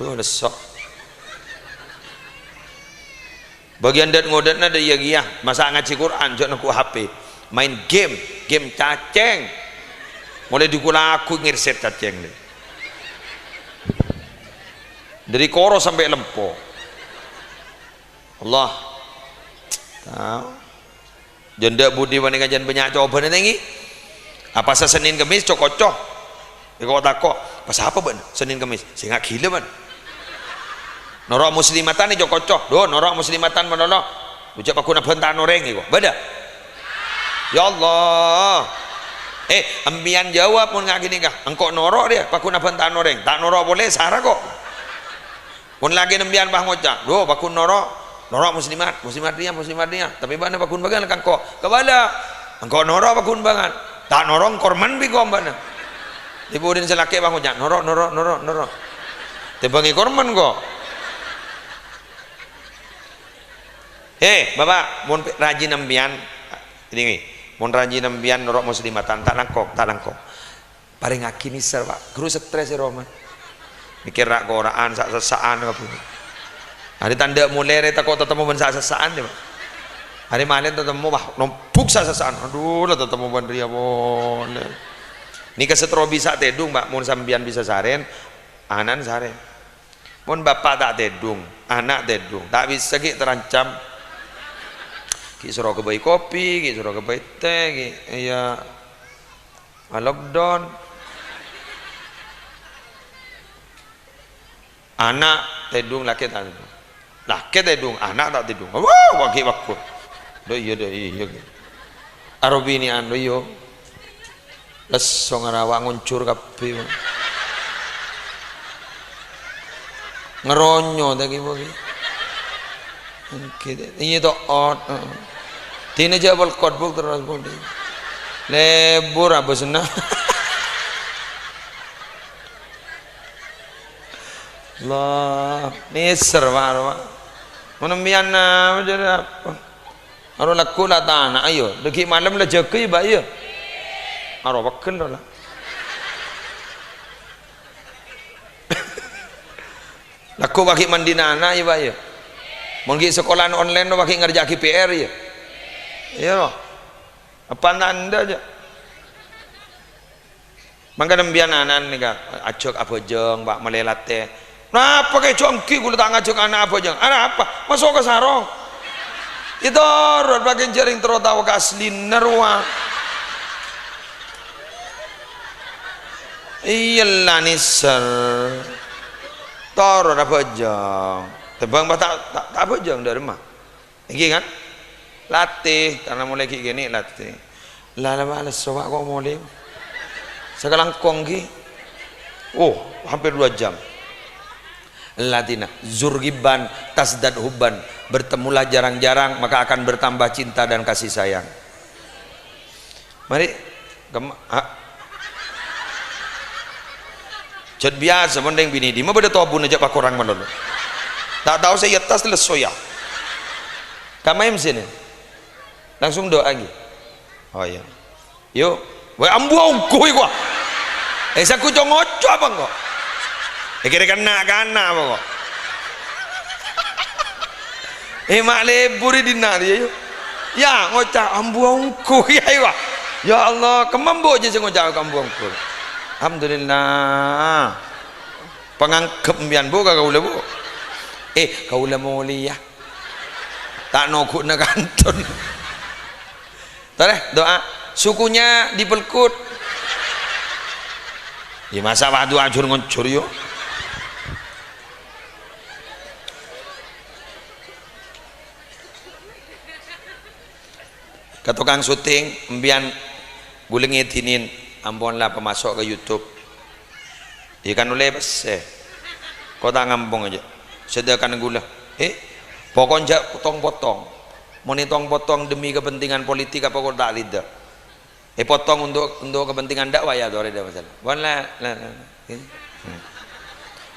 Oh, lesso. Bâgiyân dat-ngodâtna dâ' iyâ kèya, masa' ngajhi Qur'an, jhâ' nengko' H P. Maèn game, game cacèng. Molaè dhi-, ghu-lagghu ngèrsèt cacèng, lè. Dhâri Koro sampè' Lempo. Allah. Tao. Jhâ' budi panèka jhâ' bânnya' cobâna, tèngghi. Apasa Sennèn Kemmès co-koco? Èko-tako', "Pas apa bâ'na Sennèn Kemmès?" "Sènga' ghilâ, bân." Noro' muslimatan co-koco. "Duh, noro' muslimatan malolo." Jhâ' paggun abhânta orèng èko. Bâdâ? Ya Allah. Eh, empèyan jawab mon nga' ghânèka. Engko' noro' rèya, paggun abhânta orèng. Ta' noro' polè, sara ko'. Mon lakèna empèyan pas ngoca', "Duh, paggun noro', noro' muslimat, muslimat rèya, muslimat rèya. Tapè bâ'na paggun bângal ka engko'." Kabâlâ, "Engko' noro' paggun bângal. Ta' noro' korman bi' ko' bâ'na." Dhi-budhina sè lakè' pas ngoca', "Noro', noro', noro', noro'." Tèmbhâng korman ko'. He, Bapa', mon pe-, rajina empèyan, ini, mon rajina empèyan noro' muslimatan, ta' langkong, ta' langkong. Parèngaghi nèser, Pak. Ghuru stres è roma. Mèkkèr ra'-kora'an, sa'-sassa'an kabbhi. Arè tandhâ molè rè tako' tatemmo bân sa'-sassa'an, yâ, Pak. Arè malèn tatemmo, wah, nombhuk sa'-sassa'an. Adhu, la tatemmo bân rèya polè. Nèka sè terro bisa tèdung, Pak. Mon sampèyan bisa sarèn, ana'na sarèn. Mon bapa' ta' tèdung, ana' tèdung. Ta' bisa ghi' terancam. Ghi' soro ghâbây kopi, ghi' soro ghâbây tè, ghi', iyâ. Lockdown. Ana' tèdung, lakè ta' tèdung. Lakè tèdung, ana' ta' tèdung. Wah, wagi-, wagu. Dâ' iyâ, dâ' iyâ. Aro binè'an, dâ' iyâ. Lesso ngarawa ngoncor kabbhi. Ngeronyo ta' ghi, Bu, ghi? Èngghi, iyâ, to'ot. Heeh. Dina jâ' polkot, Bu, terros budi. Lebur abâsna. Allah, nèser, Pak, Pak. Mon empèyan apa, jârèya apa? Aro lagghu la tana, ayo. Dâggi' malem la jâgâ, yâ, Pak, yâ. Aro pegghel, la. Lagghu paghi' mandina ana', yâ, Pak, yâ. Mon ghi' sakola'an online, paghi' ngerja'aghi P R, yâ. Iyâ, lo. Apa anda, anda aja. Mangkana empèyan ana'na nèka ajhâk abhâjâng, Pak, malè latè. Napa kè jhâ' èngghi ghulâ ta' ngajhâk ana' abhâjâng? Arapa? Maso' ka sarong. Yâ torot, paghi' jhâ' rèng terro tao kaaslina rowa. Iyâ la nèser. Torot abhâjâng. Tèmbhâng pas ta', ta', ta' abhâjâng dâ' remma. Èngghi, kan? Latè, karena mulai ghi' kènè' latè. La, la, la, lesso, Pak, ko' molè. Sakalangkong ghi. Oh, hampir dua jam. Latèna, zur ghibban, tazdad hubban. Bertemulah jarang-jarang, maka akan bertambah cinta dan kasih sayang. Marè, kemma-, ha? Jhât biyasa, mon rèng binè' dimma bâdâ tobuna jhâ' pakorang malolo. Ta' tao sè è attas lesso, yâ. Kamma M C-na. Langsung doa, ghi. Oh, iyâ. Yu. Wè, ambu ongghu, ghi, ko'. Eh, saku co-ngoco apa, ko'? Eh, kira kena, kana apa, ko'? Eh, ma' lebur è dinna' rèya, yu. Yâ, ngoca' ambu ongghu, yâ, iyâ. Ya Allah, kemma embu' jâ' sè ngoca' ambu ongghu. Alhamdulillah. Pangangghep empèyan, Bu, ka kaulâ, Bu. Eh, kaulâ molèya. Ta' noghu'na kanton. Torè, doa. Sukunya dipelkut. Yâ, masa' wa' doa jhur-ngonjhur, yu. Ka tokang syuting, empèyan ghulâ ngèdhinin, ampon la pamaso' ka YouTube. Yâ kan ollè pèssè. Ko' ta' ngampong jâ'. Sedangkan ghulâ, eh, pokok jhâ' tong-potong. Mon ètong-potong demi kepentingan politik, apa ko' ta' rida. Èpotong untuk, untuk kepentingan dakwah, yâ, torè, ndak masalah. Pon la, la, la, la. Ghi. Hmm.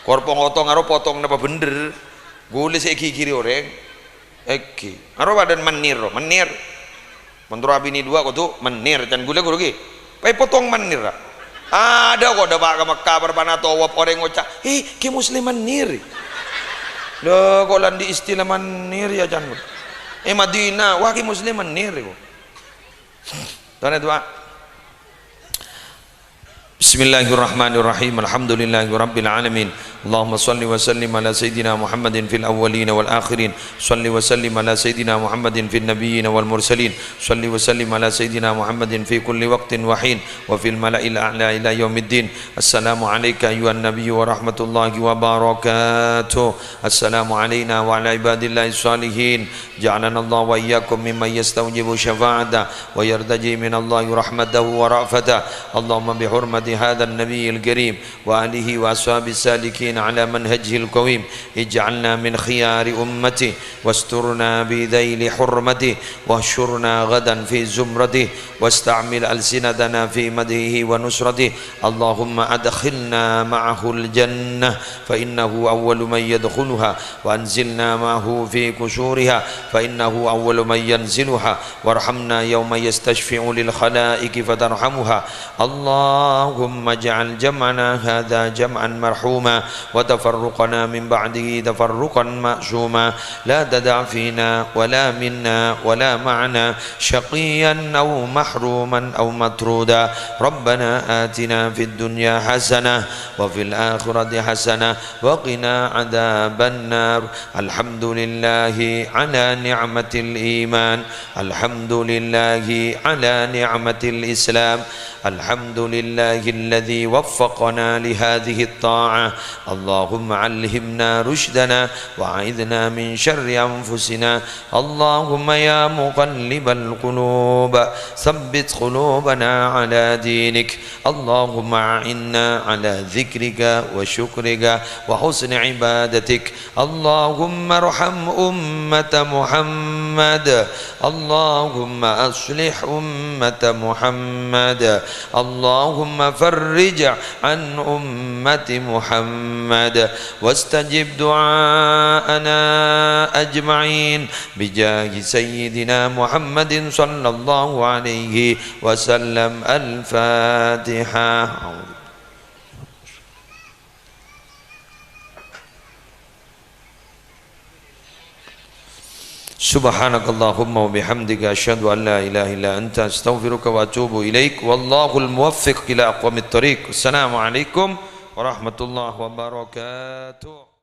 Kor pongotong aro potong napa bhendher? Ghulâ sè èghighiri orèng. Èghi. Aro padâna mennir, ro, mennir. Mon terro abinè duwâ' kodhu mennir, can ghulâ ghuru ghi. Paèpotong mennir, ra. Adâ' ko' dâpa' ka Mekkah, parpana towaf, orèng ngoca', "Hi, Kè Muslim mennir." Lho, ko' la andi' istilah mennir, yâ, can. È Madinah, wah, Kè Muslim mennir, ko'. Torè, duwâ'. Bismillahirrahmanirrahim. Alhamdulillahirabbil alamin. اللهم صل وسلم على سيدنا محمد في الأولين والآخرين. صل وسلم على سيدنا محمد في النبيين والمرسلين. صل وسلم على سيدنا محمد في كل وقت وحين وفي الملأ الأعلى إلى يوم الدين. السلام عليك أيها النبي ورحمة الله وبركاته. السلام علينا وعلى عباد الله الصالحين. جعلنا الله وإياكم ممن يستوجب شفاعته ويرتجي من الله رحمته ورأفته. اللهم بحرمة هذا النبي الكريم وآله وأصحابه السالكين على منهجه القويم، اجعلنا من خيار أمته، واسترنا بذيل حرمته، واحشرنا غدا في زمرته، واستعمل ألسنتنا في مدحه ونصرته. اللهم أدخلنا معه الجنة، فإنه أول من يدخلها، وأنزلنا معه في قصورها، فإنه أول من ينزلها، وارحمنا يوم يستشفع للخلائق فترحمها. اللهم اجعل جمعنا هذا جمعا مرحوما، وتفرقنا من بعده تفرقا معصوما، لا تدع فينا ولا منا ولا معنا شقيا أو محروما أو مطرودا. ربنا آتنا في الدنيا حسنة وفي الآخرة حسنة وقنا عذاب النار. الحمد لله على نعمة الإيمان. الحمد لله على نعمة الإسلام. الحمد لله الذي وفقنا لهذه الطاعة. اللهم علمنا رشدنا وأعذنا من شر أنفسنا. اللهم يا مقلب القلوب، ثبت قلوبنا على دينك. اللهم أعنا على ذكرك وشكرك وحسن عبادتك. اللهم ارحم أمة محمد. اللهم أصلح أمة محمد. اللهم فرج عن أمة محمد، واستجب دعاءنا أجمعين بجاه سيدنا محمد صلى الله عليه وسلم. الفاتحة. سبحانك اللهم وبحمدك، أشهد أن لا إله إلا أنت، أستغفرك وأتوب إليك. والله الموفق إلى أقوم الطريق. السلام عليكم ورحمة الله وبركاته.